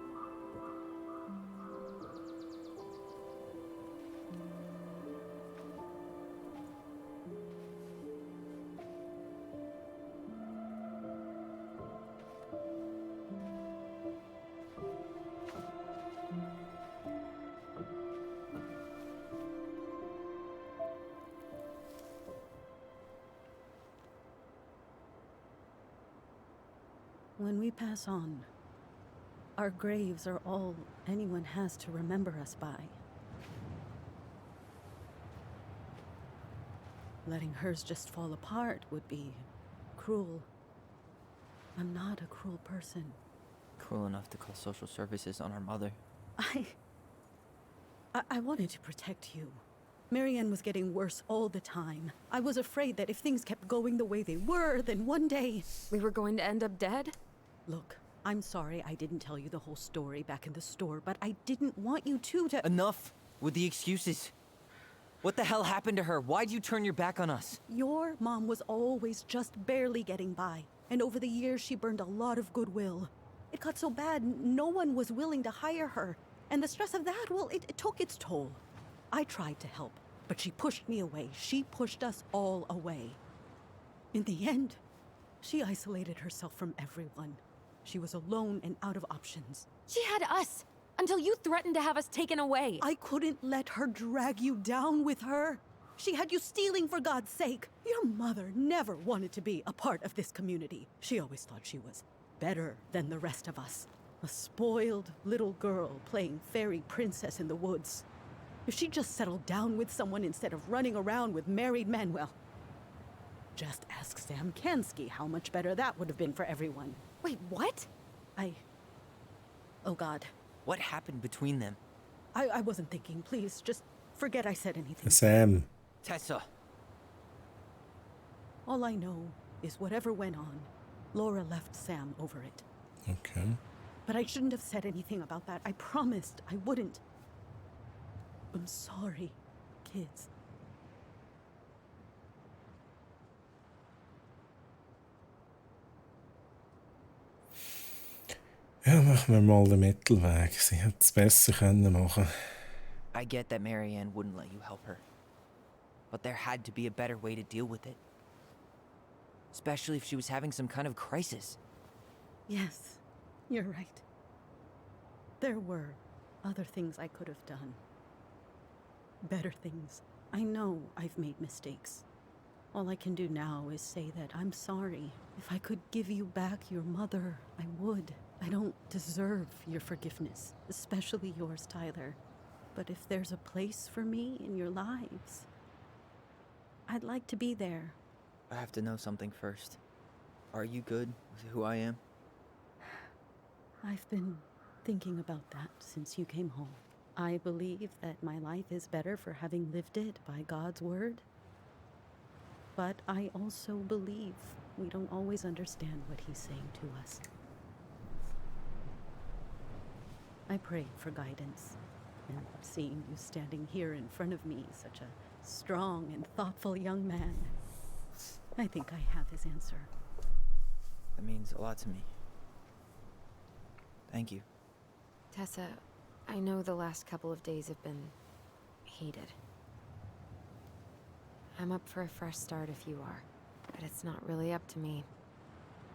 When we pass on, our graves are all anyone has to remember us by. Letting hers just fall apart would be cruel. I'm not a cruel person. Cruel enough to call social services on our mother. I wanted to protect you. Marianne was getting worse all the time. I was afraid that if things kept going the way they were, then one day... We were going to end up dead? Look, I'm sorry I didn't tell you the whole story back in the store, but I didn't want you to... Enough with the excuses. What the hell happened to her? Why'd you turn your back on us? Your mom was always just barely getting by, and over the years she burned a lot of goodwill. It got so bad, no one was willing to hire her, and the stress of that, well, it took its toll. I tried to help, but she pushed me away. She pushed us all away. In the end, she isolated herself from everyone. She was alone and out of options. She had us, until you threatened to have us taken away. I couldn't let her drag you down with her. She had you stealing for God's sake. Your mother never wanted to be a part of this community. She always thought she was better than the rest of us. A spoiled little girl playing fairy princess in the woods. If she just settled down with someone instead of running around with married men, well, just ask Sam Kansky how much better that would have been for everyone. Wait, what? Oh God. What happened between them? I wasn't thinking. Please, just forget I said anything. Sam. Tessa. All I know is whatever went on, Laura left Sam over it. Okay. But I shouldn't have said anything about that. I promised I wouldn't. I'm sorry, kids. Ja, machen wir mal den Mittelweg. Sie hätte es besser können machen. I get that Marianne wouldn't let you help her. But there had to be a better way to deal with it. Especially if she was having some kind of crisis. Yes, you're right. There were other things I could have done. Better things. I know I've made mistakes. All I can do now is say that I'm sorry. If I could give you back your mother, I would. I don't deserve your forgiveness, especially yours, Tyler. But if there's a place for me in your lives, I'd like to be there. I have to know something first. Are you good with who I am? I've been thinking about that since you came home. I believe that my life is better for having lived it by God's word. But I also believe we don't always understand what he's saying to us. I pray for guidance, and seeing you standing here in front of me, such a strong and thoughtful young man, I think I have his answer. That means a lot to me. Thank you. Tessa, I know the last couple of days have been hated. I'm up for a fresh start if you are. But it's not really up to me.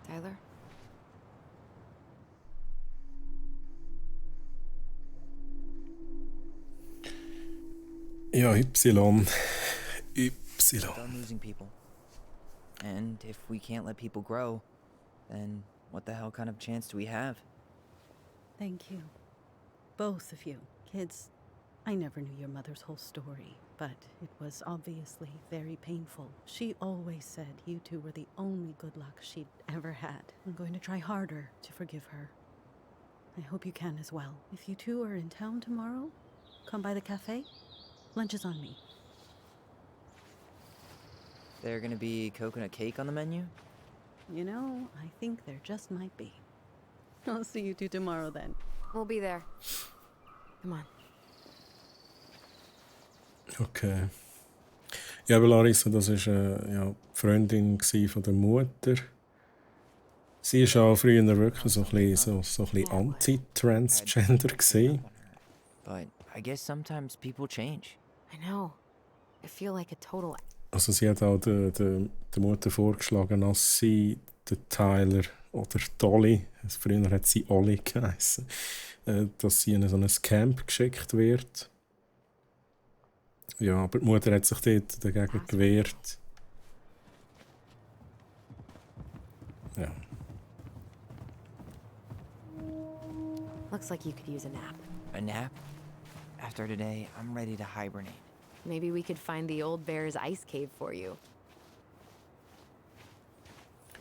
Tyler? Ja, Y. Y. We're done losing people. And if we can't let people grow, then what the hell kind of chance do we have? Thank you. Both of you. Kids, I never knew your mother's whole story, but it was obviously very painful. She always said you two were the only good luck she'd ever had. I'm going to try harder to forgive her. I hope you can as well. If you two are in town tomorrow, come by the cafe. Lunch is on me. There gonna be coconut cake on the menu? You know, I think there just might be. I'll see you two tomorrow then. We'll be there. Come on. Okay. Ja, aber Larissa, das war ja, die Freundin von der Mutter. Sie war auch früher wirklich so ein bisschen anti-transgender gewesen. But I guess sometimes people change. I know. I feel like a total... Also sie hat auch der Mutter vorgeschlagen, dass sie den Tyler oder Dolly, also früher hat sie Ollie geheißen, dass sie in so ein Camp geschickt wird. Ja, aber die Mutter hat sich dort dagegen gewehrt. Ja. Looks like you could use a nap. A nap? After today, I'm ready to hibernate. Maybe we could find the old bear's ice cave for you.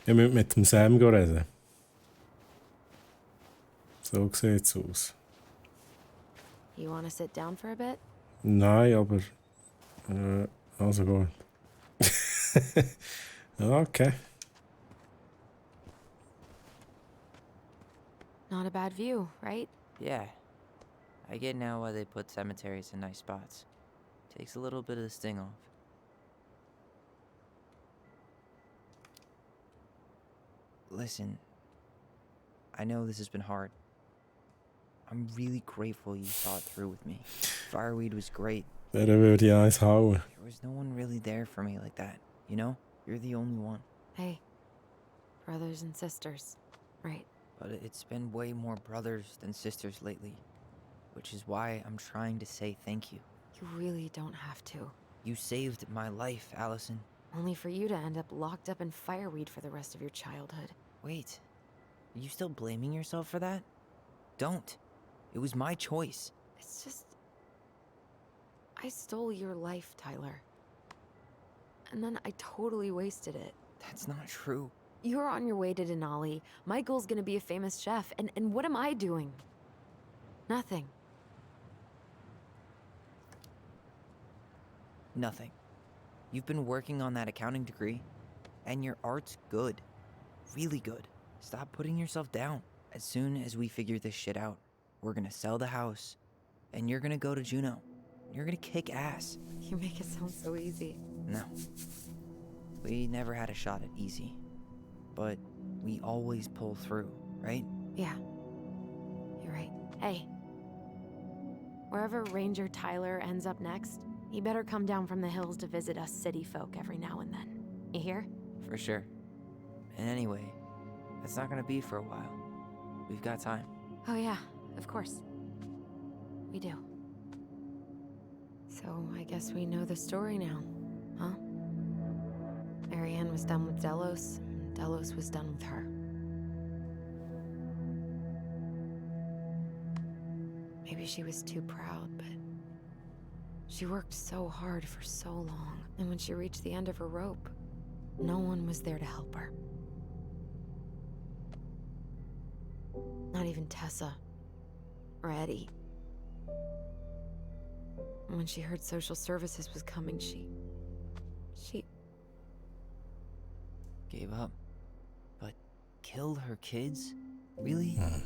Ich muss mit dem Sam reden. So sieht's aus. You want to sit down for a bit? Nein, aber... also gut. Okay. Not a bad view, right? Yeah. I get now why they put cemeteries in nice spots. Takes a little bit of the sting off. Listen, I know this has been hard. I'm really grateful you saw it through with me. Fireweed was great. Der würde ich eins hauen. There was no one really there for me like that, you know? You're the only one. Hey, brothers and sisters, right? But it's been way more brothers than sisters lately, which is why I'm trying to say thank you. You really don't have to. You saved my life, Allison. Only for you to end up locked up in fireweed for the rest of your childhood. Wait, are you still blaming yourself for that? Don't. It was my choice. It's just... I stole your life, Tyler. And then I totally wasted it. That's not true. You're on your way to Denali. Michael's gonna be a famous chef, and what am I doing? Nothing. Nothing. You've been working on that accounting degree, and your art's good. Really good. Stop putting yourself down. As soon as we figure this shit out, we're gonna sell the house, and you're gonna go to Juneau. You're gonna kick ass. You make it sound so easy. No. We never had a shot at easy. But we always pull through, right? Yeah. You're right. Hey. Wherever Ranger Tyler ends up next, he better come down from the hills to visit us city folk every now and then. You hear? For sure. And anyway, that's not gonna be for a while. We've got time. Oh yeah, of course. We do. So I guess we know the story now, huh? Marianne was done with Delos, and Delos was done with her. Maybe she was too proud, but she worked so hard for so long, and when she reached the end of her rope, no one was there to help her. Not even Tessa or Eddie. And when she heard social services was coming, she gave up. But killed her kids? Really? I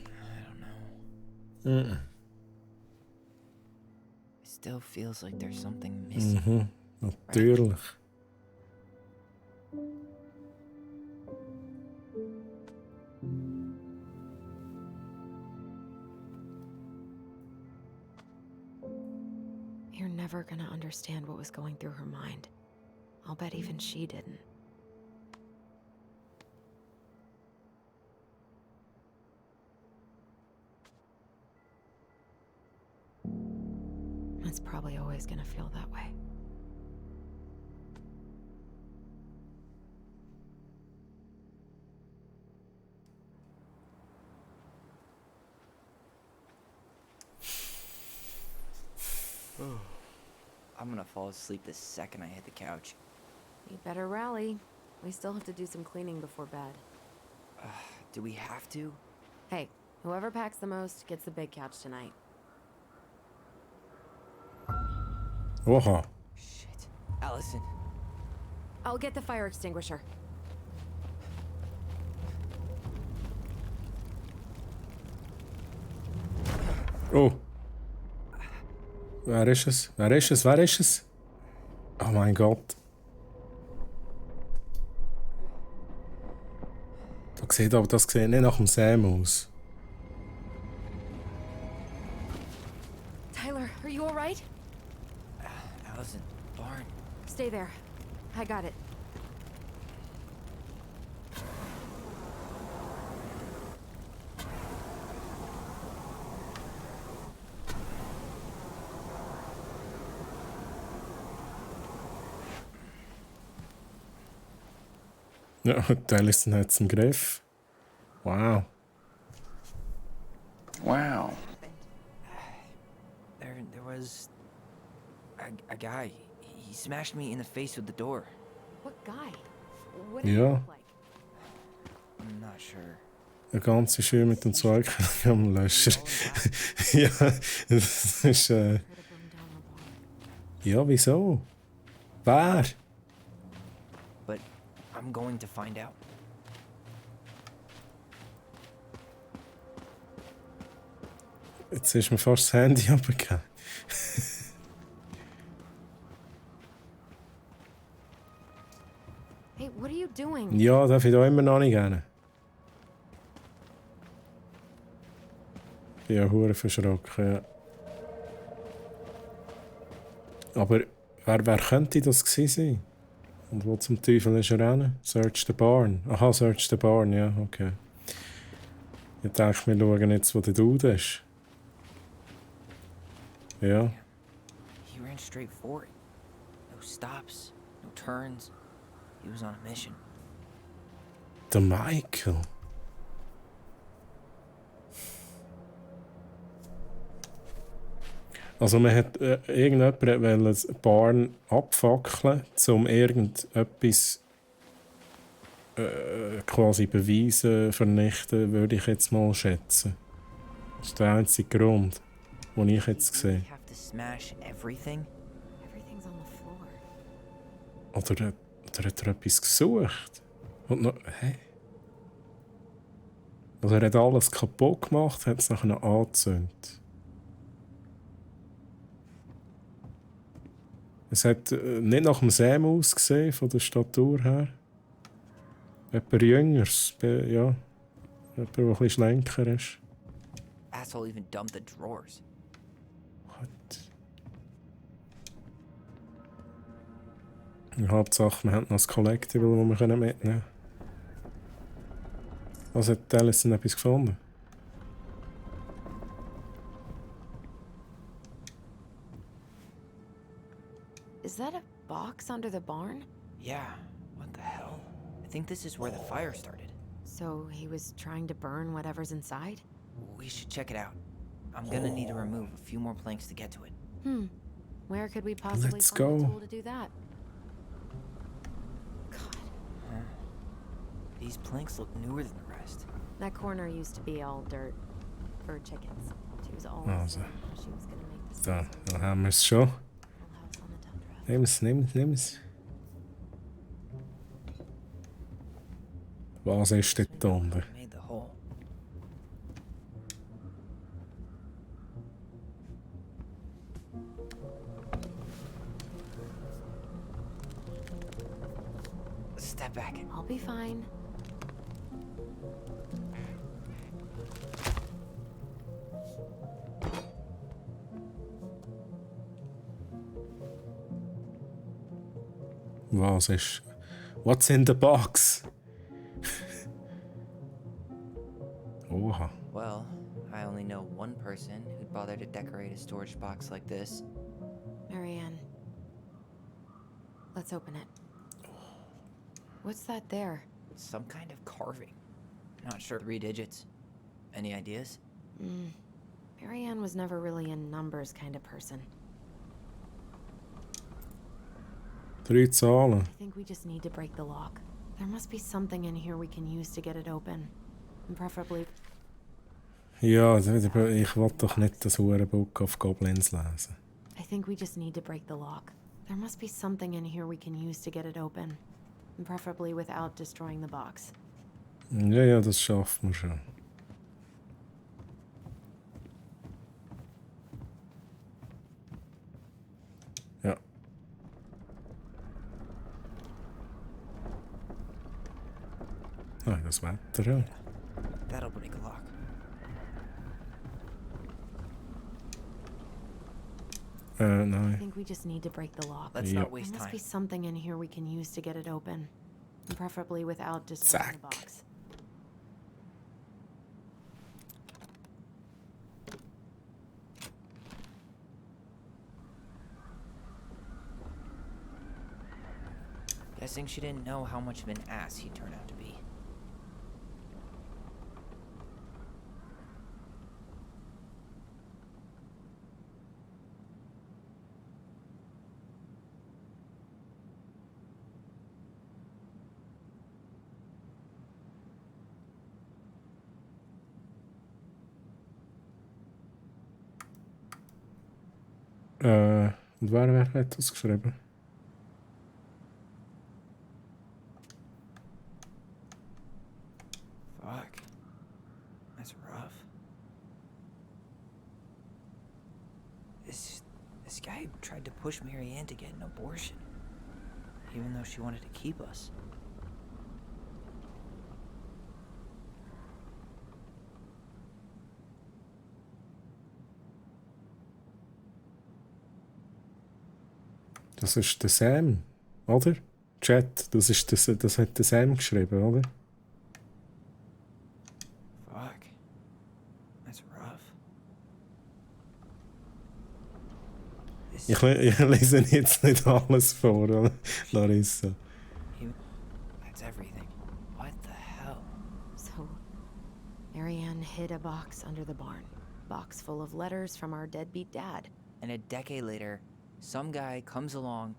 don't know. It still feels like there's something missing. Natuurlijk. You're never gonna understand what was going through her mind. I'll bet even she didn't. It's probably always gonna feel that way. I'm gonna fall asleep the second I hit the couch. You better rally. We still have to do some cleaning before bed. Do we have to? Hey, whoever packs the most gets the big couch tonight. Oha. Shit. Allison. I'll get the fire extinguisher. Oh. Wer ist es? Wer ist es? Wer ist es? Oh mein Gott. Das sieht nicht nach dem Sam aus. Tyler, are you alright? Allison, barn. Stay there. I got it. Ja, Allison hat es im Griff. Wow. Wow. There was a guy. He smashed me in the face with the door. What guy? What did he Ja. look like? I'm not sure. Eine ganze Schule mit dem Zeug am Löscher. Ja, das ist. Ja, wieso? Wer? But I'm going to find out. Jetzt ist mir fast das Handy abgegeben. Hey, what are you doing? Ja, darf ich da immer noch nicht gerne. Ich bin ja hure verschrocken, ja. Aber wer könnte das gewesen sein? Und wo zum Teufel ist er rennen? Search the Barn. Aha, Search the Barn, ja, okay. Ich denke, wir schauen jetzt, wo der Dude ist. Ja. He ran straight for it. No stops, no turns. He was on a mission. Der Michael. Also man hat irgendjemand wollte das Barn abfackeln, um irgendetwas quasi beweisen, vernichten, würde ich jetzt mal schätzen. Das ist der einzige Grund, den ich jetzt sehe. You have to smash everything? Everything's on the floor. Oder hat er etwas gesucht? Und noch, hä? Also er hat alles kaputt gemacht, hat es nachher angezündet. Es hat nicht nach dem Sam ausgesehen, von der Statur her. Etwas Jüngeres, ja. Jemand, der ein bisschen schlanker ist. Asshole even dumped the drawers. Die Hauptsache, wir haben noch das Collectible, das wir mitnehmen können. Also hat Alison etwas gefunden? Is that a box under the barn? Yeah, what the hell? I think this is where the fire started. So he was trying to burn whatever's inside? We should check it out. I'm gonna need to remove a few more planks to get to it. Where could we possibly Let's find a go. tool to do that? These planks look newer than the rest. That corner used to be all dirt for chickens. She was always Also. saying how she was gonna make this Da haben wir es schon. house on the tundra. Nimm es. Was ist dort unten? Made the hole. Step back. I'll be fine. Was ist? What's in the box? Oha. Well, I only know one person who'd bother to decorate a storage box like this. Marianne. Let's open it. What's that there? Some kind of carving. Not sure. 3 digits. Any ideas? Marianne was never really a numbers kind of person. 3 Zahlen. I think we just need to break the lock. There must be something in here we can use to get it open. And preferably... Ja, ich will doch nicht das Book of Goblins lesen. I think we just need to break the lock. There must be something in here we can use to get it open. And preferably without destroying the box. Ja, das schaffen wir schon. Ja. Ah, das Wetter, ja. That'll break a lock. Nein. I think we just need to break the lock. Let's not waste There must time. be something in here we can use to get it open. And preferably without destroying the box. Guessing she didn't know how much of an ass he turned out to be. Und wer hat das geschrieben? Fuck. That's rough. This guy tried to push Marianne to get an abortion. Even though she wanted to keep us. Das ist der Sam, oder? Chat, das hat der Sam geschrieben, oder? Fuck. That's rough. Ich lese jetzt nicht alles vor, oder? Larissa. That's everything. What the hell? So, Marianne hid a box under the barn. Box full of letters from our deadbeat dad. And a decade later, some guy comes along,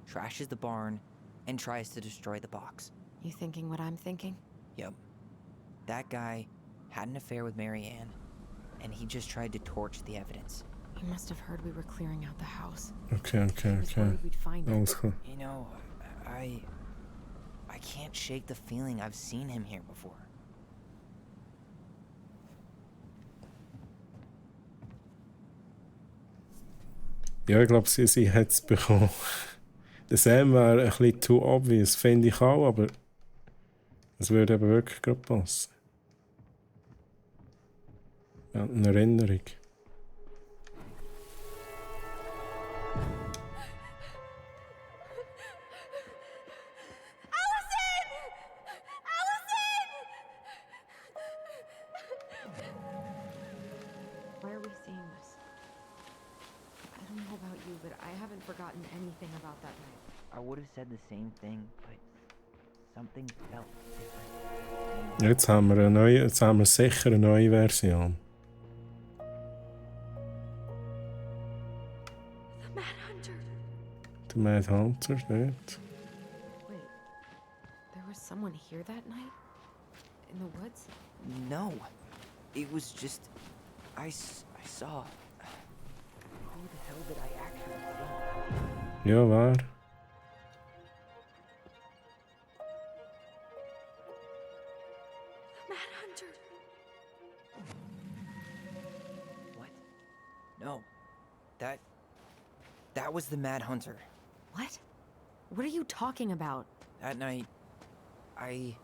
trashes the barn, and tries to destroy the box. You thinking what I'm thinking? Yep. That guy had an affair with Marianne, and he just tried to torch the evidence. He must have heard we were clearing out the house. Okay. We'd find it. Alles klar. You know, I can't shake the feeling I've seen him here before. Ja, ich glaube, sie hat es bekommen. Der Sam wäre ein bisschen too obvious, finde ich auch, aber es würde eben wirklich gerade passen. Ja, eine Erinnerung. Why are we seeing this? I don't know about you, but I haven't forgotten anything about that night. I would have said the same thing, but something felt different. Jetzt haben wir sicher eine neue Version. The Mad Hunter. Der Mad Hunter dort. Wait, there was someone here that night? In the woods? No, it was just I saw. Who the hell did I actually see? Ja, waar? The Mad Hunter. What? No, that was the Mad Hunter. What? What are you talking about? That night, I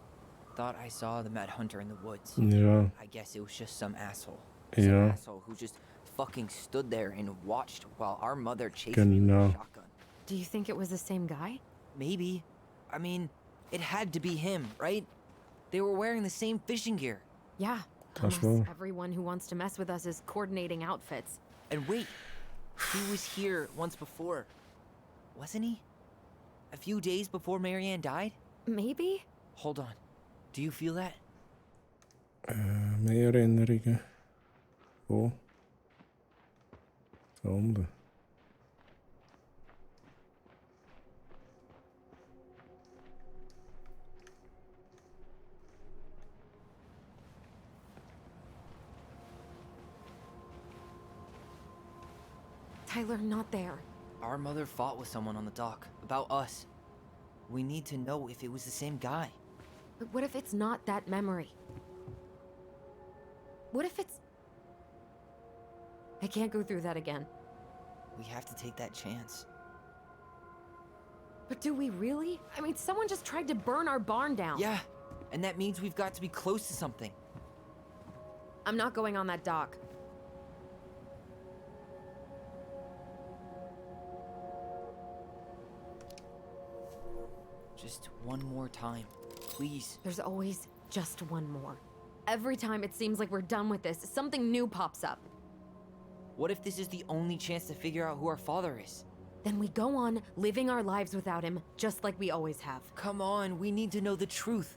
thought I saw the Mad Hunter in the woods. Ja. I guess it was just some asshole. Ja. Some asshole who just fucking stood there and watched while our mother chased me with Genau. a shotgun. Do you think it was the same guy? Maybe. I mean, it had to be him, right? They were wearing the same fishing gear. Yeah. Das Unless war. everyone who wants to mess with us is coordinating outfits. And wait, He was here once before, wasn't he? A few days before Marianne died? Maybe? Hold on. Do you feel that? Mehr Erinnerungen. Wo? Da unten. Tyler, not there. Our mother fought with someone on the dock about us. We need to know if it was the same guy. But what if it's not that memory? What if it's... I can't go through that again. We have to take that chance. But do we really? I mean, someone just tried to burn our barn down. Yeah, and that means we've got to be close to something. I'm not going on that dock. Just one more time, please. There's always just one more. Every time it seems like we're done with this, something new pops up. What if this is the only chance to figure out who our father is? Then we go on living our lives without him, just like we always have. Come on, we need to know the truth.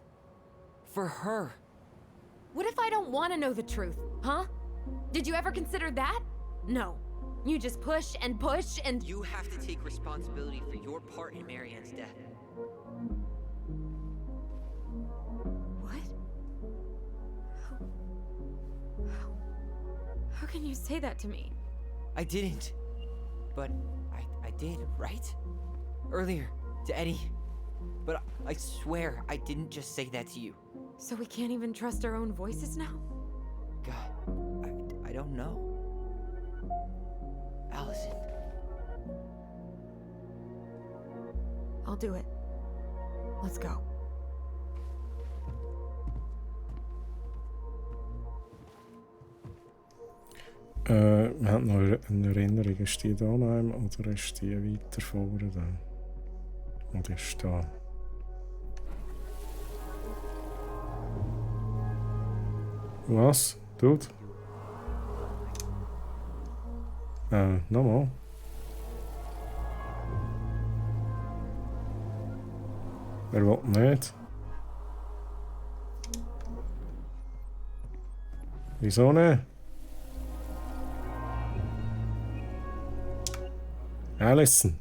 For her. What if I don't want to know the truth, huh? Did you ever consider that? No. You just push and push and... You have to take responsibility for your part in Marianne's death. What? How can you say that to me? I didn't. But I did, right? Earlier, to Eddie. But I swear I didn't just say that to you. So we can't even trust our own voices now? God, I don't know. Allison. I'll do it. Let's go. Wir haben noch eine Erinnerung. Ist die da noch oder ist die weiter vorne da? Oder ist da? Was? Dude? Nochmal. Wer will nicht? Wieso nicht? Allison.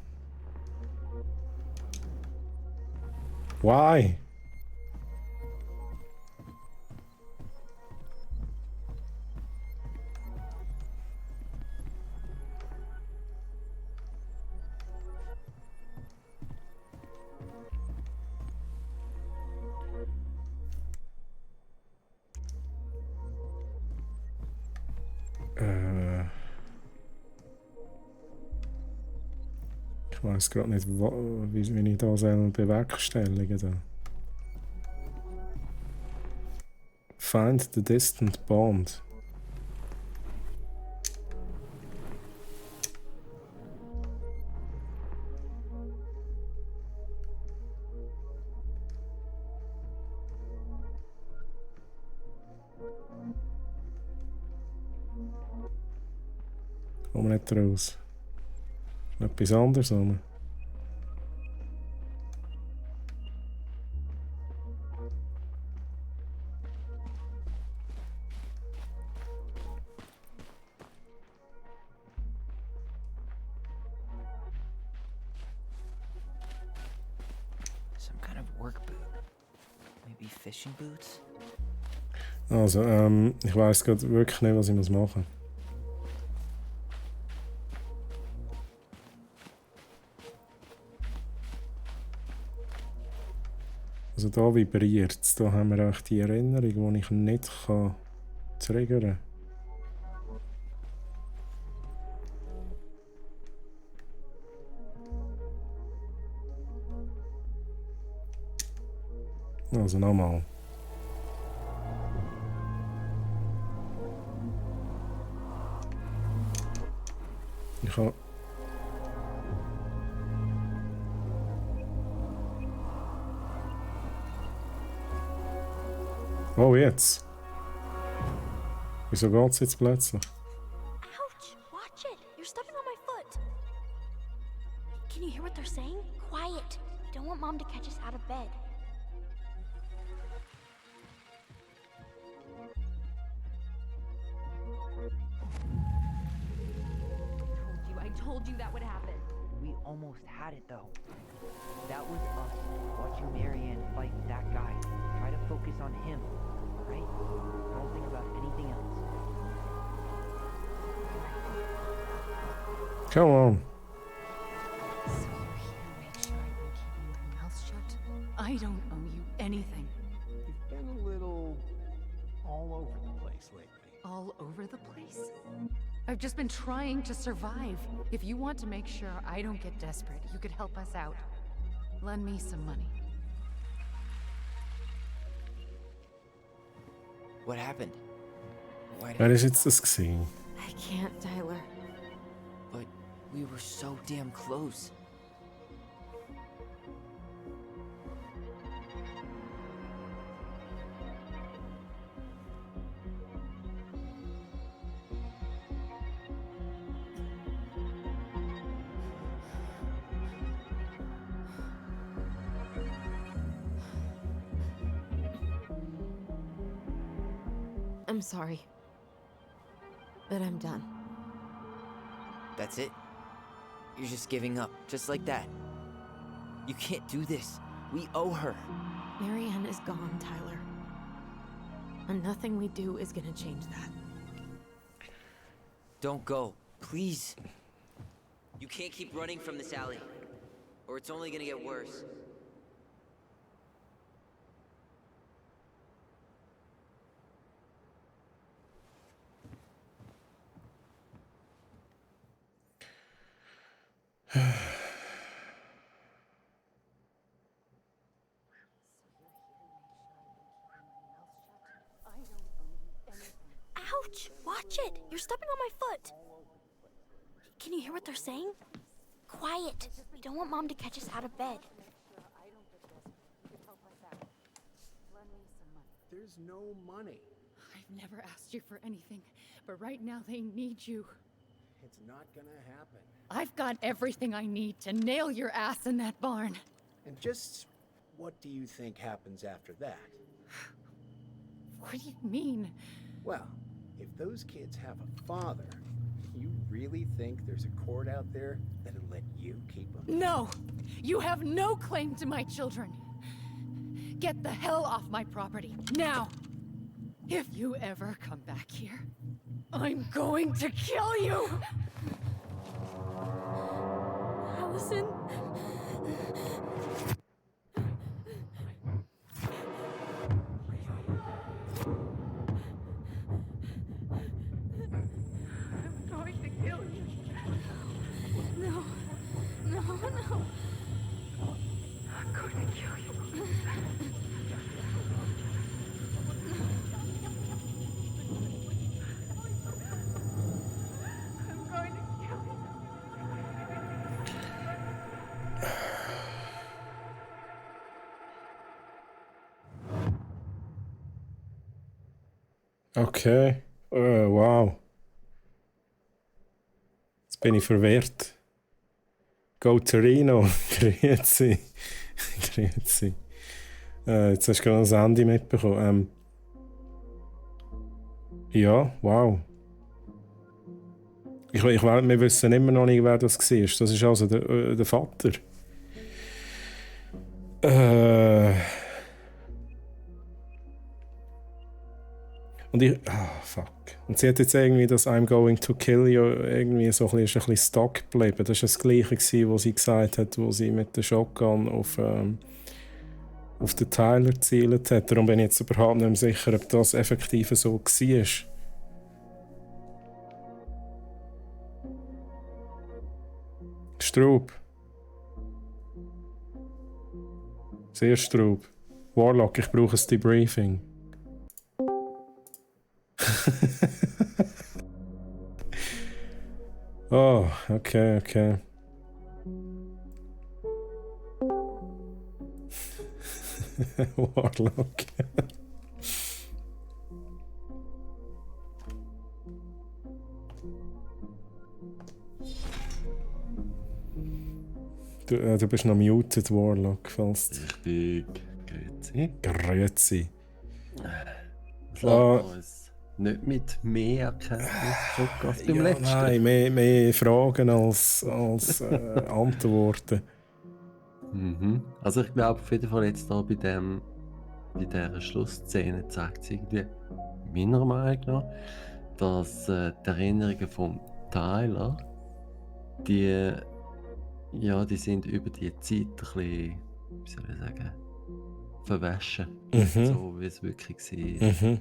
Why? Ich weiß gerade nicht, wie ich da bewerkstelligen soll. Find the distant bond. Komm nicht raus. Etwas anderes, oder? Some kind of work boot. Maybe fishing boots? Also, ich weiß gerade wirklich nicht, was ich machen muss. Also da vibriert es. Da haben wir auch die Erinnerung, die ich nicht triggern kann. Also nochmal. Ich habe... Oh, jetzt. Wieso geht's jetzt plötzlich? Ouch! Watch it! You're stepping on my foot. Can you hear what they're saying? Quiet. We don't want Mom to catch us out of bed. I told you that would happen. We almost had it though. That was us watching Marianne fight that guy. Try to focus on him, right? Don't think about anything else. Come on. So you're here to make sure I've been keeping my mouth shut? I don't owe you anything. You've been a little all over the place lately. All over the place? I've just been trying to survive. If you want to make sure I don't get desperate, you could help us out. Lend me some money. What happened? Why did Wer ist jetzt das gewesen? I can't, Tyler. But we were so damn close. I'm sorry. But I'm done. That's it? You're just giving up, just like that. You can't do this. We owe her. Marianne is gone, Tyler. And nothing we do is gonna change that. Don't go, please. You can't keep running from this alley, or it's only gonna get worse. Ouch! Watch it! You're stepping on my foot! Can you hear what they're saying? Quiet! We don't want Mom to catch us out of bed. There's no money. I've never asked you for anything, but right now they need you. It's not gonna happen. I've got everything I need to nail your ass in that barn. And just what do you think happens after that? What do you mean? Well, if those kids have a father, you really think there's a court out there that'll let you keep them? No! You have no claim to my children. Get the hell off my property, now! If you ever come back here, I'm going to kill you! Allison? I'm going to kill you. No. No, no. I'm going to kill you. I'm going to kill you. Okay. Wow. Jetzt bin ich verwirrt. Go Torino. Grüezi. Grüezi. Jetzt hast du gerade das Ende mitbekommen. Ja, wow. Wir wissen immer noch nicht, wer das war. Das ist also der Vater. Und ich... fuck. Und sie hat jetzt irgendwie das I'm going to kill you irgendwie so ein bisschen stuck geblieben. Das war das Gleiche gewesen, was sie gesagt hat, wo sie mit der Shotgun auf den Tyler gezielt hat. Darum bin ich jetzt überhaupt nicht mehr sicher, ob das effektiv so war. Straub. Sehr Straub. Warlock, ich brauche ein Debriefing. Oh, okay. Warlock. Du bist noch muted, Warlock, falls... Richtig. Grüezi. Grüezi. Das lässt uns nicht mit mehr Erkenntnis zurück als beim letzten. Nein, mehr Fragen als Antworten. Mhm. Also ich glaube auf jeden Fall jetzt da bei dieser Schlussszene zeigt es irgendwie, meiner Meinung nach, dass die Erinnerungen von Tyler, die sind über die Zeit ein bisschen, wie soll ich sagen, verwaschen. So wie es wirklich war.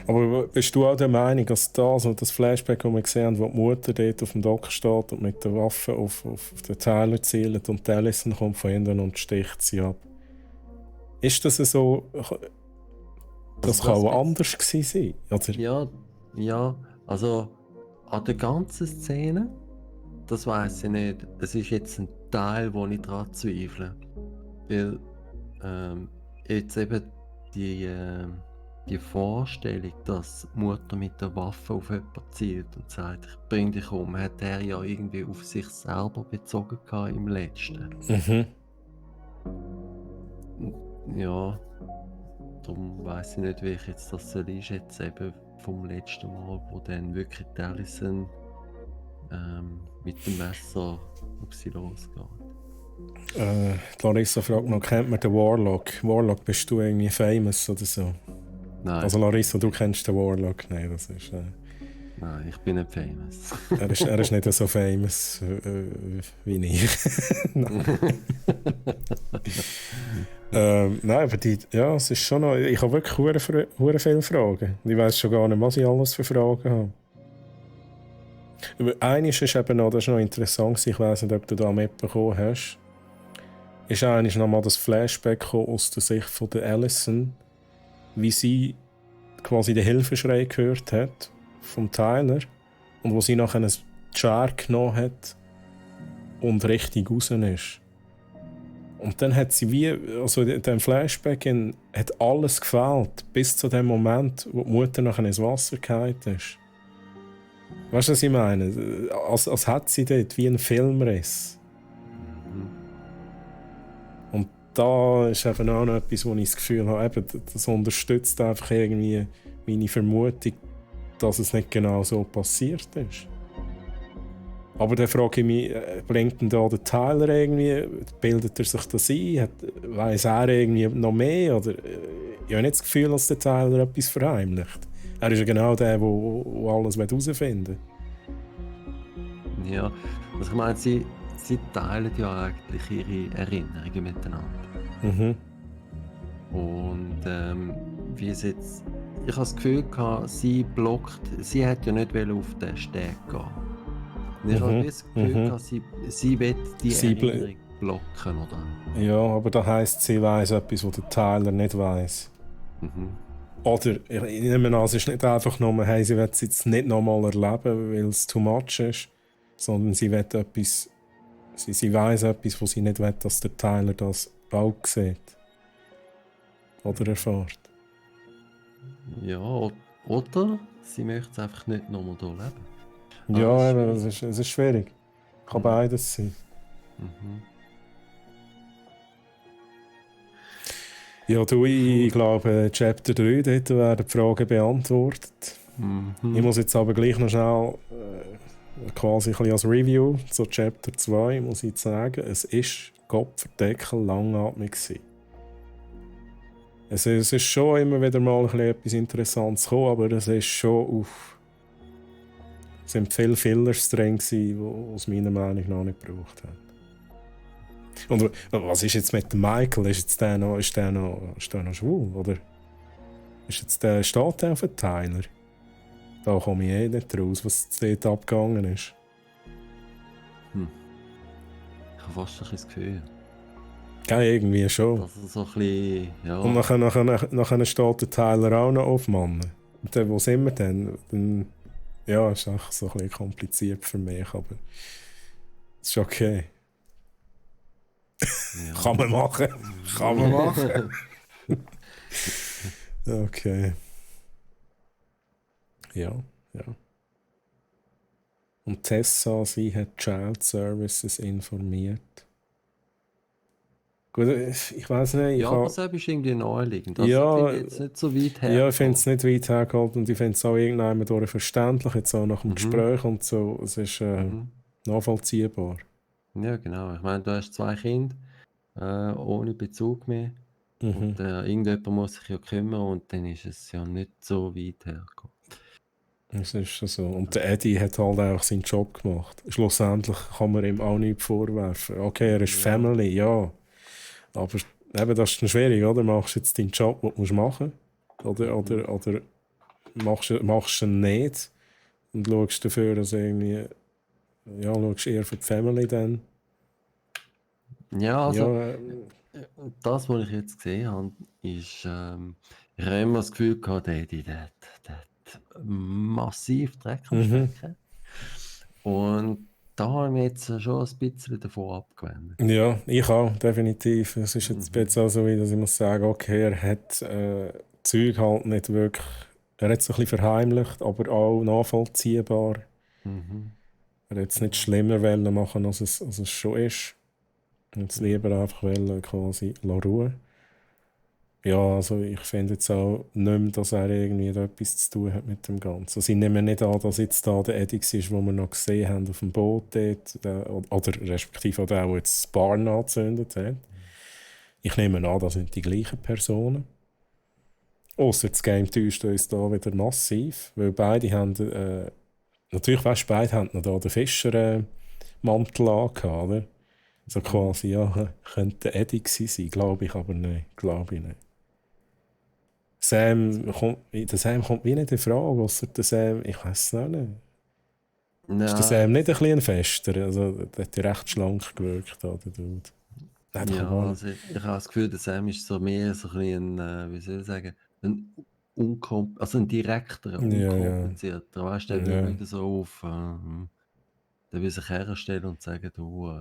Aber bist du auch der Meinung, dass das Flashback, das wir gesehen haben, wo die Mutter dort auf dem Dock steht und mit der Waffe auf den Tyler zielt und Allison kommt von hinten und sticht sie ab? Ist das so... Das kann auch anders gewesen sein, oder? Ja, also an der ganzen Szene, das weiss ich nicht. Es ist jetzt ein Teil, wo ich daran zweifle. Weil jetzt eben die Vorstellung, dass die Mutter mit der Waffe auf jemanden zielt und sagt, ich bring dich um, hat er ja irgendwie auf sich selber bezogen im letzten. Ja, darum weiss ich nicht, wie ich jetzt das soll einschätzen, eben vom letzten Mal, wo dann wirklich die Allison mit dem Messer auf sie losgeht. Larissa fragt noch, kennt man den Warlock? Warlock, bist du irgendwie famous oder so? Nein. Also Larissa, du kennst den Warlock? Nein, das ist... Nein, ich bin nicht famous. er ist nicht so famous wie ich. Nein, aber es ist schon noch... Ich habe wirklich hure viele Fragen. Ich weiss schon gar nicht, was ich alles für Fragen habe. Eines ist eben noch, das ist noch interessant, ich weiss nicht, ob du da mitbekommen hast, ist eigentlich nochmal das Flashback aus der Sicht von der Allison, wie sie quasi den Hilfeschrei gehört hat vom Tyler und wo sie nachher ein Chair genommen hat und richtig raus ist. Und dann hat sie also in diesem Flashback hat alles gefehlt, bis zu dem Moment, wo die Mutter nachher ins Wasser gefallen ist. Weißt du, was ich meine? Als hätte sie dort wie einen Filmriss. Und da ist eben auch noch etwas, wo ich das Gefühl habe, eben, das unterstützt einfach irgendwie meine Vermutung, dass es nicht genau so passiert ist. Aber dann frage ich mich, bringt denn da der Tyler irgendwie, bildet er sich das ein? Weiss er irgendwie noch mehr? Oder, ich habe nicht das Gefühl, dass der Tyler etwas verheimlicht. Er ist ja genau der, der alles herausfinden will. Ja, also ich meine, sie teilen ja eigentlich ihre Erinnerungen miteinander. Und wie es jetzt... Ich habe das Gefühl gehabt, sie hat ja nicht auf den Steg gehen. Und ich habe das Gefühl gehabt, sie will die Erinnerung blocken, oder? Ja, aber das heisst, sie weiss etwas, was der Tyler nicht weiss. Oder, ich nehme an, es ist nicht einfach nur, hey, sie will es jetzt nicht nochmal erleben, weil es too much ist, sondern sie will etwas, sie weiss etwas, was sie nicht will, dass der Tyler das auch sieht. Oder erfährt. Ja, oder sie möchte es einfach nicht nochmal hier leben. Ja, es ist schwierig. Kann beides sein. Ja, du, ich glaube, Chapter 3, dort werden die Fragen beantwortet. Ich muss jetzt aber gleich noch schnell quasi ein bisschen als Review zu Chapter 2 muss ich sagen, es ist Kopfverdeckel langatmig gewesen. Es ist schon immer wieder mal ein bisschen etwas Interessantes gekommen, aber es ist schon es sind viele Fillers drin gewesen, die aus meiner Meinung nach nicht gebraucht haben. Und was ist jetzt mit dem Michael? Ist der noch schwul? Oder steht der auf den Tyler? Da komme ich nicht raus, was dort abgegangen ist. Ich habe fast ein das Gefühl. Ja, irgendwie schon. Das ist so ein bisschen, ja. Und nachher steht der Tyler auch noch auf Mann. Und dann, wo sind wir denn? Dann ja, ist auch so ein bisschen kompliziert für mich, aber es ist okay. Ja. Kann man machen. Kann man machen. Okay. Ja. Und Tessa, sie hat Child Services informiert. Gut, ich weiß nicht. Ja, aber selbst ist irgendwie naheliegend. Also, Ja, finde ich jetzt nicht so weit ja, ich finde es hergeholt. nicht weit hergeholt und ich finde es auch irgendwann durch verständlich, jetzt auch nach dem Gespräch und so. Es ist nachvollziehbar. Ja, genau. Ich meine, du hast 2 Kinder ohne Bezug mehr. Und irgendjemand muss sich ja kümmern und dann ist es ja nicht so weit hergekommen. Es ist schon so. Und der Eddie hat halt einfach seinen Job gemacht. Schlussendlich kann man ihm auch nichts vorwerfen. Okay, er ist Family, ja. Aber eben, das ist dann schwierig, oder? Machst du jetzt deinen Job, den du machen musst? Oder machst du ihn nicht und schaust dafür, dass irgendwie... Ja, schaust eher für die Family dann. Ja, also, Ja, das, was ich jetzt gesehen habe, ist, ich habe immer das Gefühl gehabt, der hat massiv Dreck am Stecken. Und da habe ich mich jetzt schon ein bisschen davon abgewendet. Ja, ich auch, definitiv. Es ist jetzt auch so, wie dass ich muss sagen, okay, er hat Zeug halt nicht wirklich... Er hat es ein bisschen verheimlicht, aber auch nachvollziehbar. Er hat es nicht schlimmer wollen machen, als es schon ist. Und es lieber einfach wollen, quasi Ruhe. Ja, also ich finde jetzt auch nicht mehr, dass er irgendwie da etwas zu tun hat mit dem Ganzen. Also ich nehme nicht an, dass jetzt da der Eddie ist, den wir noch gesehen haben auf dem Boot dort, oder respektive auch der jetzt das Barn angezündet hat. Ich nehme an, das sind die gleichen Personen. Ausser das Game täuscht uns da wieder massiv, weil beide haben, natürlich weißt du, beide haben noch da den Fischer-Mantel angehabt, oder? So quasi, ja, könnte Eddie gewesen sein, glaube ich aber nicht, Der Sam kommt wie nicht in Frage, ausser der Sam, ich weiß es noch nicht. Ist der Sam nicht ein bisschen fester? Also, der hat ja recht schlank gewirkt, der Dude. Nein, Ja, also ich habe das Gefühl, der Sam ist so mehr so ein bisschen wie soll ich sagen, ein direkterer, unkomplizierter. Weißt du, der will wieder so auf, der will sich herstellen und sagen, du,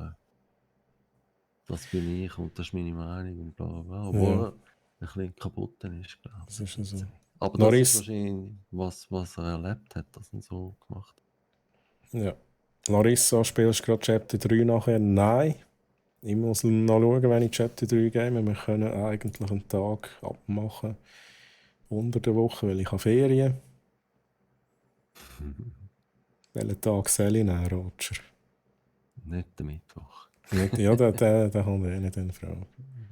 das bin ich und das ist meine Meinung und bla bla. Obwohl er ein bisschen kaputt ist, glaube ich. Das ist so. Aber das ist wahrscheinlich, was er erlebt hat, das er so gemacht hat. Ja. Larissa, spielst du gerade Chapter 3 nachher? Nein. Ich muss noch schauen, wenn ich Chapter 3 gehe. Wir können eigentlich einen Tag abmachen unter der Woche, weil ich habe Ferien. Welchen Tag soll ich nehmen, Roger? Nicht der Mittwoch. Nicht, ja, der kommt eh nicht in Frage.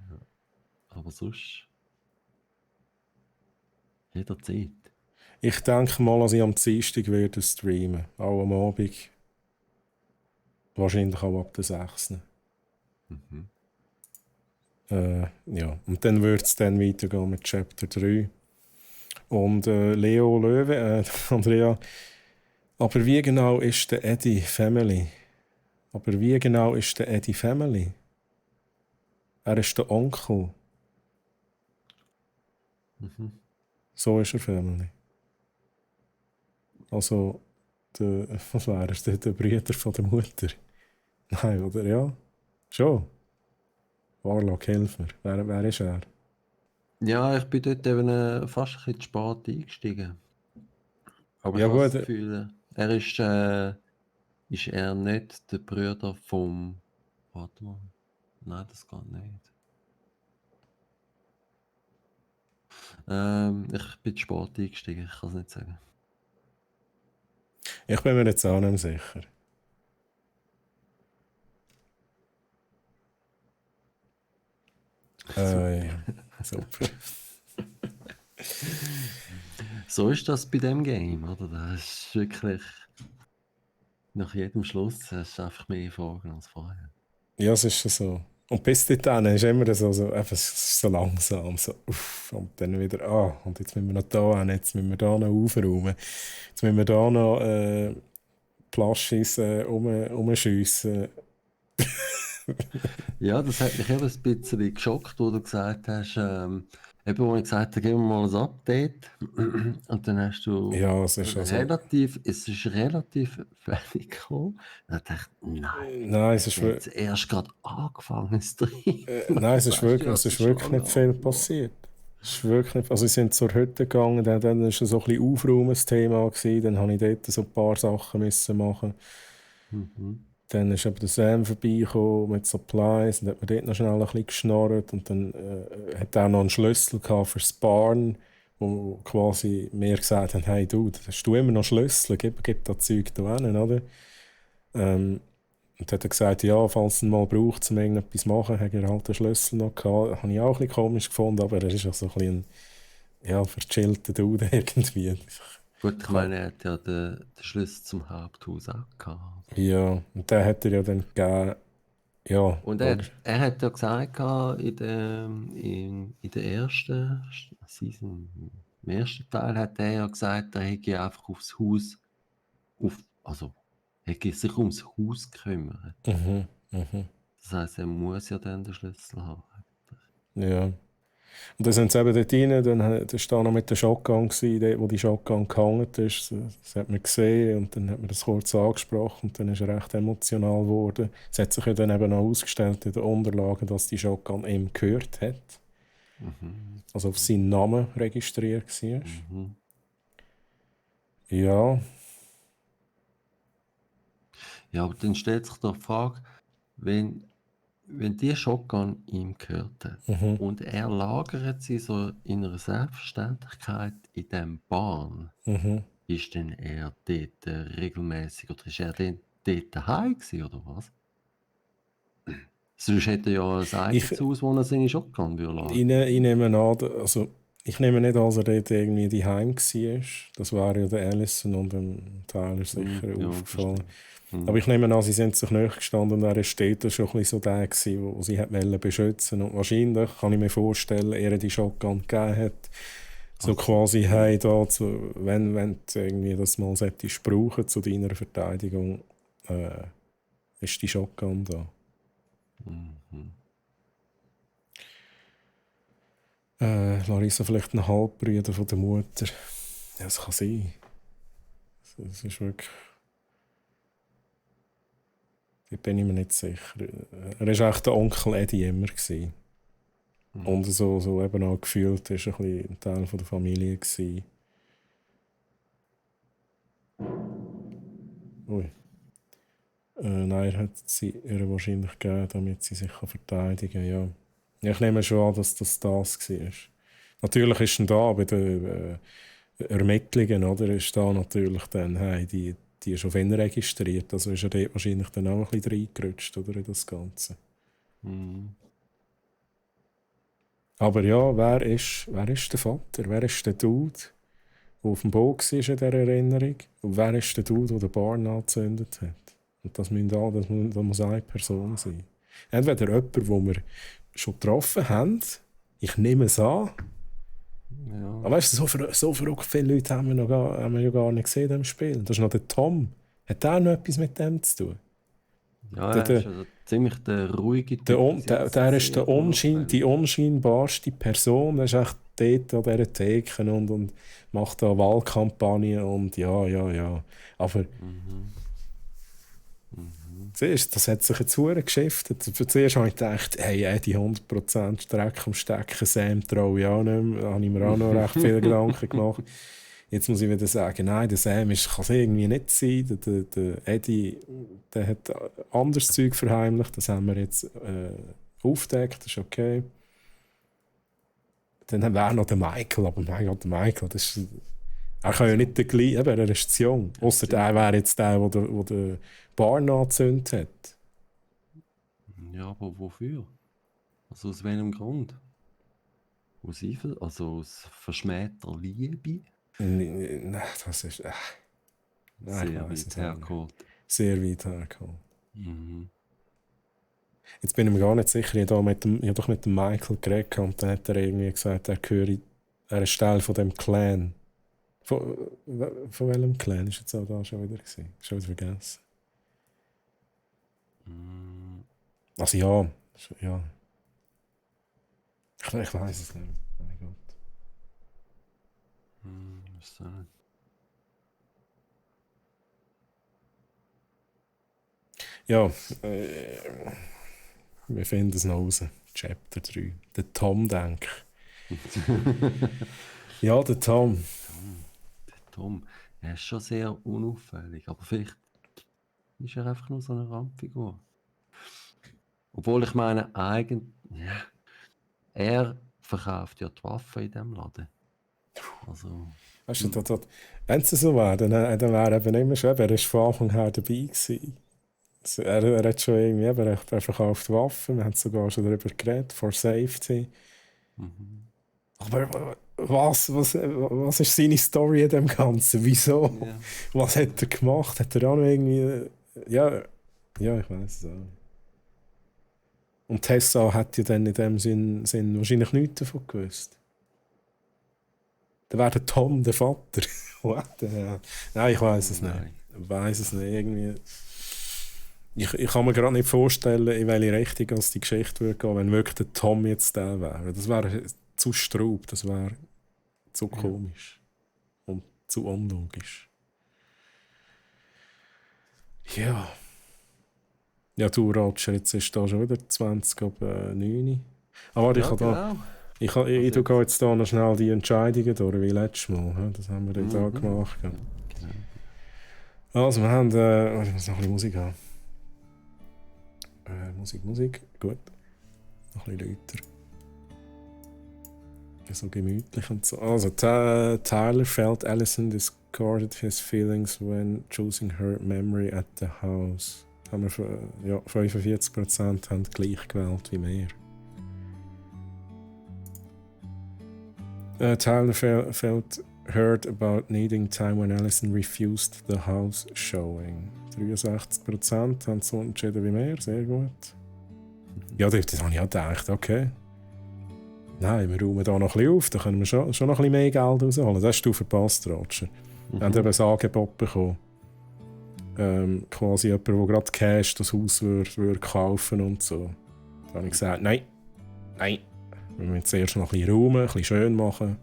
Ja. Aber sonst jederzeit. Ich denke mal, dass ich am Dienstag werde streamen. Auch am Abend. Wahrscheinlich auch ab der 6. Ja. Und dann wird es dann weitergehen mit Chapter 3. Und Leo Löwe, Andrea, aber wie genau ist der Eddie Family? Er ist der Onkel. So ist er Family. Also, was wäre es? Der Bruder von der Mutter? Nein, oder? Ja? Schon. Warlock, hilf mir. Wer ist er? Ja, ich bin dort eben fast ein bisschen zu spät eingestiegen. Aber Ja, ich habe das gut. Gefühl, er ist er nicht der Bruder vom... Warte mal. Nein, das geht nicht. Ich bin zu spät eingestiegen, ich kann es nicht sagen. Ich bin mir jetzt auch nicht sicher. Ja, super. So ist das bei dem Game, oder? Das ist wirklich... Nach jedem Schluss hast du einfach mehr Fragen als vorher. Ja, es ist schon so. Und bis dahin ist immer so es ist so langsam, so und dann wieder, und jetzt müssen wir noch da hin, jetzt müssen wir da noch aufräumen, jetzt müssen wir da noch Plaschis umschiessen. Ja, das hat mich eben ein bisschen geschockt, wo du gesagt hast, wo ich gesagt habe, geben wir mal ein Update. Und dann hast du es ist relativ fertig gekommen. Dann dachte ich, nein, es ist jetzt erst gerade angefangen zu nein, es ist wirklich nicht viel passiert. ist wirklich, also sie sind zur Hütte gegangen, dann war es so ein bisschen Aufräumen das Thema gewesen, dann habe ich dort so ein paar Sachen müssen machen. Mhm. Dann ist eben der Sam vorbeigekommen mit Supplies und hat mir dort noch schnell ein bisschen geschnorrt und dann hat er noch einen Schlüssel gehabt für das Barn, wo quasi mir gesagt haben, hey du, hast du immer noch Schlüssel, gib das Zeug da hin, oder? Und dann hat er gesagt, ja, falls er mal braucht, um irgendetwas zu machen, hat er halt den Schlüssel noch gehabt. Das habe ich auch ein bisschen komisch gefunden, aber er ist auch so ein bisschen verchillter Dude irgendwie. Gut, ich meine, er hat ja den Schlüssel zum Haupthaus auch gehabt. Ja, und den hat er ja dann gegeben. Ja, Und er hat ja gesagt, in der ersten Season, im ersten Teil hat er ja gesagt, er hätte einfach aufs Haus, also er hätte sich ums Haus gekümmert. Das heisst, er muss ja dann den Schlüssel haben. Ja. Und dann sind sie eben dort rein, dann war da noch mit der Shotgun, dort, wo die Shotgun gehangen ist. Das hat man gesehen und dann hat man das kurz angesprochen und dann ist er recht emotional geworden. Es hat sich ja dann eben auch ausgestellt in den Unterlagen, dass die Shotgun ihm gehört hat. Also auf seinen Namen registriert war. Ja. Ja, aber dann stellt sich doch die Frage, wenn die Shotgun ihm gehört hat und er lagert sie so in einer Selbstverständlichkeit in diesem Bahn, ist denn er dort regelmäßig oder ist er denn dort daheim gewesen, oder was? Sonst hätte er ja ein eigenes Haus, wo er seine Shotgun lagern. Ich nehme an, also ich nehme nicht an, dass er dort irgendwie daheim war. Das war ja der Allison und dem Tyler sicher aufgefallen. Aber ich nehme an, sie sind sich nahe gestanden und er war dort schon ein bisschen so der, den sie beschützen wollten. Und wahrscheinlich, kann ich mir vorstellen, er die Shotgun gegeben hat. So quasi, hey, da, wenn du irgendwie das mal brauchen zu deiner Verteidigung, ist die Shotgun da. Larissa vielleicht ein Halbbruder von der Mutter. Ja, das kann sein. Das ist wirklich... Da bin ich mir nicht sicher. Er war echt der Onkel Eddie immer. Und so eben auch gefühlt, er war ein Teil der Familie. Ui. Nein, er hat sie ihr wahrscheinlich gegeben, damit sie sich verteidigen kann. Ja. Ich nehme schon an, dass das war. Natürlich ist er da bei den Ermittlungen, oder? Ist da natürlich dann, hey, die ist auf ihn registriert. Also ist er dort wahrscheinlich dann auch ein bisschen reingerutscht, oder, in das Ganze. Aber ja, wer ist der Vater? Wer ist der Dude, der auf dem Boot war in dieser Erinnerung? Und wer ist der Dude, der den Barn angezündet hat? Und das muss eine Person sein. Entweder jemand, den wir schon getroffen haben, ich nehme es an. Ja. Aber weißt du, so verrückt viele Leute haben wir ja gar nicht gesehen in diesem Spiel. Das ist noch der Tom. Hat der noch etwas mit dem zu tun? Ja, er ist also ziemlich der ruhige Typ. Der ist die unscheinbarste Person. Er ist echt dort an dieser Theke und macht da Wahlkampagne und ja. Aber zuerst, das hat sich jetzt verdammt geschiftet. Zuerst habe ich gedacht, hey, die 100% Strecke am Stecken, Sam traue ich auch nicht mehr. Da habe ich mir auch noch recht viele Gedanken gemacht. Jetzt muss ich wieder sagen, nein, der Sam kann es irgendwie nicht sein. Der Eddie, der hat anderes Zeug verheimlicht. Das haben wir jetzt aufgedeckt, das ist okay. Dann wäre noch der Michael, aber mein Gott, der Michael, das ist... Er kann ja nicht der gleiche, er ist zu jung. Ausser er wäre jetzt der den Barn angezündet hat. Ja, aber wofür? Also aus welchem Grund? Aus verschmähter Liebe? Nein, das ist... Sehr weit hergeholt. Sehr weit hergeholt. Jetzt bin ich mir gar nicht sicher, ich habe doch mit dem Michael geredet und dann hat er irgendwie gesagt, er ist Teil von dem Clan. Von welchem Clan ist jetzt auch da schon wieder gewesen? Schon wieder vergessen. Also ja. Ich weiß es nicht. Mein Gott. Was ist das? Ja, wir finden es noch raus. Chapter 3. Der Tom, denke ich. Ja, der Tom. Der Tom, er ist schon sehr unauffällig, aber vielleicht ist er einfach nur so eine Randfigur. Obwohl ich meine, ja, er verkauft ja die Waffen in diesem Laden. Also, Weißt du, wenn es so wäre, dann wäre eben immer schon, er war von Anfang her dabei gewesen. Also er hat schon irgendwie, er verkauft Waffen, wir haben sogar schon darüber geredet, for safety. Aber was ist seine Story in dem Ganzen? Wieso? Ja. Was hat er gemacht? Hat er auch noch irgendwie... Ja, ich weiß es auch nicht. Und Tessa hat ja dann in dem Sinn wahrscheinlich nichts davon gewusst. Dann wäre der Tom der Vater. What? Nein, ich weiß es nicht. Ich weiß es nicht. Irgendwie... Ich kann mir gerade nicht vorstellen, in welche Richtung als die Geschichte würde gehen, wenn wirklich der Tom jetzt der wäre. Das wäre zu straub, das wäre zu komisch und zu unlogisch. Ja. Ja, du, Roger, jetzt ist da schon wieder 20 ab 9. Aber ja, genau. Ich gehe jetzt da noch schnell die Entscheidungen durch, wie letztes Mal. Das haben wir da gemacht. Ja. Genau. Also, wir haben... ich muss noch ein bisschen Musik haben. Musik, gut. Noch ein bisschen lauter. So gemütlich und so. Also, Tyler felt Allison discarded his feelings when choosing her memory at the house. Haben wir 45% haben gleich gewählt wie wir. Tyler felt hurt about needing time when Allison refused the house showing. 63% haben so entschieden wie wir, sehr gut. Ja, das habe ich auch gedacht, okay. Nein, wir räumen da noch ein bisschen auf, da können wir schon noch ein bisschen mehr Geld rausholen. Das hast du verpasst, Roger. Wir haben eben ein Angebot bekommen. Quasi jemand, der gerade Cash das Haus würde kaufen und so. Da habe ich gesagt, nein. Wir müssen zuerst noch ein bisschen räumen, ein bisschen schön machen.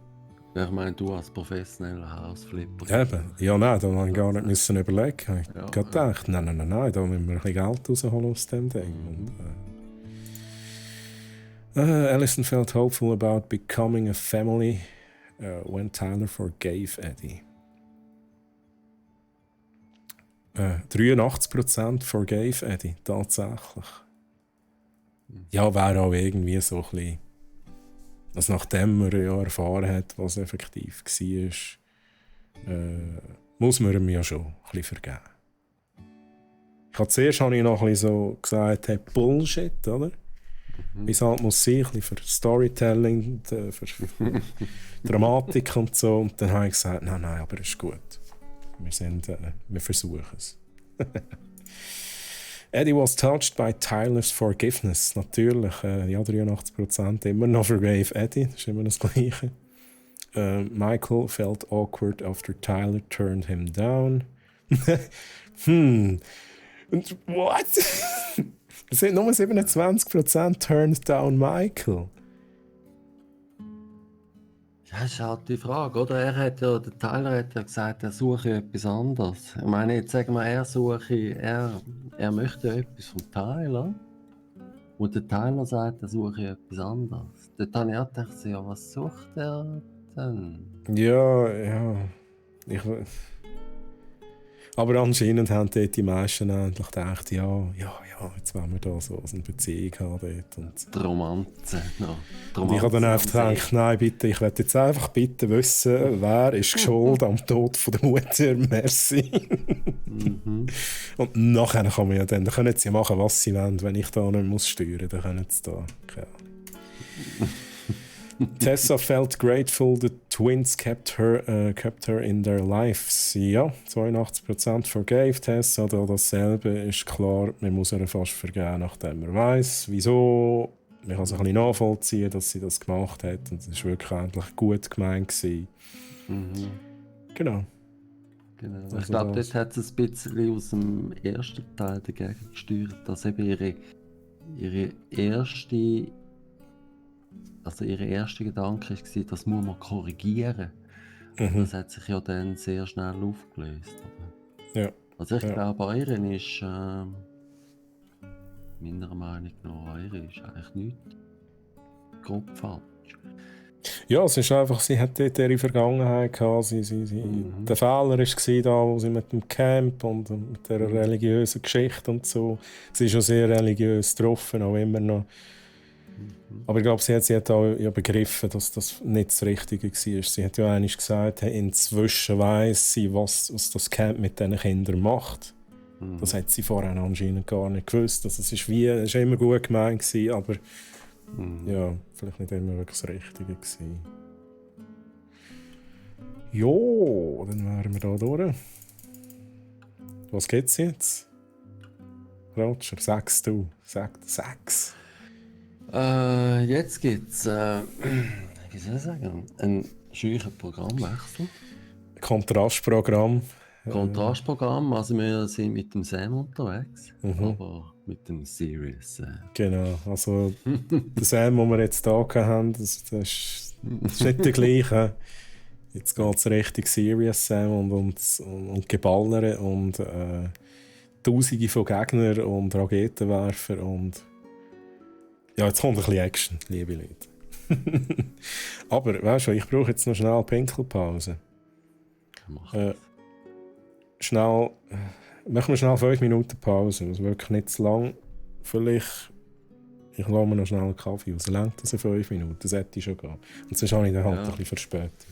Ja, ich meine, du als professioneller Hausflipper. Eben. Ja, nein, da musste ich gar nicht müssen überlegen. Ich habe gedacht, nein, da müssen wir ein bisschen Geld rausholen aus dem Ding. Und, Allison felt hopeful about becoming a family when Tyler forgave Eddie. 83% forgave Eddie, tatsächlich. Ja, wäre auch irgendwie so ein bisschen... Also nachdem man ja erfahren hat, was effektiv war, muss man ihm ja schon ein bisschen vergeben. Zuerst habe ich noch ein bisschen so gesagt, hey, Bullshit, oder? Wie es halt muss sein, ein bisschen für Storytelling, für Dramatik und so. Und dann habe ich gesagt, nein, aber es ist gut. Wir versuchen es. Eddie was touched by Tyler's forgiveness. Natürlich, ja, 83% immer noch forgave Eddie. Das ist immer das Gleiche. Michael felt awkward after Tyler turned him down. Und what? Es sind nur 27% turned down Michael. Ja, das ist halt die Frage, oder? Der Tyler hat ja gesagt, er suche etwas anderes. Ich meine, jetzt sagen wir, er möchte etwas vom Tyler. Und der Tyler sagt, er suche etwas anderes. Dort habe ich auch gedacht, ja, was sucht er denn? Ja. Aber anscheinend haben dort die meisten endlich gedacht, ja, jetzt wollen wir da so eine Beziehung haben dort. Und die Romanze. No. Und ich habe dann einfach gedacht, nein, bitte, ich möchte jetzt einfach bitte wissen, wer ist schuld am Tod von der Mutter, merci. Und nachher kann man ja dann können sie machen, was sie wollen, wenn ich da nicht muss steuern, dann können sie da, okay. Tessa felt grateful the twins kept her in their lives. Ja, 82% forgave Tessa. Da dasselbe ist klar, man muss ihr fast vergeben, nachdem man weiss, wieso. Man kann es ein bisschen nachvollziehen, dass sie das gemacht hat. Und es war wirklich eigentlich gut gemeint. Genau. Also ich glaube, dort hat es ein bisschen aus dem ersten Teil dagegen gesteuert, dass eben ihre erste Gedanke war, das muss man korrigieren. Das hat sich ja dann sehr schnell aufgelöst. Oder? Ja. Also ich glaube, eure ist, meiner Meinung nach, eure ist eigentlich nichts grob falsch. Ja, es ist einfach, sie hat dort ihre Vergangenheit gehabt. Der Fehler war da, wo sie mit dem Camp und mit der religiösen Geschichte und so. Sie ist schon sehr religiös getroffen, auch immer noch. Aber ich glaube, sie hat auch ja begriffen, dass das nicht das Richtige war. Sie hat ja einmal gesagt, hey, inzwischen weiss sie, was das Camp mit diesen Kindern macht. Das hat sie vorher anscheinend gar nicht gewusst. Also es war immer gut gemeint, aber ja, vielleicht nicht immer wirklich das Richtige gewesen. Jo, dann wären wir da durch. Was gibt's jetzt? Roger, sagst du. Sag's. Jetzt gibt's, wie soll ich sagen, einen scheuchen Programmwechsel. Kontrastprogramm. Kontrastprogramm, also wir sind mit dem Sam unterwegs, aber mit dem Serious Sam. Genau, also der Sam, den wir jetzt hier haben, das ist nicht der gleiche. Jetzt geht es richtig Serious Sam und Geballere und Tausende von Gegnern und Raketenwerfer und ja, jetzt kommt ein bisschen Action, liebe Leute. Aber weißt du, ich brauche jetzt noch schnell eine Pinkelpause. Machen wir schnell 5 Minuten Pause, also wirklich nicht zu lang. Vielleicht, ich lasse mir noch schnell einen Kaffee aus. Längt das in 5 Minuten? Das hätte ich schon gehen. Und sonst habe ich dann halt ein bisschen verspätet.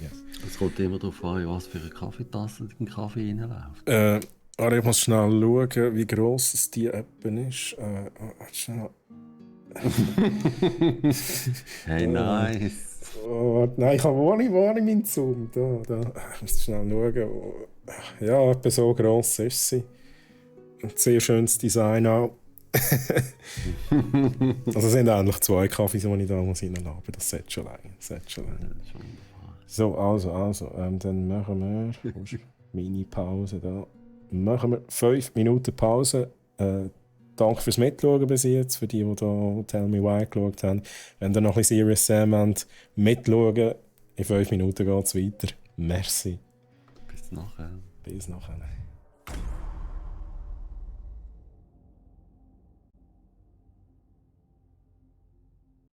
Es kommt immer darauf an, was für eine Kaffeetasse in den Kaffee reinläuft. Aber ich muss schnell schauen, wie gross die etwa ist. Schnell. Hey, nice. Nein, ich habe wo ich meinen Zoom? Da. Ich muss schnell schauen. Ja, etwa so gross ist sie. Ein sehr schönes Design auch. Also es sind eigentlich 2 Kaffees, die ich da reinlassen muss. Das sollte schon länger. So, also. Dann machen wir Mini-Pause da. Machen wir 5 Minuten Pause. Danke fürs Mitschauen bis jetzt, für die da Tell Me Why geschaut haben. Wenn ihr noch ein bisschen Serious Sam habt, mitschauen. In 5 Minuten geht es weiter. Merci. Bis nachher. Bis nachher.